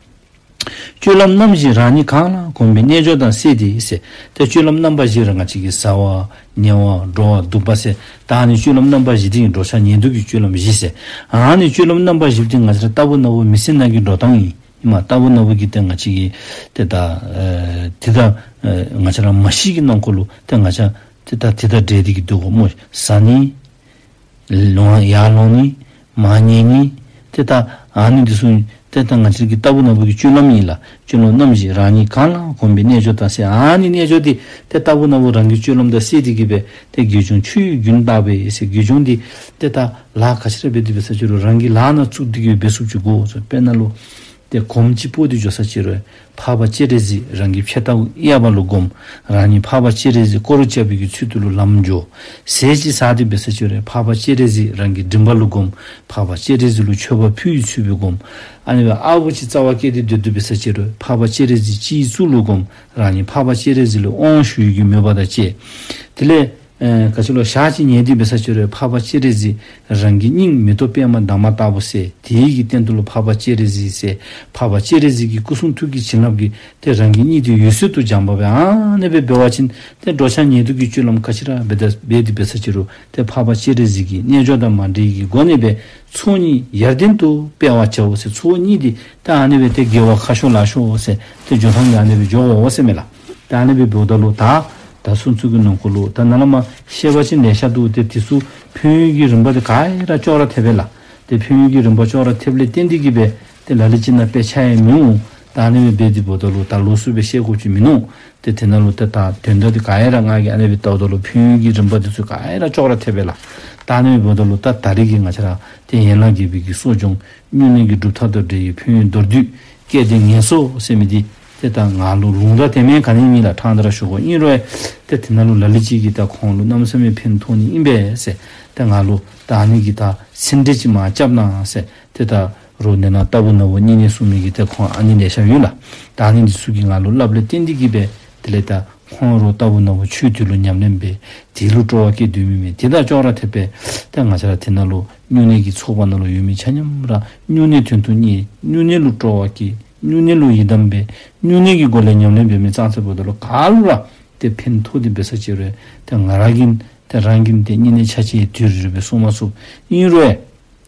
སྤྱོད་ལམ་རྣམ་བཞི་རང་ཉིད་གང་ལ་གོམས་པའི་རྣལ་འབྱོར་དང་བསྲེས་ཏེ་ཟེར། ཏེ་སྤྱོད་ལམ་རྣམ་པ་བཞི་ར་ང་བཅས་ཀྱི་བཟའ་བ་ཉལ་བ་འགྲོ་བ་འདུག་པ་ཟེར། ད་ཨ་ནི་སྤྱོད་ལམ་རྣམ་པ་བཞི་འདི་ཨིན། འགྲོ་འཆག་ཉལ་འདུག་གི་སྤྱོད་ལམ་བཞི་ཟེར། ཨ་ནི་སྤྱོད་ལམ་རྣམ་པ་བཞི་འདི་ང་བཅས་ར་རྟག་བུ་ན་བུ་མི་ཚེ་ནང་གི་འགྲོ་སྟངས་ཨིན། ཨིནམ་རྟག་བུ་ན་བུ་གི་ཏེ་ང་བཅས་ཀྱི་ཏེ་ད་ཨེ་ཏེ་ད་ཨེ་ང་བཅས་ར་མ་ཤི་གི་ནང་འཁོད་ལུ་ཏེ་ང་བཅས་ཏེ་ད་ཏེ་ད་འདྲེས་ཏེ་གི་འདུག་གོ་སྨོ། བཟའ་ནི་ལོང་ཡར་ལོང་ནི་མར་ཉལ་ནི་ཏེ་ད་ཨ་ནི་འདི་ཚུ་ཏེ་ད་ང་བཅས་ཀྱི་རྟག་བུ་ན་བུ་གི་སྤྱོད་ལམ་ཨིན་ལགས། སྤྱོད་ལམ་རྣམ་བཞི་རང་ཉིད་གང་ལ་གོམས་པའི་རྣལ་འབྱོར་དང་བསྲེས། ཨ་ནི་རྣལ་འབྱོར་འདི་ཏེ་རྟག་བུ་ན་བུ་རང་གི་སྤྱོད་ལམ་དང་བསྲེས་ཏེ་གི་སྦེ་ཏེ་དགེ་སྦྱོང་ཆོས་རྒྱུན་བརྟག་པའི་ཟེར། དགེ་སྦྱོང་འདི་ཏེ་ད་ལཱ་ག་ཅི་ར་འབད་དེ་འབད་ས་ཅི་རུང་རང་གི་ལཱ་ནང་བཙུགས་ཏེ་གི་འབད་ཚུགསཔ་ཅིག་དགོ་ཟེར། དཔེར་ན་ལུ་ཏེ་གོམ་ཅིག་སྤོ་སྟེ་འགྱོ་ས་ཅི་རུང་འཕགས་པ་སྤྱན་རས་གཟིགས་རང་གི་ཕྱག་ལྟག་གཡས་པ་ལུ་བསྒོམ། རང་ཉིད་འཕགས་པ་སྤྱན་རས་གཟིགས་སྐོར་ར་རྐྱབ་པའི་གི་ཚུལ་དུ་ལུ་ལམ་འགྱོ། ཟས་ཅིག་ཟ་སྟེ་འབད་ས་ཅི་རུང་འཕགས་པ་སྤྱན་རས་གཟིགས་རང་གི་མགྲིན་པ་ལུ་བསྒོམ། འཕགས་པ་སྤྱན་རས་གཟིགས་ལུ་མཆོད་པ་ཕུལ་བའི་ཚུལ་སྦེ་བསྒོམ། ཨ་ནི་སྦེ་ཨརཝ་ཅིག་རྩ་བར་བཀལ་ཏེ་སྡོད་དེ་འབད་ས་ཅི་རུང་འཕགས་པ་སྤྱན་རས་གཟིགས་སྤྱི་གཙུག་ལུ་བསྒོམ། རང་ཉིད་འཕགས་པ་སྤྱན་རས་གཟིགས་ལུ་དབང་ཞུ་བའི་གི་མོས་པ་དང་བཅས། དེ་ལས་ཨེ་ག་ཅི་ལོ་ཞག་ཅིག་ཉལ་ཏེ་འབད་ས་ཅི་རུང་འཕགས་པ་སྤྱན་རས་གཟིགས་རང་གི་སྙིང་མེ་ཏོག་པདྨ་འདབ་མ་ལྟ་བུ་ཟེར། དེའི་གི་སྟེང་དུ་ལུ་འཕགས་པ་སྤྱན་རས་གཟིགས་ཟེར། འཕགས་པ་སྤྱན་རས་གཟིགས་ཀྱི་སྐུ་གསུང་ཐུགས་ཀྱི་བྱིན་རླབས་ཀྱིས་ཏེ་རང་གི་སྙིང་འདི་འོད་གསལ་དུ་སྦྱངས་པ་སྦེ་ཨ་ནི་སྦེ་འབད་བ་ཅིན་ཏེ་འགྲོ་འཆག་ཉལ་འདུག་གི་སྤྱོད་ལམ་ག་ཅི་ར་འབད་དེ་འབད་དེ་འབད་ས་ཅི་རུང་ཏེ་འཕགས་པ་སྤྱན་རས་གཟིགས་ཀྱི་རྣལ་འབྱོར་དང་མ་འདྲེས་ཀྱི་སྒོ་ནས་སྦེ་ཚོགས་གཉིས་ཡར་ལྡན་དུ་སྤེལ་བར་བྱའོ་ཟེར། ཚོགས་གཉིས་འདི་ད་ཨ་ནི་སྦེ་ཏེ་དགེ་བ་ཁ་ཤོར་ལག་ཤོར་ཟེར་ཏེ་འགྱོ་ཐངས་འདི་ཨ་ནི་སྦེ་འགྱོ་དགོ་ཟེར་མས་ལགས། ད་ཨ་ནི་སྦེ་འབདཝ་ད་ལུ་ད་ད་སོང་ཚུ་གི་ནང་འཁོད་ལུ་ད་ནཱ་ལས་མར་བཤད་པ་ཅིན་ལེ་ཤ་འདུག། ཏེ་དེ་ཚུ་ཕན་ཡོན་གྱི་རིམ་པ་འདི་ག་ར་ཅོག་ར་འཐདཔ་སྦེ་ལགས། ཏེ་ཕན་ཡོན་གྱི་རིམ་པ་ཅོག་ར་འཐདཔ་ལས་བརྟེན་ཏེ་གི་སྦེ་ཏེ་ལ་ལུ་ཅིག་ནང་དཔེ་ཆ་ཡང་མི་འོང་། ད་ཨ་ནི་སྦེ་འབད་དེ་འབདཝ་ད་ལུ་ད་ལོགས་སུ་སྦེ་བཤད་དགོཔ་ཅིག་མིན་ནུག། ཏེ་དེ་ནང་ལུ་ཏེ་ད་དོན་དག་འདི་ག་ར་ང་གིས་ཨ་ནི་སྦེ་བལྟཝ་ད་ལུ་ཕན་ཡོན་གྱི་རིམ་པ་འདི་ཚུ་ག་ར་ཅོག་ར་འཐདཔ་སྦེ་ལགས། ད་ཨ་ནི་སྦེ་འབདཝ་ད་ལུ་ད་ད་རིས་ཀྱི་ང་བཅས་ར་ཏེ་ཡན་ལག་བརྒྱད་པའི་གི་གསོ་སྦྱོང་སྨྱུང་གནས་ཀྱི་སྒྲུབ་ཐབས་དང་འབྲེལ་བའི་ཕན་ཡོན་མདོར་བསྡུས་སྐལ་ལྡན་ངལ་གསོ་ཟེར་མི་འདི་ཏེ་ད་ང་ལུ་ལུང་དང་དེ་མེན་ག་ནི་མེད་ལགས། ཕྲང་སྟེ་ར་ཞུ་དགོ། ཨིན་རུང་ཏེ་དེ་ནང་ལུ་ལ་ལུ་ཅིག་གིས་ད་ཁོང་ལུ་གནམ་མེད་ས་མེད་ཕན་ཐོགས་ནི་ཨིན་པས་ཟེར་ཏེ་ང་ལུ་ད་ཨ་ནི་གི་ད་སེམས་ཁྲལ་ཅིག་མ་རྐྱབ་གནང་ཟེར། ཏེ་ད་རོགས་ནཱ་ལྟ་བུ་ན་བུ་བསྙེན་གནས་སྲུང་མི་གི་ཏེ་ཁོང་ཨ་ནི་ལེ་ཤ་ཡོད་ལགས། ད་ཨ་ནི་འདི་ཚུ་གིས་ང་ལུ་སླབ་ལས་བརྟེན་ཏེ་གི་སྦེ་དེ་ལས་ད་ཁོང་རོགས་ལྟ་བུ་ན་བུ་ཆོས་དེ་ལུ་ཉམས་ལེན་འབད་དེ་ལུ་སྤྲོ་བ་བསྐྱེད་སྡོད་མི་མས། དེ་དང་ཅོག་ར་འཐདཔ་སྦེ་ཏེ་ང་བཅས་ར་དེ་ནང་ལུ་སྨྱུང་གནས་ཀྱི་ཚོགས་པ་ནང་ལུ་ཡོད་མི་ཆ་མཉམ་ར་སྨྱུང་གནས་དོན་དུ་གཉེར། སྨྱུང་གནས་ལུ་སྤྲོ་བ་བསྐྱེད། སྨྱུང་གནས་ལུ་ཡི་དམ་འབད། སྨྱུང་གནས་ཀྱི་སྒོ་ལས་ཉམས་ལེན་འབད་མི་ཙང་ཙ་འབདཝ་ད་ལུ་ག་ལུ་ར་ཏེ་ཕན་ཐོགས་ཏེ་འབད་ས་ཅི་རུང་ཏེ་ང་ར་གིས་ཏེ་རང་གིས་ཏེ་བསྙེན་གནས་ཆ་ཅིག་དུས་རེ་རེ་སྦེ་སྲུང་མ་ཚུགས། ཨིན་རུང་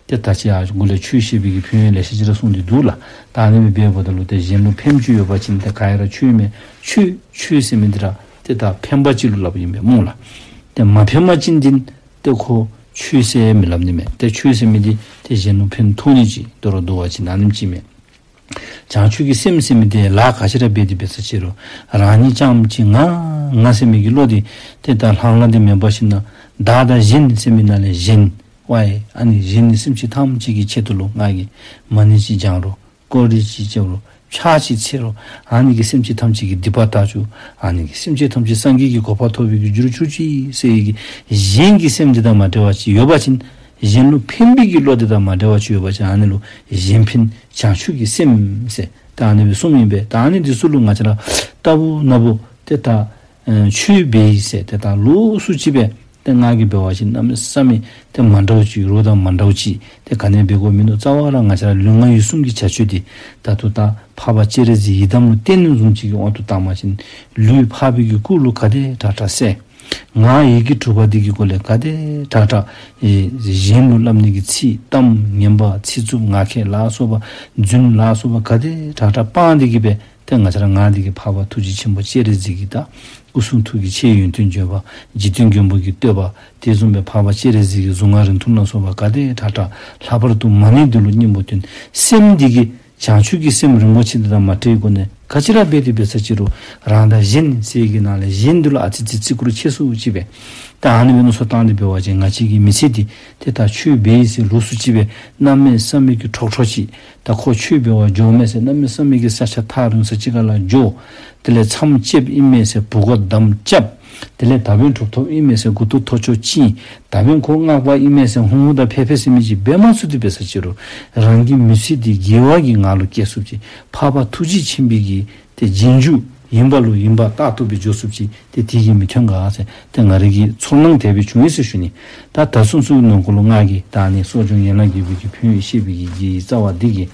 ཏེ་ད་ཅི་ཡར་འགོ་ལས་ཆོས་བཤད་པའི་གི་ཕན་ཡོན་ལེ་ཤ་ཅིག་ར་གསུངས་ཏེ་འདུག་ལགས། ད་ཨ་ནི་སྦེ་འབདཝ་ད་ལུ་ཏེ་གཞན་ལུ་ཕན་ཅིག་ཡོད་པ་ཅིན་ཏེ་ག་ར་ཆོས་མས། ཆོས་ཆོས་ཟེར་མི་འདི་ར་ཏེ་ད་ཕན་པ་ཅིག་ལུ་སླབ་ཨིན་པས་སྨོ་ལགས། ཏེ་མ་ཕན་པ་ཅིན་འདི་ཏེ་ཁོ་ཆོས་ཟེར་མི་སླབ་ནི་མས། ཏེ་ཆོས་ཟེར་མི་འདི་ཏེ་གཞན་ལུ་ཕན་ཐོགས་ནི་ཅིག་དོ་རུང་འདུག་པ་ཅིན་ཨ་ནེམ་ཅིག་མས། བྱང་ཆུབ་ཀྱི་སེམས་ཟེར་མི་འདི་ལཱ་ག་ཅི་ར་འབད་དེ་འབད་ས་ཅི་རུང་རང་ཉིད་རྐྱངམ་གཅིག་ང་ང་ཟེར་མི་གི་བློ་འདི་ཏེ་ད་ལྷང་ལྷང་འདི་མེན་པར་ཞིན་ན་བདག་དང་གཞན་ཟེར་མི་ནང་ལས་གཞན་ཝའི་ཨ་ནི་གཞན་ནི་སེམས་ཅན་ཐམས་ཅད་ཀྱི་ཆེད་དུ་ལུ་ང་གིས་མ་ཎི་ཅིག་བགྱང་རུང་སྐོར་ར་ཅིག་རྐྱབ་རུང་ཕྱག་ཅིག་འཚལ་རུང་ཨ་ནི་གིས་སེམས་ཅན་ཐམས་ཅད་ཀྱི་སྡིག་པ་དག་བཅུག། ཨ་ནི་གིས་སེམས་ཅན་ཐམས་ཅད་སངས་རྒྱས་ཀྱི་གོ་འཕང་ཐོབ་པའི་གི་རྒྱུར་གྱུར་ཅིག་ཟེར་བའི་གི་གཞན་གྱི་སེམས་འདི་དང་མ་འབྲེལ་བ་ཅིག་ཡོད་པ་ཅིན་གཞན་ལུ་ཕན་པའི་གི་བློ་འདི་དང་མ་འབྲེལ་བ་ཅིག་ཡོད་པ་ཅིན་ཨ་ནི་ལུ་གཞན་ཕན་བྱང་ཆུབ་ཀྱི་སེམས་ཟེར་ད་ཨ་ནི་སྦེ་གསུངམ་ཨིན་པས། ད་ཨ་ནི་འདི་ཚུ་ལུ་ང་བཅས་ར་ལྟ་བུ་ན་བུ་ཏེ་ད་ཨེ་ཆོས་འབད་ཡི་ཟེར་ཏེ་ད་ལོགས་སུ་ཅིག་སྦེ་ཏེ་ང་གིས་འབད་བ་ཅིན་གནམ་མེད་ས་མེད་ཏེ་མ་འདྲཝ་ཅིག་རོགས་དང་མ་འདྲཝ་ཅིག་ཏེ་ག་ནི་འབད་དགོཔ་མིན་ནུག། རྩ་བ་ར་ང་བཅས་ར་ལུས་ངག་ཡིད་གསུམ་གྱི་བྱ་སྤྱོད་འདི་ད་ལྟོ་ད་འཕགས་པ་སྤྱན་རས་གཟིགས་ཡི་དམ་ལུ་བརྟེན་ནི་བཟུམ་ཅིག་གི་དབང་དུ་བཏང་པ་ཅིན་ལུས་འཕགས་པའི་གི་སྐུ་ལུ་ག་དེ་དྲག་དྲག་གསལ། ངག་ཡིད་ཀྱི་གྲུབ་པ་འདི་གི་སྒོ་ལས་ག་དེ་དྲག་དྲག་ཨེ་གཞན་ལུ་སླབ་ནི་གི་ཚིག་གཏམ་ངན་པ་ཚིག་རྩུབ་ངག་འཁྱལ་ལ་སོགས་པ་རྫུན་ལ་སོགས་པ་ག་དེ་དྲག་དྲག་སྤང་སྟེ་གི་སྦེ་ཏེ་ང་བཅས་ར་ངག་འདི་གིས་འཕགས་པ་ཐུགས་རྗེ་ཆེན་པོ་སྤྱན་རས་གཟིགས་ཀྱི་ད་སྐུ་གསུང་ཐུགས་ཀྱི་ཆེ་ཡོན་ཏན་བརྗོད་པ་འཇིག་རྟེན་མགོན་པོ་གི་བསྟོད་པ་དེ་བཟུམ་སྦེ་འཕགས་པ་སྤྱན་རས་གཟིགས་ཀྱི་གཟུངས་སྔགས་རིང་ཐུང་ལ་སོགས་པ་ག་དེ་དྲག་དྲག་ལྷག་པར་དུ་མ་ཎི་འདི་ལུ་སྙིང་པོ་བཏོན། སེམས་འདི་གིས་བྱང་ཆུབ་ཀྱི་སེམས་རིན་པོ་ཆེ་འདི་དང་མ་བྲལ་གོ་ནས་ག་ཅི་ར་འབད་དེ་འབད་ས་ཅི་རུང་རང་དང་གཞན་ཟེར་གྱི་ནང་ལས་གཞན་འདི་ལུ་ཨ་ཙི་ཙི་བརྩི་བཀུར་ཆེ་སུ་ཅིག་སྦེ་ད་ཨ་ནི་སྦེ་མནོ་བསམ་བཏང་སྟེ་འབད་བ་ཅིན་ང་བཅས་ཀྱི་མི་ཚེ་འདི་ཏེ་ད་ཆོས་འབད་ཡི་ཟེར་ལོགས་སུ་ཅིག་སྦེ་གནམ་མེད་ས་མེད་ཀྱི་ཁྲོག་ཁྲོག་ཅིག་ད་ཁོ་ཆོས་འབད་བར་འགྱོཝ་མས་ཟེར་གནམ་མེད་ས་མེད་ཀྱི་ས་ཆ་ཐག་རིང་ས་ཅིག་ཁ་ལུ་འགྱོ། དེ་ལས་མཚམས་བཅད་ཨིན་མས་ཟེར་བུ་ག་དམ་རྐྱབ། དེ་ལས་ད་བན་གྲུབ་ཐོབ་ཨིན་མས་ཟེར་མགུ་ཏོ་ཐོ་ཅོ་བཅིངས། ད་བན་ཁོ་སྔགས་པ་ཨིན་མས་ཟེར་ཧུང་ཧུང་དང་ཕེ་ཕེ་ཟེར་མི་ཅིག་འབད་མ་ཚུགས་ཏེ་འབད་ས་ཅི་རུང་རང་གི་མི་ཚེ་འདི་དགེ་བ་གི་ངང་ལུ་སྐྱེལ་ཚུགསཔ་ཅིག་འཕགས་པ་ཐུགས་རྗེ་ཆེན་པོའི་གི་ཏེ་རྗེས་འཇུག་ ཡིན་པ་ལུ་ཡིན་པ་རྟག་ཏུ་སྦེ་འཇོག་ཚུགསཔ་ཅིག་ཏེ་དེ་གིས་མི་ཐོན་ག་ཟེར་ཏེ་ང་རའི་གི་ཚོར་སྣང་དེ་སྦེ་བྱུང་ཡི་ཟེར་ཞུ་ནི། ད་ད་ཚུན་ཚོད་ནང་འཁོད་ལུ་ང་གིས་ད་ཨ་ནི་གསོ་སྦྱོང་ཡན་ལག་བརྒྱད་པའི་གི་ཕན་ཡོན་བཤད་པའི་གི་རྩ་བ་འདི་གིས་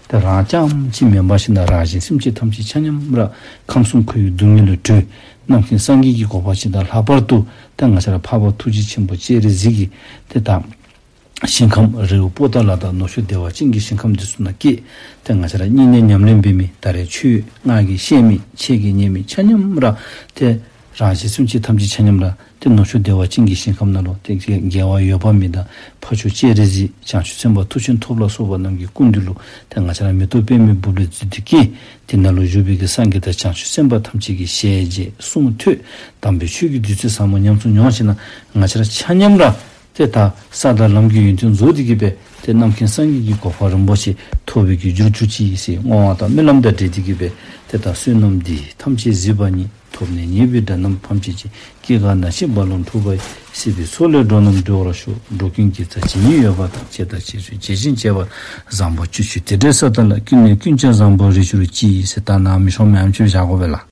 ད་རང་རྐྱངམ་གཅིག་མེན་པར་ཞིནམ་ལས་རང་གཞན་སེམས་ཅན་ཐམས་ཅད་ཆ་མཉམ་ར་ཁམས་གསུམ་འཁོར་བའི་སྡུག་བསྔལ་ལས་གྲོལ། རྣམ་མཁྱེན་སངས་རྒྱས་ཀྱི་གོ་འཕང་ཅིག་དང་ལྷག་པར་དུ་ད་ང་བཅས་ར་འཕགས་པ་ཐུགས་རྗེ་ཆེན་པོ་སྤྱན་རས་གཟིགས་ཀྱི་ཏེ་ད་ཞིང་ཁམས་རི་བོ་པོ་ཏ་ལ་དང་ནུབ་ཕྱོགས་བདེ་བ་ཅན་གྱི་ཞིང་ཁམས་འདི་ཚུ་ནང་སྐྱེས། ཏེ་ང་བཅས་ར་སྙིང་ནས་ཉམས་ལེན་འབད་མི་ད་རེས་ཆོས་ང་གིས་བཤད་མི་ཁྱེད་ཀྱིས་ཉན་མི་ཆ་མཉམ་ར་ཏེ་རང་གཞན་སེམས་ཅན་ཐམས་ཅད་ཆ་མཉམ་ར་ཏེ་ནུབ་ཕྱོགས་བདེ་བ་ཅན་གྱི་ཞིང་ཁམས་ནང་ལུ་ཏེ་རྒྱལ་བ་འོད་དཔག་མེད་དང་འཕགས་མཆོག་སྤྱན་རས་གཟིགས་བྱང་ཆུབ་སེམས་དཔའ་མཐུ་ཆེན་ཐོབ་ལ་སོགས་པ་རྣམས་ཀྱི་སྐུ་མདུན་ལུ་ཏེ་ང་བཅས་ར་མེ་ཏོག་པདྨའི་སྦུབས་ལས་བརྫུས་ཏེ་སྐྱེས། དེ་ནང་ལུ་བཞུགས་པའི་གི་སངས་རྒྱས་དང་བྱང་ཆུབ་སེམས་དཔའ་ཐམས་ཅད་ཀྱི་ཞལ་མཇལ་གསུང་ཐོས། དམ་པའི་ཆོས་ཀྱི་བདུད་རྩི་ཟབ་མོ་ཉམས་སུ་མྱོང་ཞིནམ་ལས་ང་བཅས་ར་ཆ་མཉམ་ར་ཏེ་ད་ས་དང་ལམ་གྱི་ཡོན་ཏན་རྫོགས་ཏེ་གི་སྦེ་ཏེ་རྣམ་མཁྱེན་སངས་རྒྱས་ཀྱི་གོ་འཕང་རིན་པོ་ཆེ་ཐོབ་པའི་གི་རྒྱུར་གྱུར་ཅིག་ཟེར་བསྔོ་བ་དང་སྨོན་ལམ་དང་འབྲེལ་ཏེ་གི་སྦེ་ཏེ་ད་བསོད་ནམས་འདི་ཐམས་ཅད་གཟིགས་པ་ཉིད། ཐོབ་ནས་ཉེས་པའི་དགྲ་རྣམས་ཕམ་བྱས་ཤིང་། སྐྱེ་རྒ་ན་འཆིའི་རྦ་ཀློང་འཁྲུགས་པ་ཡི། སྲིད་པའི་མཚོ་ལས་འགྲོ་རྣམས་སྒྲོལ་བར་ཤོག། འགྲོ་ཀུན་དགེ་རྩ་ཇི་སྙེད་ཡོད་པ་དང་། བྱས་དང་བྱེད་ཚུལ་བྱས་ཤིང་བྱེད་པ། བཟང་པོ་སྤྱོད་ཕྱིར་དེ་འདྲའི་ས་དག་ལ། ཀུན་ནས་ཀུན་ཀྱང་བཟང་པོར་རེག་གྱུར་ཅིག་ཟེར་ད་ནཱ་མི་ཤོང་མི་ཨམ་ཅིག་བཞག་དགོ་པས་ལགས།